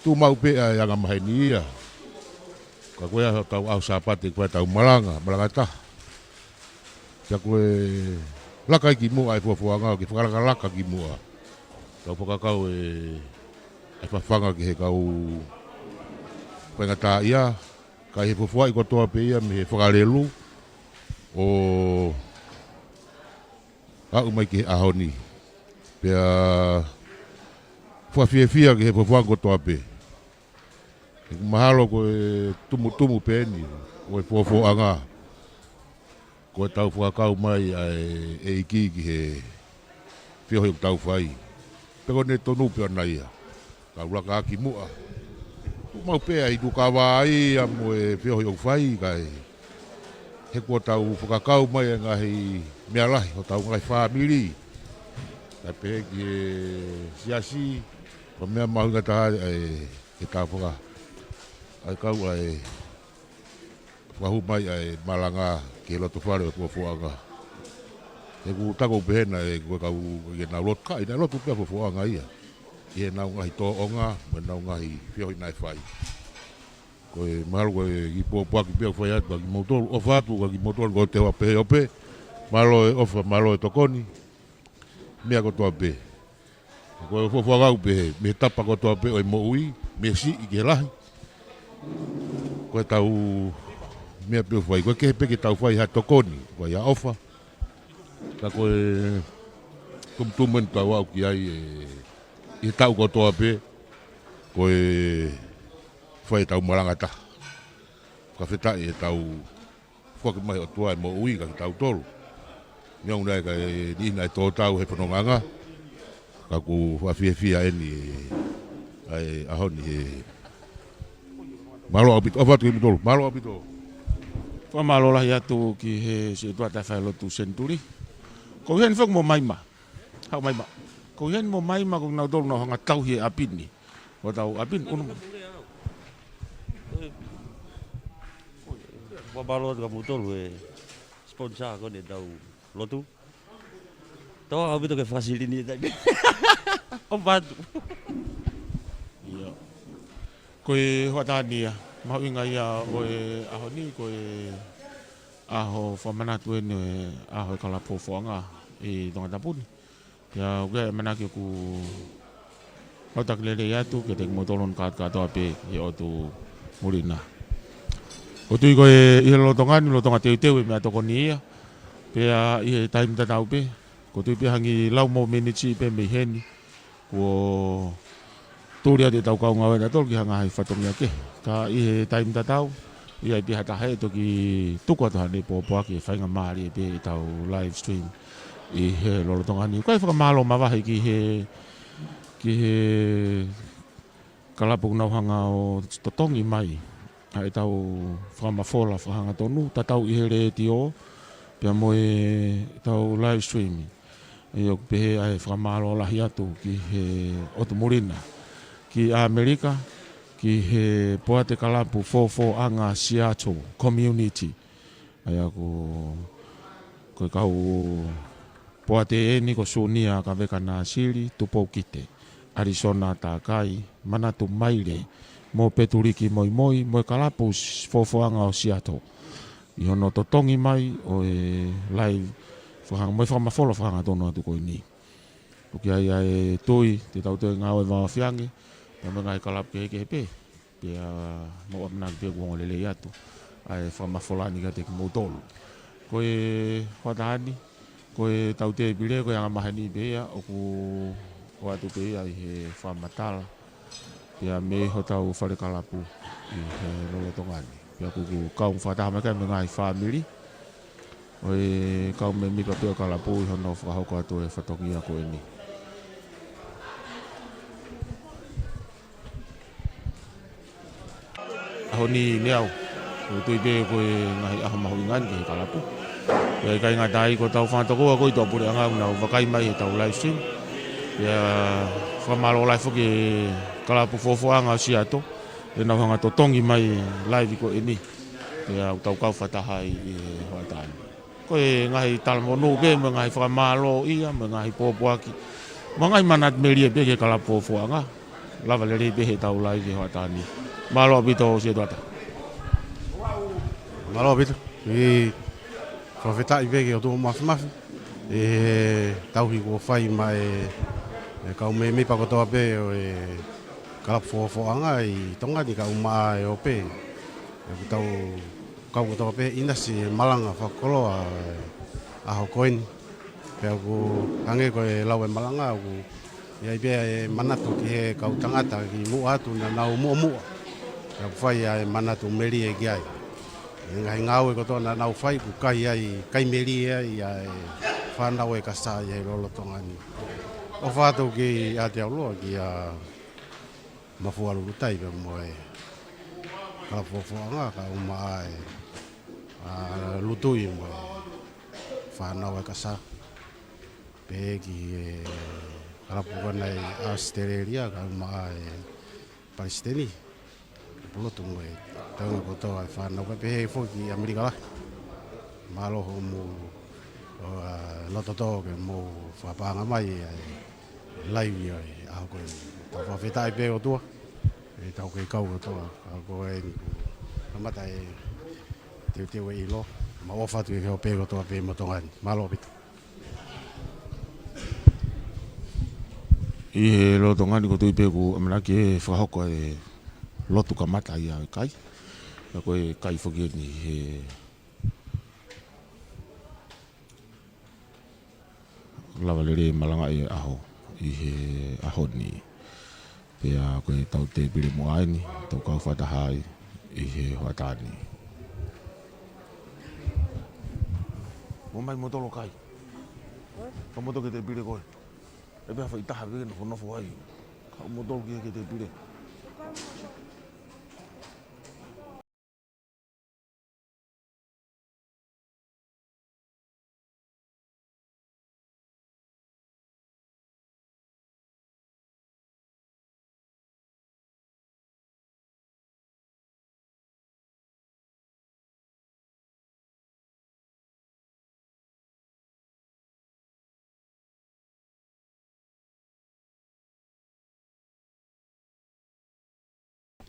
Tuʻu maʻu pē ʻa e angamaheni ia. Ka ko e ʻaho ʻetau ʻaho Sāpate ʻoku fai ʻetau malanga, malanga taha. Pea ko e laka ia ki muʻa ʻa e fuofuaʻanga, ke fakalakalaka ki muʻa. Tau fakakau e, e fafanga ki he kau faingataʻaʻia, ka ʻi he fuofuaʻi kotoa pē ia mei he fakalelu ʻo aʻu mai ki he ʻaho ni. Pea fakafiefia ki he fuofuaʻanga kotoa pē. ʻOku mahalo ko e tumutumu pē eni ʻo e fuofuaʻanga, ko ʻetau fakakau mai ʻa e ʻEiki ki he feohi ʻoku tau fai. Pea ko ʻene tonu pē ʻona ia. Tau laka ki muʻa. Tuʻu maʻu pē ʻa e ʻi tuʻa kava ia mo e feohi ʻoku fai kae, he kuo tau fakakau mai e ngaahi meʻa lahi hotau ngaahi fāmili. Kae pehē ki he siasi, ko e meʻa mahuʻinga taha ʻa e, ke tau faka-, ʻa e kau ʻa e fakahū mai ʻa e malanga ki he loto fale ʻo e fuofuaʻanga. He ʻoku taku pehē naʻe ko e kau ke nau lotu, ka ʻi naʻe lotu pē ʻa e fuofuaʻanga ia ʻi heʻenau ngaahi tōʻonga mo ʻenau ngaahi feohi naʻe fai. Ko e mahalo ko e kiʻi pōpoaki pē ʻoku fai atu kia kimoutolu, ʻofa atu kia kimoutolu ko e teua pē he ope. Mālō e ʻofa, mālō e tokoni, meʻa kotoa pē. Ko e fuofuaʻanga ʻoku pehē, mei he tapa kotoa pē ʻo e moʻui, mei he siʻi ki he lahi. Ko ʻetau meʻa pē ʻoku fai, ko e kehe pē ke tau fai ha tokoni, fai ha ʻofa. Ka ko e tumutumu eni tau aʻu ki ai e, ʻi he taʻu kotoa pē, ko e fai ʻetau malanga taha. Fakafetaʻi ʻetau foaki mai ʻOtua e moʻui kia kitautolu. Neongo naʻe ʻikai ke niʻihi naʻe tō tau he fonongaʻanga, ka ʻoku fakafiefia eni ʻa e ʻaho ni he. Mālō ʻaupito, ʻofa atu kimoutolu, mālō ʻaupito. Fakamālō lahi atu ki he Siʻotua Taʻefailotu Senituli. Ko eni foki mo Maima. Haʻu Maima. Ko eni mo Maima ko kinautolu naʻa nau hanga ʻo tauhi e ʻapi ni. Ko ʻetau ʻapi ni, unu. Fakamālō atu kia moutolu e sponsor ko eni ʻetau lotu. Tau ʻaupito ke fakasilini e taimi. ʻOfa atu. ʻIo. Ko e hoʻatā ni ia, mahuʻinga ia ʻo e ʻaho ni, ko e ʻaho fakamanatu eni ʻo e ʻaho e kalapu fuofuaʻanga ʻi Tongatapu ni. Pea ʻoku ʻi ai e ʻamanaki ʻoku mau taki lelei atu kiate kimoutolu hono kātoa pē ʻi he ʻotu muli na. ʻOku ou tui ko e ʻi he lolotonga ni, lolotonga teuteu e meʻatokoni ia. Pea ʻi he taimi tatau pē, ʻoku ou tui pē hangē lau mo miniti pē mei heni, kuo tuli atu ʻetau kau ngāue ʻatautolu ki ha ngaahi fatongia kehe. Ka ʻi he taimi tatau, ʻi ai pē ha taha ʻe toki tuku atu haʻane pōpoaki e faingamālie pē ʻetau live stream ʻi he lolotonga ni. Kae fakamālō mavahe ki he, ki he kalapu ʻoku nau hanga ʻo totongi mai ʻa ʻetau fakamafola fakahangatonu, tatau ʻi he letiō, pea mo ʻetau live stream. ʻIo, ʻoku pehē ʻa e fakamālō lahi atu ki he ʻotu muli na, ki ʻAmelika, ki he Poate Kalapu Fuofuaʻanga Seattle Community. ʻA ia ko, ko e kau poate eni ko Sunia Kaveka Nāsili, Tupou Kite, ʻAlisona Takai, Manatu Maile, mo Petuliki Moimoi, mo e kalapu s-, fuofuaʻanga ʻo Seattle. ʻI hono totongi mai ʻo e live fakahanga-, mo e fakamafola fakahangatonu atu ko eni. ʻOku ʻi ai ʻa e tui, te tau toe ngāue vāofi ange, pea mo e ngaahi kalapu kehekehe pē. Pea mou ʻamanaki pē kuo ongo lelei atu ʻa e fakamafola ni kiate kimoutolu. Ko e hoʻatā ni, ko ʻetau tēpile, ko e angamaheni pē ia, ʻoku ʻoatu pē ia ʻi he fakamatala. Pea mei hotau fale kalapu ʻi he lolotonga ni. Pea ʻoku, ʻoku kau fakataha mai ki ai mo e ngaahi fāmili ʻo e kau mēmipa pē ʻo e kalapu ʻi hono fakahoko atu e fatongia ko eni. ʻAho ni, Neau. ʻOku ou tui pē ko e ngaahi ʻaho mahuʻinga eni ki he kalapu. Pea ʻikai ngata ai, ko hotau fanga tokoua ko ē ʻi tuʻapuleʻanga ʻoku nau vakai mai heʻetau live stream. Pea fakamālō lahi foki ki he kalapu Fofoʻanga ʻo Siato, ʻenau hanga ʻo totongi mai e live ko eni. Pea ʻoku tau kau fakataha ai ʻi he hoʻatā ni. Ko e ngaahi talamonū pē, mo e ngaahi fakamālō ia, mo e ngaahi pōpoaki, mo e ngaahi manatu melie pē ki he kalapu Fofoʻanga. Lava lelei pē heʻetau live he hoʻatā ni. Mālō ʻaupito Siato ʻAta. Mālō ʻaupito. ʻI fakafetaʻi pē ki he ʻOtua Māfimafi ʻi he tauhi kuo fai maʻa e, e kau mēmipa kotoa pē ʻo e kalapu Fofoʻanga ʻi Tonga ni kae ʻumaʻā e ope. ʻOku tau kau kotoa pē ʻinasi he malanga fakakoloa ʻo e ʻaho ko eni. Pea ʻoku hangē ko e lau e malanga, ʻoku ʻi ai pē ʻa e manatu ki he kau tangata kimuʻa atu naʻa nau muʻomuʻa. Pea ʻoku fai ʻa e manatu melie ki ai. ʻI he ngaahi ngāue kotoa naʻa nau fai, ʻoku kai ai, kai melie ai ʻa e fānau ʻa e Kasā ʻi he lolotonga ni. ʻOfa atu ki ʻAotearoa, kia Mafua Lulutai pea mo e kalapu Fofoʻanga, kae ʻumaʻā e, ʻa, Lutui mo e fānau ʻa e Kasā. Pehē ki he kalapu ko ena ʻi ʻAositelēlia, kae ʻumaʻā e palesiteni, Pulotu mo e toenga kotoa e fānau, kae pehē foki ki ʻAmelika Lahi. Mālō hoʻomou, ʻo, ʻa, loto tō ke mou fakapaʻanga mai ʻa e live ʻo e ʻaho ko eni. Tau fakafetaʻi pē ʻOtua, ʻetau kei kau kotoa, ʻa, ko eni kuo kamata e teuteu e ʻilo, mau ʻofa atu ki he ope kotoa pē mo Tonga ni. Mālō ʻaupito. ʻI he lolotonga ni ʻoku ou tui pē kuo ʻamanaki ke fakahoko e lotu kamata ia ʻa e kai. Ka ko e kai foki eni he lava lelei malangaʻi e ʻaho ʻi he ʻaho ni. Pea ko ʻetau tēpile muʻa eni, tau kau fakataha ai ʻi he hoʻatā ni. Mou ō mai mou tolo kai. Ka mou tolo ki he tēpile ko ē. ʻE pehē ha faʻahitaha pē ke nofonofo ai. Ka mou tolo ki he, ki he tēpile.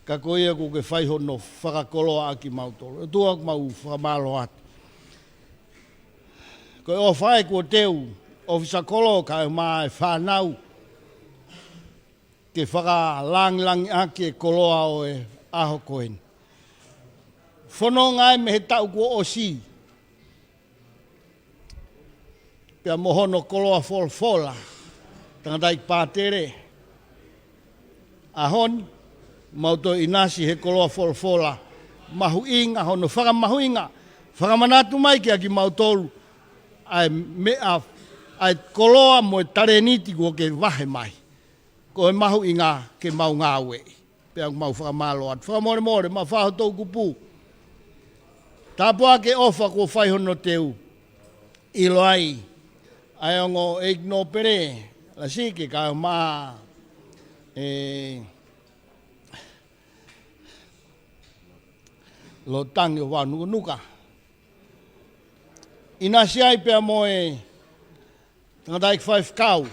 Ka ko ia kuo ke fai hono fakakoloa ʻa kimautolu. ʻOtua, ʻoku mau fakamālō atu. Ko e ʻofa ē kuo teu, ʻofisa kolo kae ʻumaʻā e fānau, ke fakalāngilangiʻaki e koloa ʻo e ʻaho ko eni. Fononga ai mei he taʻu kuo ʻosi, pea mo hono koloa folofola, tangataʻeiki pātele, ʻaho ni, mau toe ʻinasi he koloa folofola mahuʻinga, hono fakamahuʻinga, fakamanatu mai kia kimautolu ʻa e meʻa, ʻa e koloa mo e talēniti kuo ke vahe mai. Ko e mahuʻinga ke mau ngāueʻi. Pea ʻoku mau fakamālō atu. Fakamolemole, ma fa ho toʻukupu. Tāpuaki e ʻofa kuo fai hono teu. ʻIlo ai ʻa e ongo ʻeiki nōpele, Lasike kae ʻumaʻā e Lotangi ʻo Vaunukunuka. ʻInasi ai pea mo e tangataʻeiki faifekau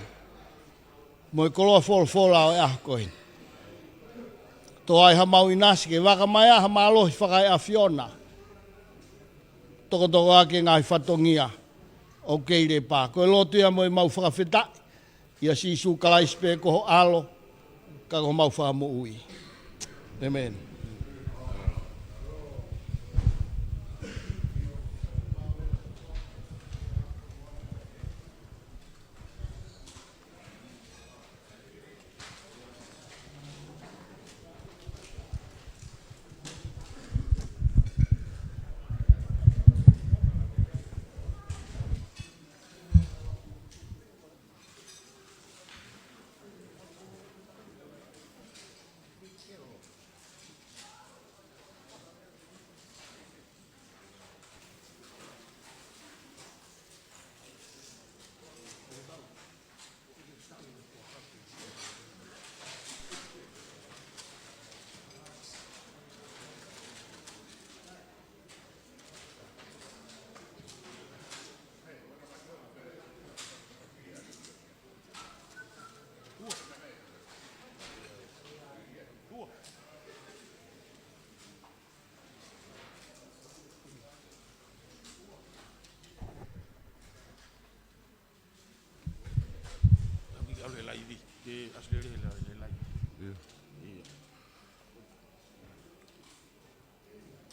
mo e koloa folofola ʻo e ʻaho ko eni. Tō ai ha mau ʻinasi ke vaka mai ʻa ha mālohi fakaeʻafiona. Tokotoko ake ngaahi fatongia ʻoku kei lepa. Ko e lotu ia mo e mau fakafetaʻi ʻia Sīsū Kalaisi pē ko ho ʻAlo, ka ko homau Fakamoʻui. ʻĒmeni.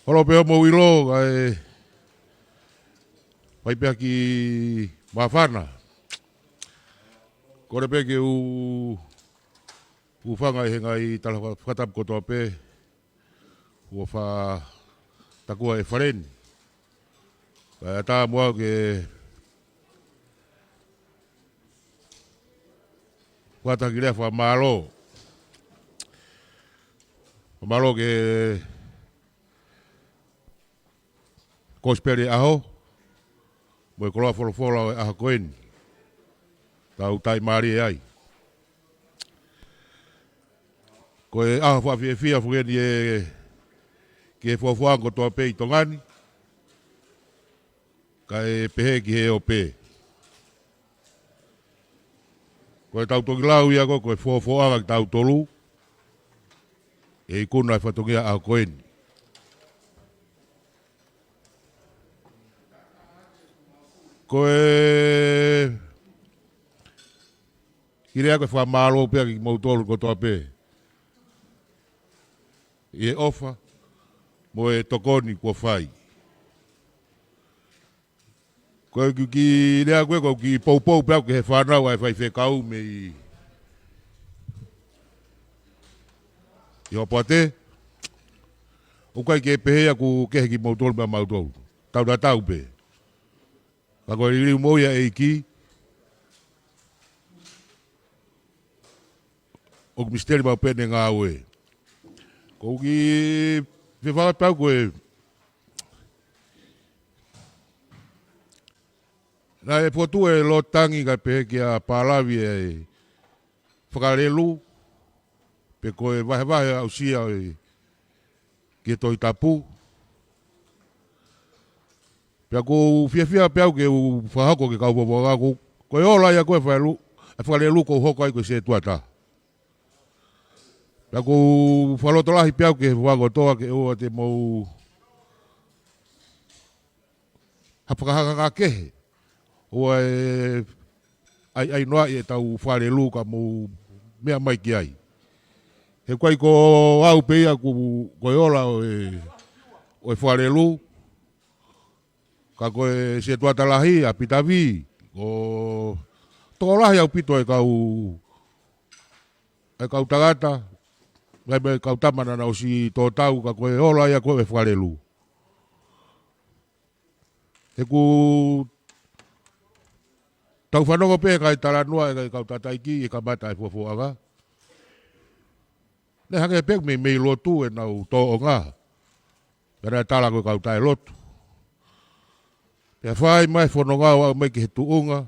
Holo pē hoʻomou ʻilo, kae fai pē ha kiʻi māfana. Kole pē ke u hūfanga ʻi he ngaahi tala fakatapu kotoa pē kuo faʻa takua ʻe Faleni. Kae ʻatā muʻa ke fakataha ki he lea fakamālō. Fakamālō ki he kosipeli ʻo e ʻaho, mo e koloa folofola ʻo e ʻaho ko eni. Tau taʻimālie ai. Ko e ʻaho fakafiefia foki eni ē, ki he fuafuaʻanga kotoa pē ʻi Tonga ni, kae pehē ki he ʻEope. Ko e tau toki lau ia ko, ko e fuafuaʻanga kitautolu, ʻe ikuna e fatongia ʻaho ko eni. Ko e kiʻi lea ko e fakamālō pē kiate kimoutolu kotoa pē ʻi he ʻofa mo e tokoni kuo fai. Ko e kiʻi lea ko ē, ko e kiʻi poupou pē ʻaʻaku ki he fānau ʻa e faifekau mei ʻi Hopoate. ʻOku ʻikai ke pehē ia ʻoku kehe kimoutolu meiate kimautolu. Tau tatau pē. Ka ko e liliu moʻui ʻa e ʻEiki, ʻoku misiteli maʻu pē ʻene ngāue. Ko e kiʻi fefakatau ko ē, naʻe fotu e lotangi kae pehē kia Palavi e fakalelu, pe ko e vahevahe aʻusia ʻo e ki he Tohi Tapu. Pea ʻoku ou fiefia pē au ke u fakahoko ki he kau fuafuaʻanga ko, ko e ola ia ko e fakalelu, e fakalelu ʻoku ou hoko ai ko e setuata. Pea ʻoku ou fakalotolahi pē au ki he fuafuaʻanga kotoa ke ʻoua te mou ha fakahangahanga kehe. ʻOua ʻe ʻai, ʻai noa ʻi heʻetau fakalelu ka mou meʻa mai ki ai. He ʻoku ʻikai ko au pē ia ʻoku, ko e ola ʻo e, ʻo e fakalelu. Ka ko e setuata lahi ʻa Pita Vī, ʻoku tokolahi ʻaupito e kau, e kau tangata, ngaahi meʻa e kau tama naʻa nau ʻosi tō tau, ka ko e ola ia ko e fakalelu. He ʻoku tau fanongo pē ki he talanoa ʻa e kau tangataʻeiki ʻi he kamata e fuafuaʻanga. Naʻe hangē pē ʻoku meimei lotu ʻenau tōʻonga. Pea naʻe tala ko e kau taʻelotu. Pea fai mai e fononga ʻo aʻu mai ki he tuʻunga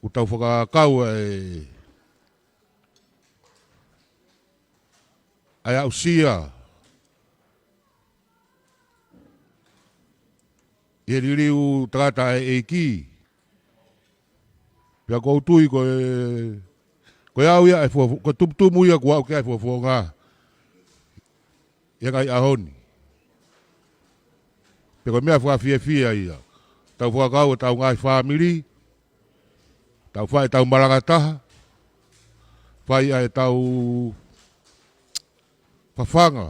ʻoku tau fakakau ʻa e, ʻa e aʻusia ʻi he liliu tangata ʻa e ʻEiki. Pea ʻoku ou tui ko e, ko e aʻu ia e fuafu-, ko e tumutumu ia kuo aʻu ki ai e fuafuaʻanga ʻi he ngaahi ʻaho ni. Pea ko e meʻa fakafiefia ia. Tau fakakau ʻetau ngaahi fāmili, tau fai ʻetau malanga taha, fai ʻa ʻetau fafanga.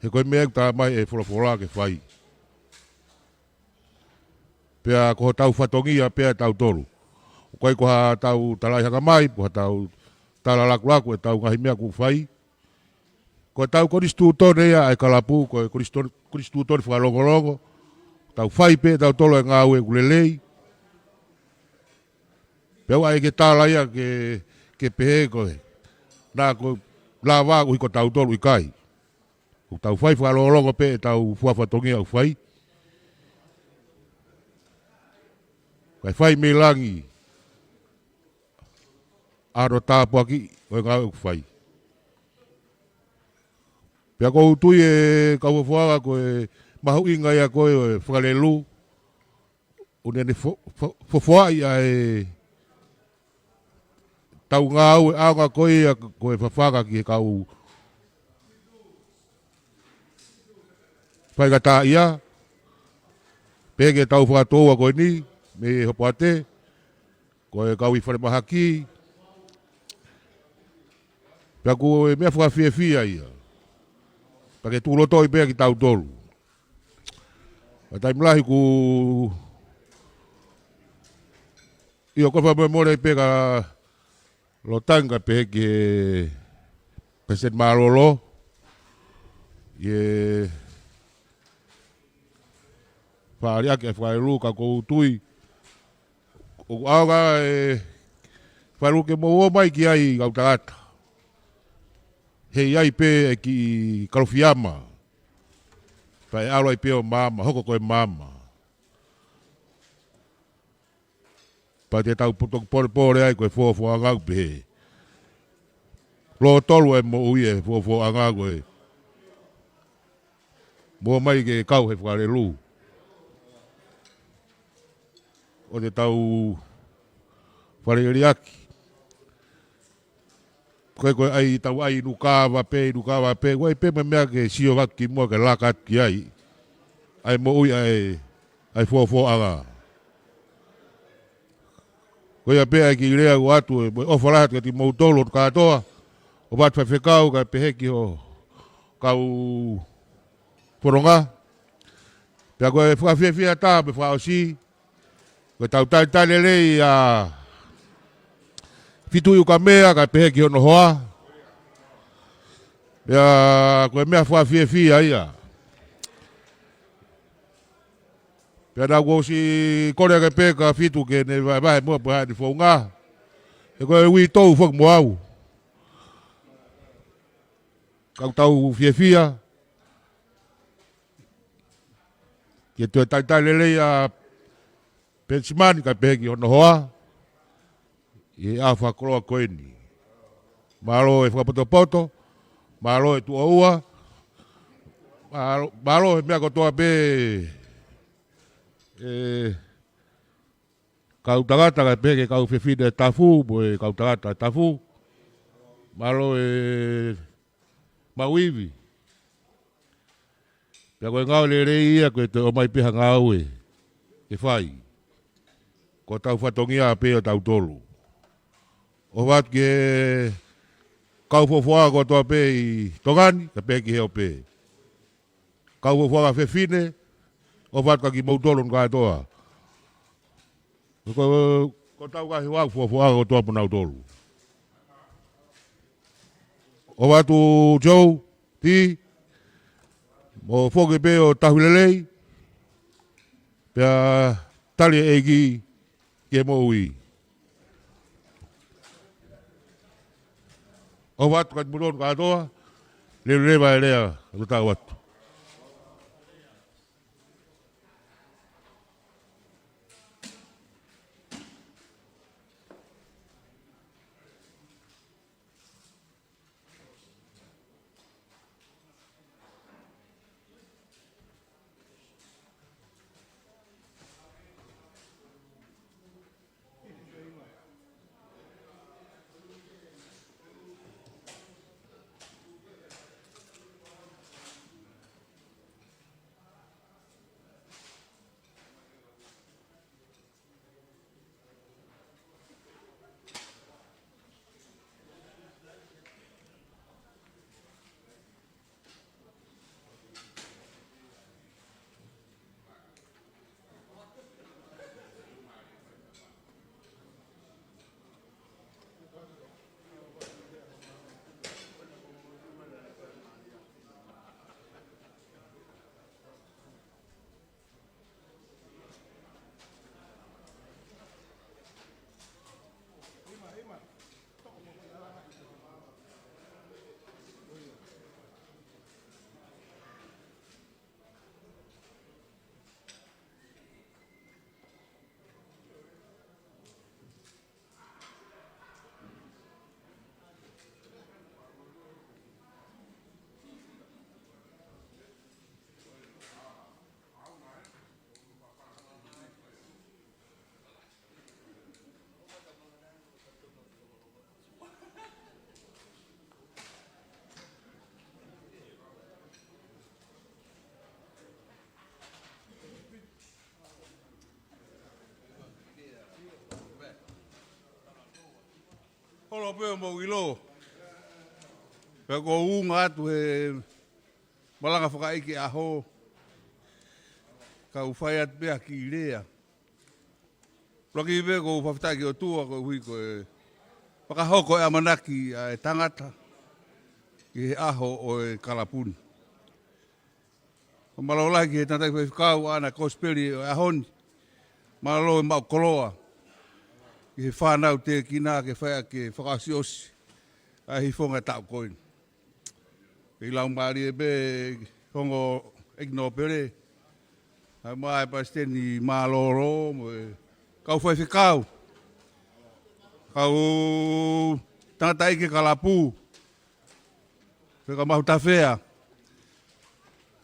He ko e meʻa ʻoku talamai ʻe he folofola ke fai. Pea ko hotau fatongia pē ʻa tautolu. ʻOku ʻikai ko haʻatau talaʻehanga mai, pe ko haʻatau tala lakulaku ʻetau ngaahi meʻa ʻoku fai. Ko ʻetau konisitūtone ia ʻa e kalapu, ko e konisitū-, konisitūtone fakalongolongo. Tau fai pē ʻe tautolu e ngāue ʻoku lelei. Pea ʻoua ʻe ke tala ia ke, ke pehē ko e, naʻa ko e lava ʻuhi ko tautolu, ʻikai. ʻOku tau fai fakalongolongo pē ʻetau fua fatongia ʻoku fai. Kae fai mei langi ʻa hono tāpuakiʻi ʻo e ngāue ʻoku fai. Pea ʻoku ou tui ʻe kau fuafuaʻanga ko e mahuʻinga ia ko e fakalelu, ʻoku ne fo-, fo-, fofoaʻi ʻa ʻetau ngāue ʻaonga ko ia ko e fafanga ki he kau faingataʻaʻia, pehē ki heʻetau fakatouʻosi ko eni mei Hopoate, Ko e kau ʻi falemahaki. Pea ko e meʻa fakafiefia ia. Pea ke tukulotoi pē kitautolu. Ka taimi lahi ʻoku ʻi ʻo ko e fakamolemole pē ka Lotanga pehē ki he Palesiteni Mālōlō. ʻI he fāliʻaki e fakalelū ka ʻoku ou tui ʻoku ʻaonga e fakalelū ke mou ō mai ki ai kau tangata. He ʻi ai pē e kiʻi kalofiama. Pea ʻe ʻalu ai pē ʻo maama, hoko ko e maama. Pea te tau poto-, polepole ai ko e fofoʻanga ʻoku pehē. Lōtolu e moʻui e fofoʻanga ko e. Mou ō mai ke kau he fakalelū. ʻO te tau fale liʻaki. Ko e, ko e ʻai, tau ʻai inu kava pē, inu kava pē, ʻoku ʻi ai pē mo e meʻa ke sio atu ki muʻa ke laka atu ki ai. ʻA e moʻui ʻa e, ʻa e fofoʻanga. Ko ia pē ʻa e kiʻi lea ʻoku ʻoatu, ʻe, mo e ʻofa lahi atu kiate kimoutolu hono kātoa, ʻofa atu Faifekau kae pehē ki he kau fononga. Pea ko e fakafiefia atu mo e fakaʻosi, ko e tau talitali lelei ʻa Fitu ʻi Ukamea kae pehē ki hono hoa. Pea ko e meʻa fakafiefia ia. Pea naʻá ku ʻosi kole ange pē kia Fitu ke ne vahevahe muʻa pea ʻi ai ʻene founga. He ko e uitou foki mo au. Ka ʻoku tau fiefia. Ke toe talitali lelei ʻa Penisimani kae pehē ki hono hoa. ʻI he ʻaho fakakoloa ko eni. Mālō e fakapotopoto, mālō e tuʻo ua, mālō, mālō he meʻa kotoa pē, ʻe, kau tangata kae pehē ki he kau fefine Tafu, mo e kau tangata Tafu. Mālō e maʻu ivi. Pea ko e ngāue lelei ia ko e toe ʻomai pē ha ngāue ke fai. Ko hotau fatongia pē ʻo tautolu. ʻOfa atu ki he kau fofoʻanga kotoa pē ʻi Tonga ni, kae pehē ki he ope. Kau fofoʻanga fefine, ʻofa atu kia kimoutolu hono kātoa. Ko, ko hotau ngaahi fofoʻanga kotoa pē nautolu. ʻOfa atu Joe, Ti, mou foki pē ʻo tauhi lelei, pea tali e ʻEiki ki he moʻui. ʻOfa atu kia kimoutolu kātoa, lelei leva e lea, ʻoku tau atu. Mālō pē hoʻomou ʻilo. Pea ʻoku ou unga atu he malanga fakaʻeiki ʻaho. Kau fai atu pē ha kiʻi lea. Laki pē ʻoku ou fakafetaʻi ki he ʻOtua koeʻuhi ko e fakahoko e ʻamanaki ʻa e tangata ki he ʻaho ʻo e kalapu ni. Ko e mālō lahi ki he tangataʻeiki faifekau ʻa ʻana kosipeli ʻo e ʻaho ni. Mālō e maʻu koloa ki he fānau tēkina ke fai ʻaki e fakaʻosiʻosi ʻa e hifonga taʻu ko eni. Kei lau mālie pē ki he ongo ʻeiki nōpele, ʻa e maʻa e palesiteni mālōlō mo e kau faifekau, kau tangataʻeiki kalapu, pea kau mahu tafea,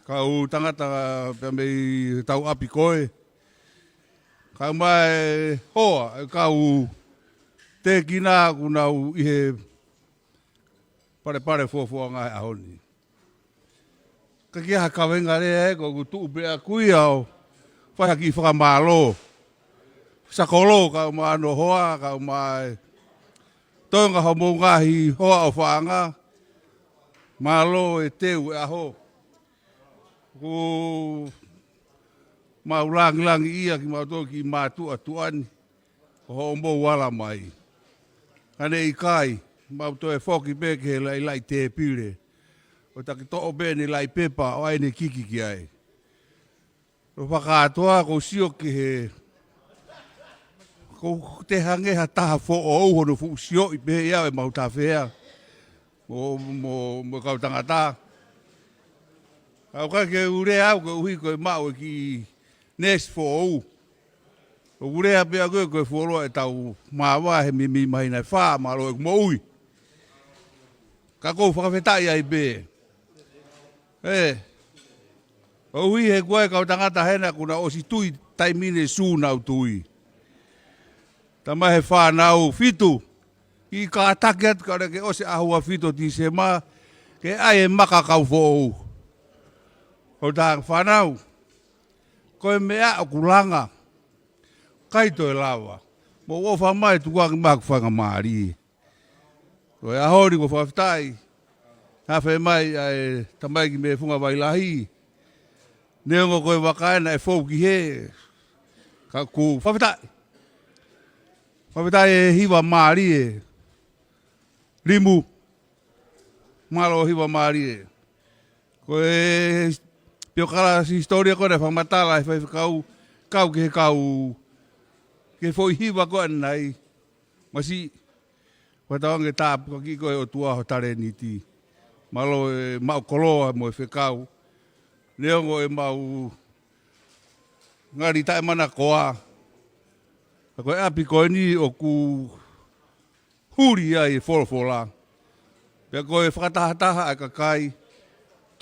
kau tangata pea mei he tau ʻapi ko ē, kau mai hoa e kau tēkina ʻoku nau ʻi he palepale fuofuanga he ʻaho ni. Ka ki ha kaveinga lea ē, ko ʻeku tuʻu pē ʻaku ia ʻo fai ha kiʻi fakamālō. Sakolo kau mai hono hoa, kau mai Tonga hoʻomou ngaahi hoa ʻofaʻanga. Mālō e teu e ʻaho. Ko mau langilangiʻia kimautolu kiʻi mātuʻa tuʻa ni ʻo hoʻomou ala mai. Ka ne ʻikai, mau toe foki pē ki he laʻilaʻi tēpile ʻo taki toʻo pē ʻene laʻi pepa ʻo ʻai ʻene kiki ki ai. ʻO fakakātoa ʻoku ou sio ki he, ʻoku te hangē ha taha foʻou hono fuʻu sioʻi pē ia ʻe mahu tafea mo, mo, mo e kau tangata. ʻOku ʻikai ke u lea au koeʻuhi ko e maʻu e kiʻi neesi foʻou. ʻOku ou lea pē au ko e, ko e fuoloa ʻetau māvae he meimei māhina ʻe fā, mālō ʻeku moʻui. Ka ʻoku ou fakafetaʻi ai pē. ʻE. ʻOku ʻi he kuo ʻi ai e kau tangata hena kuo nau ʻosi tui taimi ni, Sū nau tui. Tamai he fānau fitu. Kiʻi kātaki atu kae ʻoua ke ʻosi e ʻaho ua fitu Tīsema, ke ʻai e maka kau foʻou. Hou tā fānau. Ko e meʻa ʻoku langa. ʻIkai toe lava. Mou ʻofa mai tukuange mai ʻeku faingamālie. Ko e ʻaho ni ʻoku ou fakafetaʻi. Afe mai ʻa e tamaiki mei Funga Vailahi. Neongo ko e vaka ē naʻe fou ki hē. Ka ʻoku ou fakafetaʻi. Fakafetaʻi e hiva mālie. Limu. Mālō hiva mālie. Ko e piokala hisitōlia ko ē naʻe fakamatala he faifekau, kau ki he kau, ki he foʻi hiva ko ē ʻanenai. Masiʻi, fakatauange tāpuakiʻi koe ʻe he ʻOtua ho talēniti. Mālō e maʻu koloa mo e fekau. Neongo e maʻu ngali taʻemanakoa. Ka ko e ʻapi ko eni ʻoku huli ai e folofola. Pea ko e fakatahataha ʻa e kakai,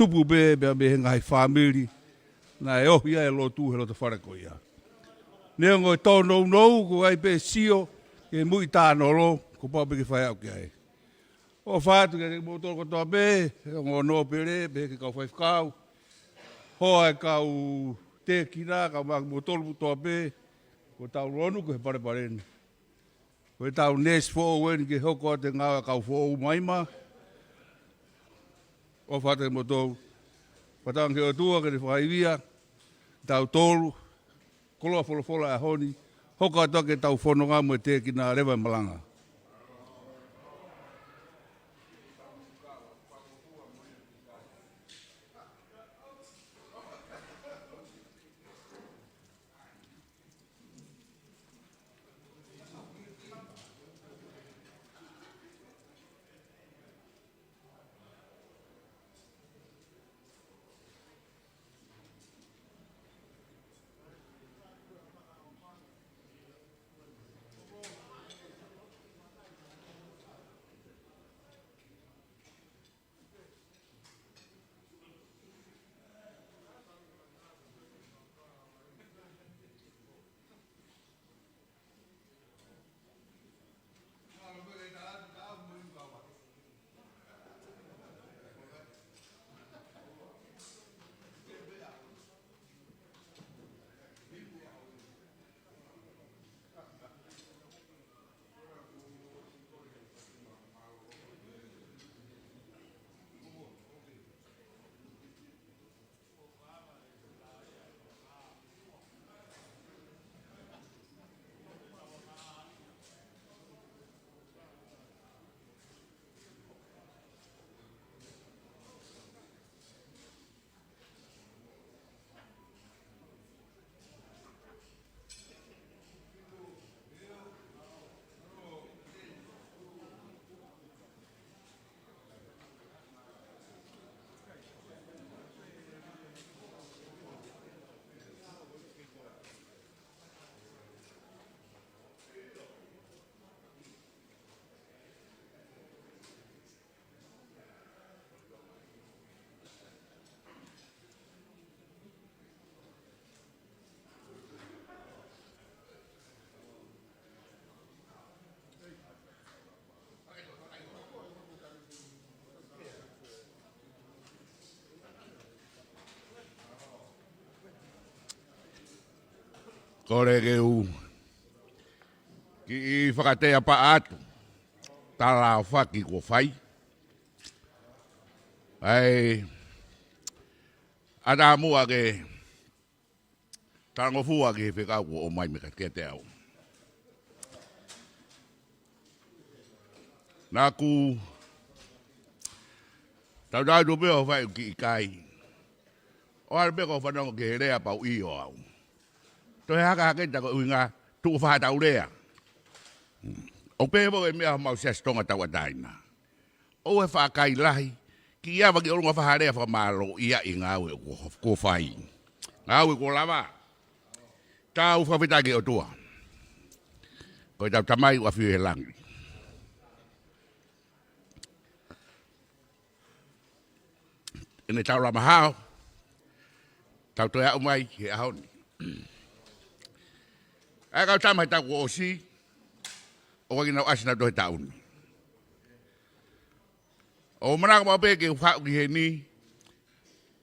tupu pē, pea mei he ngaahi fāmili naʻe ohi ai e lotu he loto fale ko ia. Neongo e tōnounou, ʻoku ʻi ai pē sio ki he muʻi tānolo, kuo pau pē ke fai ʻaki ai. ʻOfa atu kiate kimoutolu kotoa pē, he ongo nōpele, pehē ki he kau faifekau, hoa e kau tēkina, kau mai kimoutolu kotoa pē, kuo tau lonu ko e palepale ni. Ko e tau neesi foʻou eni ke hoko atu e ngāue ʻa e kau foʻou mai ma. ʻOfa atu kiate kimoutolu. Fakatauange ki he ʻOtua ke ne fakaivia tautolu. Koloa folofola e ʻaho ni. Hoko atu ʻa e tau fononga mo e tēkina leva e malanga. Kole ke u kiʻi fakatea paʻa atu. Tala ʻo faki kuo fai. ʻAi, ʻatā muʻa ke talangofua ki he fekau kuo ʻomai mei he kati kiate au. Naʻa ku tautau atu pē ʻo fai ʻeku kiʻi kai. ʻO ʻalu pē ko e fanongo ki he lea pau ʻio au. Toe haka hake ta ko e ʻuhinga tuʻu faha tau lea. ʻO pehē foki e meʻa homau Siasi Tonga tauʻatāina. ʻOua ʻe faʻa kai lahi, kiʻi ava ki ʻolunga faha lea fakamālō ia ʻi he ngāue kuo, kuo fai. Ngāue kuo lava. Tau fakafetaʻi ki he ʻOtua. Ko ʻetau Tamai ʻoku ʻafio ʻi he langi. ʻEne taulama hao, tau toe aʻu mai ki he ʻaho ni. ʻA e kau tama he taʻu kuo ʻosi, ʻoku ʻikai ke nau ʻasi nautolu he taʻu ni. ʻOku ou manako maʻu pē ke u haʻu ki heni,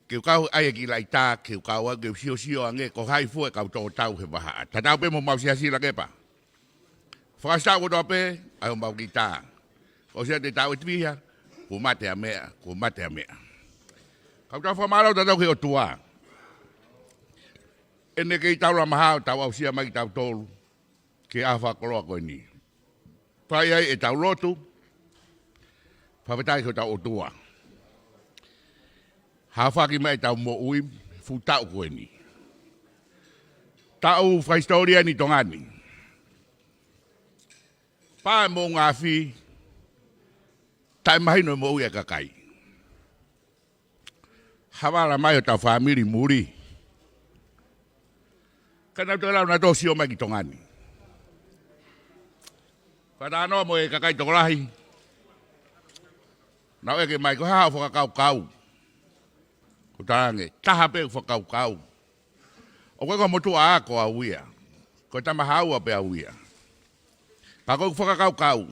ke u kau ai e kiʻi laʻitā, ke u kau ai ke u siosio ange, ko hai fua e kau tō tau he vahaʻa. Tatau pē mo homau siasi Lakepa. Fakaʻosi taʻu kotoa pē, ʻai homau kiʻi tā. Ko e ʻosi atu e taʻu ʻe fiha, kuo mate ʻa meʻa, kuo mate ʻa meʻa. Ka u tau fakamālō tautolu ki he ʻOtua. ʻEne kei taulama hao, tau aʻusia mai kitautolu ki he ʻaho fakakoloa ko eni. Fai ai ʻetau lotu, fakafetaʻi ki hotau ʻOtua. Haofaki mai ʻetau moʻui, fuʻu taʻu ko eni. Taʻu fakahisitōlia ʻi Tonga ni. Pā e moʻunga afi, taʻemahino e moʻui ʻa e kakai. Havala mai hotau fāmili muli. Ka nau toe lau nautolu ʻo sio mai ki Tonga ni. Fakatalanoa mo e kakai tokolahi. Nau ʻeke mai ko e hā hoʻo fakakaukau. Ko e talaange, taha pē ʻeku fakakaukau. ʻOku ʻikai ko ha motuʻa ako au ia. Ko e tama haua pē au ia. Ka ko ʻeku fakakaukau.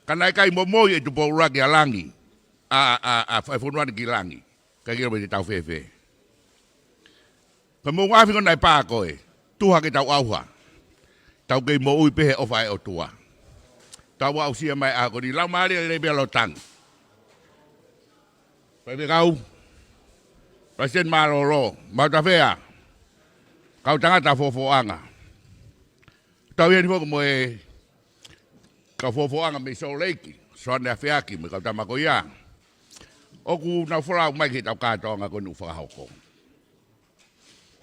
Ka naʻe ʻikai momoi ʻe Tupou ʻUluaki ʻa langi. ʻA, ʻa, ʻa, ʻa e fonua ni ki langi. ʻIkai ke ʻilo pe te tau fēfē. Ko e moʻunga afi ko ē naʻe pā ko ē. Tuha ke tau ʻauha. Tau kei moʻui pē he ʻofa ʻa e ʻOtua. Tau aʻusia mai ʻa ko eni laumālie lelei pē ʻa Lotangi. Faifekau, Palesiteni Mālōlō, Mautafea, kau tangata Fofoʻanga. Tau ʻi heni foki mo e kau Fofoʻanga mei Salt Lake, Soane Afeaki mo e kau tama ko ia. ʻOku nau folau mai ki heʻetau kātoanga ko eni ʻoku fakahoko.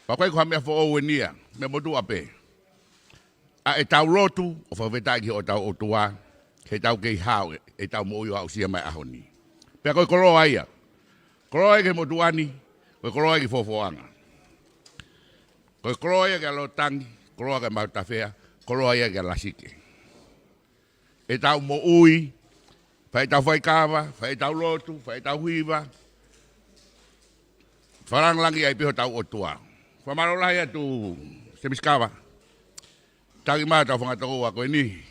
Pea ʻoku ʻikai ko ha meʻa foʻou eni ia, meʻa motuʻa pē. ʻA ʻetau lotu, ʻo fakafetaʻi ki hotau ʻOtua, heʻetau kei hao, ʻetau moʻui ʻo aʻusia mai ʻa e ʻaho ni. Pea ko e koloa ia. Koloa ia ki he motuʻa ni, ko e koloa ia ki Fofoʻanga. Ko e koloa ia kia Lotangi, koloa kia Mautafea, koloa ia kia Lasike. ʻEtau moʻui, fai ʻetau faikava, fai ʻetau lotu, fai ʻetau hiva. Fakalāngilangiʻi ai pē hotau ʻOtua. Fakamālō lahi atu, Semisi Kava. Taki mai hotau fanga tokoua ko eni.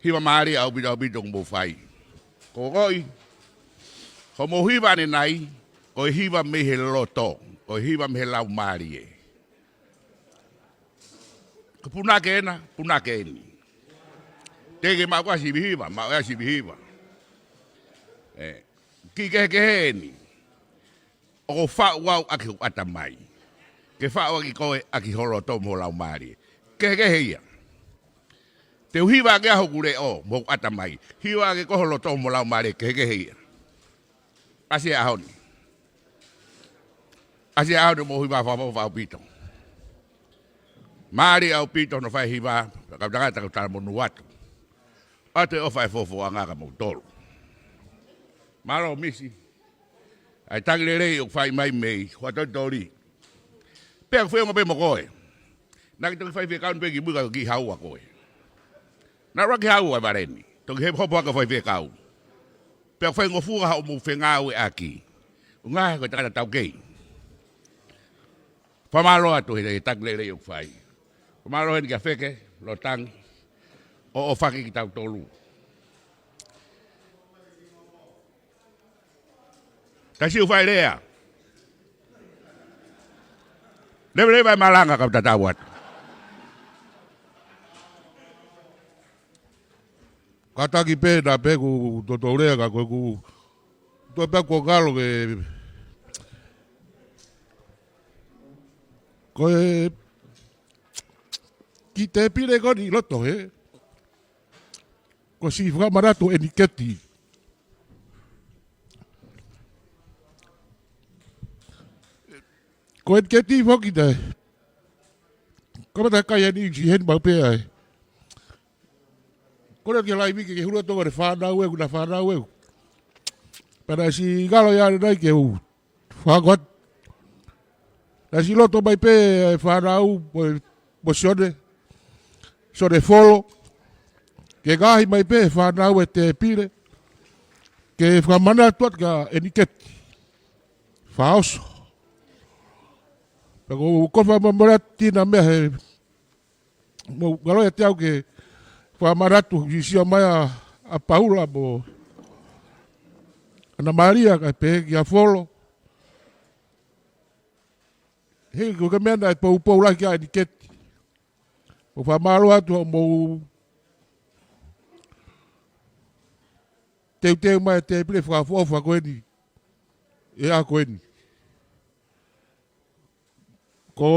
Hiva mālie ʻaupito ʻaupito kuo mou fai. Ko koe, ko hoʻomou hiva ʻanenai, ko e hiva mei he loto, ko e hiva mei he laumālie. Ko e punake ena, punake eni. Teʻeki ke maʻu ʻe koe ha sivi hiva, maʻu ʻe au ha sivi hiva. ʻE, kiʻi kehekehe eni. ʻOku ou faʻu au ʻaki hoku ʻatamai. Ke faʻu ʻaki koe ʻaki ho loto mo ho laumālie. Kehekehe ia. Te u hiva ʻaki au hoku leʻo mo hoku ʻatamai. Hiva ʻaki koe ho loto mo ho laumālie, kehekehe ia. ʻAsi e ʻaho ni. ʻAsi e ʻaho ni mo hiva fakaʻofoʻofa ʻaupito. Mālie ʻaupito hono fai hiva, kau tangata kau talamonū atu. ʻOatu e ʻofa ʻa e Fofoʻanga kia moutolu. Mālō Misi. ʻA e taki lelei ʻoku fai mai mei Huʻatolitoli. Pea ʻoku feʻunga pē mo koe. Naʻa ke toki faifekau ni pē ki mui ka ke kiʻi haua koe. Naʻa ʻuluaki haua e vale ni. Toki he hopo hake faifekau. Pea ʻoku faingofua hoʻomou fengāueʻaki. ʻUhinga he ko e tangata taukei. Fakamālō atu he, he taki lelei ʻoku fai. Fakamālō heni kia Feke, Lotangi. ʻO, ʻo faki kitautolu. Tau siʻi fai lea. Leveleva e malanga kau tatau atu. kātaki pē naʻa pē ʻoku toutou lea ka ko ʻeku, toe pē ʻoku ngalo ke, ko e kiʻi tēpile ko eni ʻi loto hē, ko e siʻi fakamanatu ʻeniketi. Ko ʻeniketi foki te, ko mata kai eni ʻi heni maʻu pē ai. Ko ʻene ke laivi ke, ke hulu atu ko e fānau ʻeku, naʻa fānau ʻeku. Pea naʻe siʻi ngalo ia ʻanenai ke u fakahoko atu. Naʻe siʻi loto mai pē e fānau mo, mo Sione, Sione Folo, ke ngaahi mai pē e fānau e tēpile ke fakamanatu atu kia ʻeniketi. Faʻa oso. Pea ko u kofa mo mole atu tina meʻa he mo ngalo ia te au ke fakamanatu, siʻi sio mai ʻa, ʻa Paula mo ʻAna Malia kae pehē kia Folo. He ko e meʻa naʻe poupou lahi kia ʻeniketi. Mo fakamālō atu hoʻomou teuteu mai e tēpile fakaʻofoʻofa ko eni ʻi he ʻaho ko eni. Ko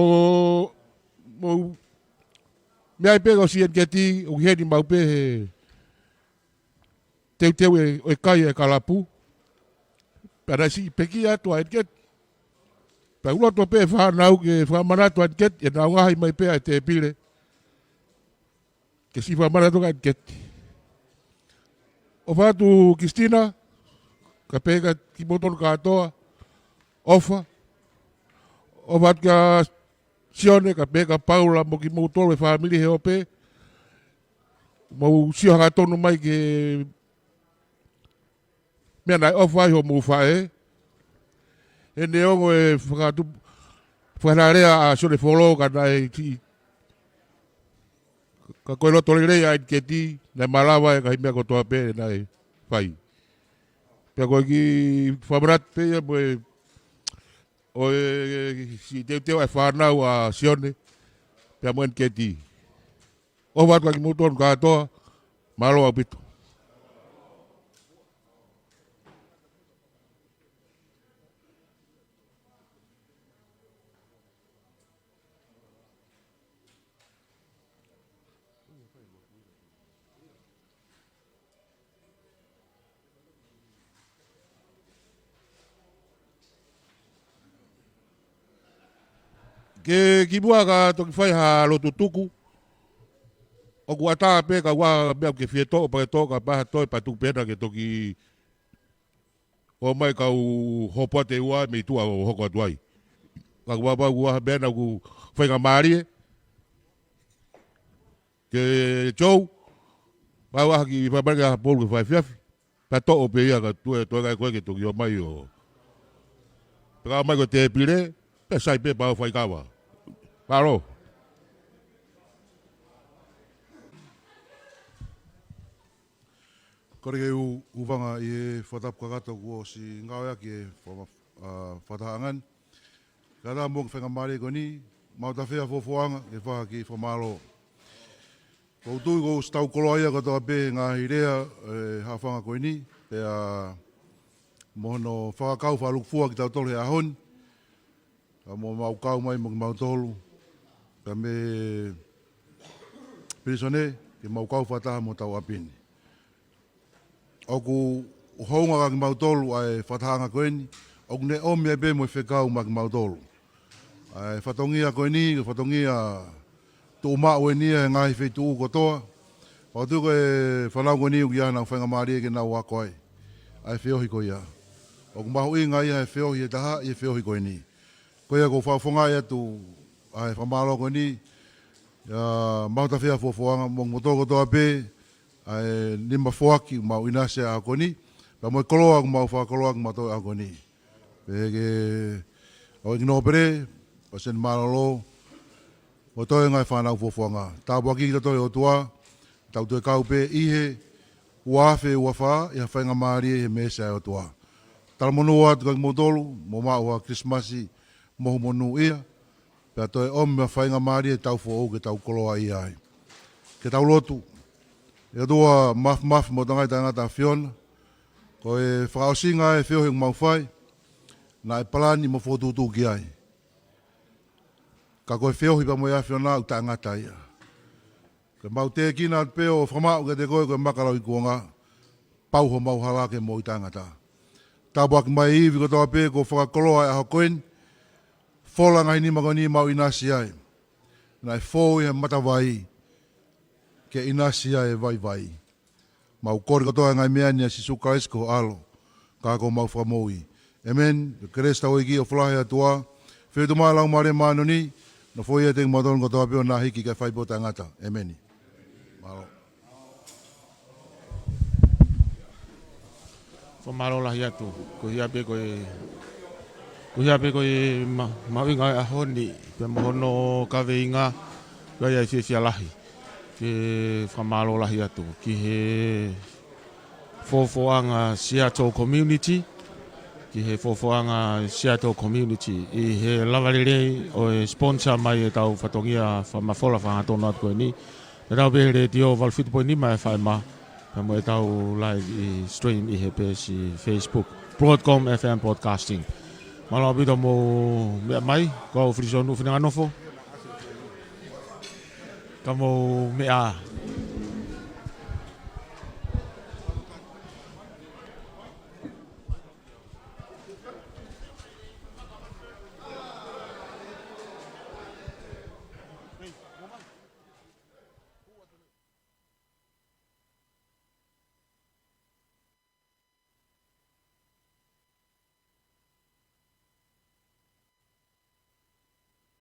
mou meʻa ai pē ko siʻi ʻeniketi ʻoku ʻi heni maʻu pē he teuteu ʻe, ʻo e kai e kalapu. Pea naʻe siʻi pekia atu ʻa ʻeniketi. Pea u loto pē fānau ke fakamanatu ʻa ʻeniketi, ʻenau ngaahi mai pē ʻa e tēpile ke siʻi fakamanatu kia ʻeniketi. ʻOfa atu Kistina, kae pehē kia kimoutolu kātoa, ʻofa. ʻOfa atu kia Sione, kae pehē kia Paula mo kimoutolu e fāmili he ope. Mou sio hangatonu mai ki he meʻa naʻe ʻofa ai hoʻomou faʻē. He neongo e fakatu-, fakalea ʻa Sione Folo ka naʻe ti-, ka ko e loto lelei ʻa ʻeniketi, naʻe malava e ngaahi meʻa kotoa pē naʻe fai. Pea ko e kiʻi fakamanatu pē ia mo e, ʻo e siʻi teuteu ʻa e fānau ʻa Sione pea mo ʻeniketi. ʻOfa atu kia kimoutolu kātoa, mālō ʻaupito. Ke kimuʻa ka toki fai ha lotu tuku, ʻoku ʻatā pē ka ua meʻa ke fie toʻo pea ke toʻo ka pea ha toe pea tuku pē ena ke toki ʻomai kau hopo atu ʻe ua mei tuʻa ʻo hoko atu ai. Ka ua pau ua meʻa naʻa ku faingamālie ke tou, pau ʻa e kiʻi fakamālie ke ha polu ke fai efiafi. Pea toʻo pē ia ka toe, toe kai koe ke toki ʻomai ʻo. Pea ka ʻomai ko e tēpile, pea sai pē pau fai kava. Mālō. Kole ke u, u hūfanga ʻi he fakatapu kakato kuo ʻosi ngāueʻaki ʻe he faka-, ʻa, fakatahaʻanga ni. Kae ʻatā mo e faingamālie ko eni, mau tafea fuofuanga ke fai ha kiʻi fakamālō. Ko u tui kuo ʻosi tau koloaʻia kotoa pē he ngaahi lea, ʻe, haʻafanga ko eni, pea mo hono fakakau fakalūkufua kitautolu he ʻaho ni. Ka mo mau kau mai mo kimautolu, pea mei pilīsone, ke mau kau fakataha mo hotau ʻapi ni. ʻOku hounga kia kimautolu ʻa e fakatahaʻanga ko eni, ʻoku ne ʻomi ai pē mo e fekau maʻa kimautolu. ʻA e fatongia ko eni, ko e fatongia tuʻumaʻu eni ia he ngaahi feituʻu kotoa. Pea ʻoku ou tui ko e fānau ko eni ʻoku ʻi ai haʻanau faingamālie ke nau ako ai ʻa e feohi ko ia. ʻOku mahuʻinga ia he feohi ʻe taha, ʻi he feohi ko eni. Ko ia ʻoku ou fakafofongaʻi atu ʻa e fakamālō ko eni, ʻa, mau tafea fuofuanga, mo kimoutolu kotoa pē, ʻa e nima foaki mau ʻinasi he ʻaho ko eni, pea mo e koloa ʻoku mau fakakoloa kimautolu he ʻaho ko eni. Pea ke, ʻa e ʻEiki Nōpele, Palesiteni Mālōlō, mo e toenga e fānau fuofuanga. Tāpuakiʻi kitautolu ʻe he ʻOtua, tau toe kau pē ʻi he ua afe ua fā, ʻi ha faingamālie ʻi he mēsi ʻa e ʻOtua. Talamonū atu kia kimoutolu, mou maʻu ha Kilisimasi mohu monūʻia, pea toe ʻomi ha faingamālie he taʻu foʻou ke tau koloaʻia ai. Ke tau lotu. ʻE ʻOtua Māfimafi mo Tangata ʻa e ʻAfiona, ko e fakaʻosinga ʻa e feohi ʻoku mau fai, naʻe palani mo fokotuʻutuʻu ki ai. Ka ko e feohi pea mo e ʻAfiona ʻoku taʻengata ia. Ke mau tēkina atu pē ʻo fakamaʻu kiate koe ko e maka lauikuonga, pau homau hala ke moʻui taʻengata. Tāpuaki mai e ivi kotoa pē kuo fakakoloa he ʻaho ko eni, fola e ngaahi nima ko eni mau ʻinasi ai. Naʻe fou ʻi he matavai, ke ʻinasi ai e vaivai. Mau kole kotoa e ngaahi meʻa ni ʻia Sīsū Kalaisi ko ho ʻAlo, ka ko homau Fakamoʻui. ʻĒmeni. Kelesi ʻa hotau ʻEiki, ʻofa lahi ʻa e ʻOtua, feohi atu mo e Laumālie Māʻoniʻoni, nofoʻia ʻiate kimautolu kotoa pē ʻo na hiki kae fai pē ʻo taʻengata. ʻĒmeni. Mālō. Fakamālō lahi atu. Ko ia pē ko e, ko ia pē ko e ma-, mahuʻinga ʻo e ʻaho ni, pea mo hono kaveinga, ko ia e fiefia lahi. Ke fakamālō lahi atu ki he fofoʻanga Seattle Community, ki he fofoʻanga Seattle Community, ʻi he lava lelei ʻo e sponsor mai ʻetau fatongia fakamafola fakahangatonu atu ko eni. Naʻa tau pē he letiō valu fitu poini nima F M, pea mo ʻetau live ʻi stream ʻi he peesi Facebook, Broadcom F M Broadcasting. Mālō ʻaupito hoʻomou meʻa mai, ko au Filisonuʻu Finenganofo. Ka mou meʻa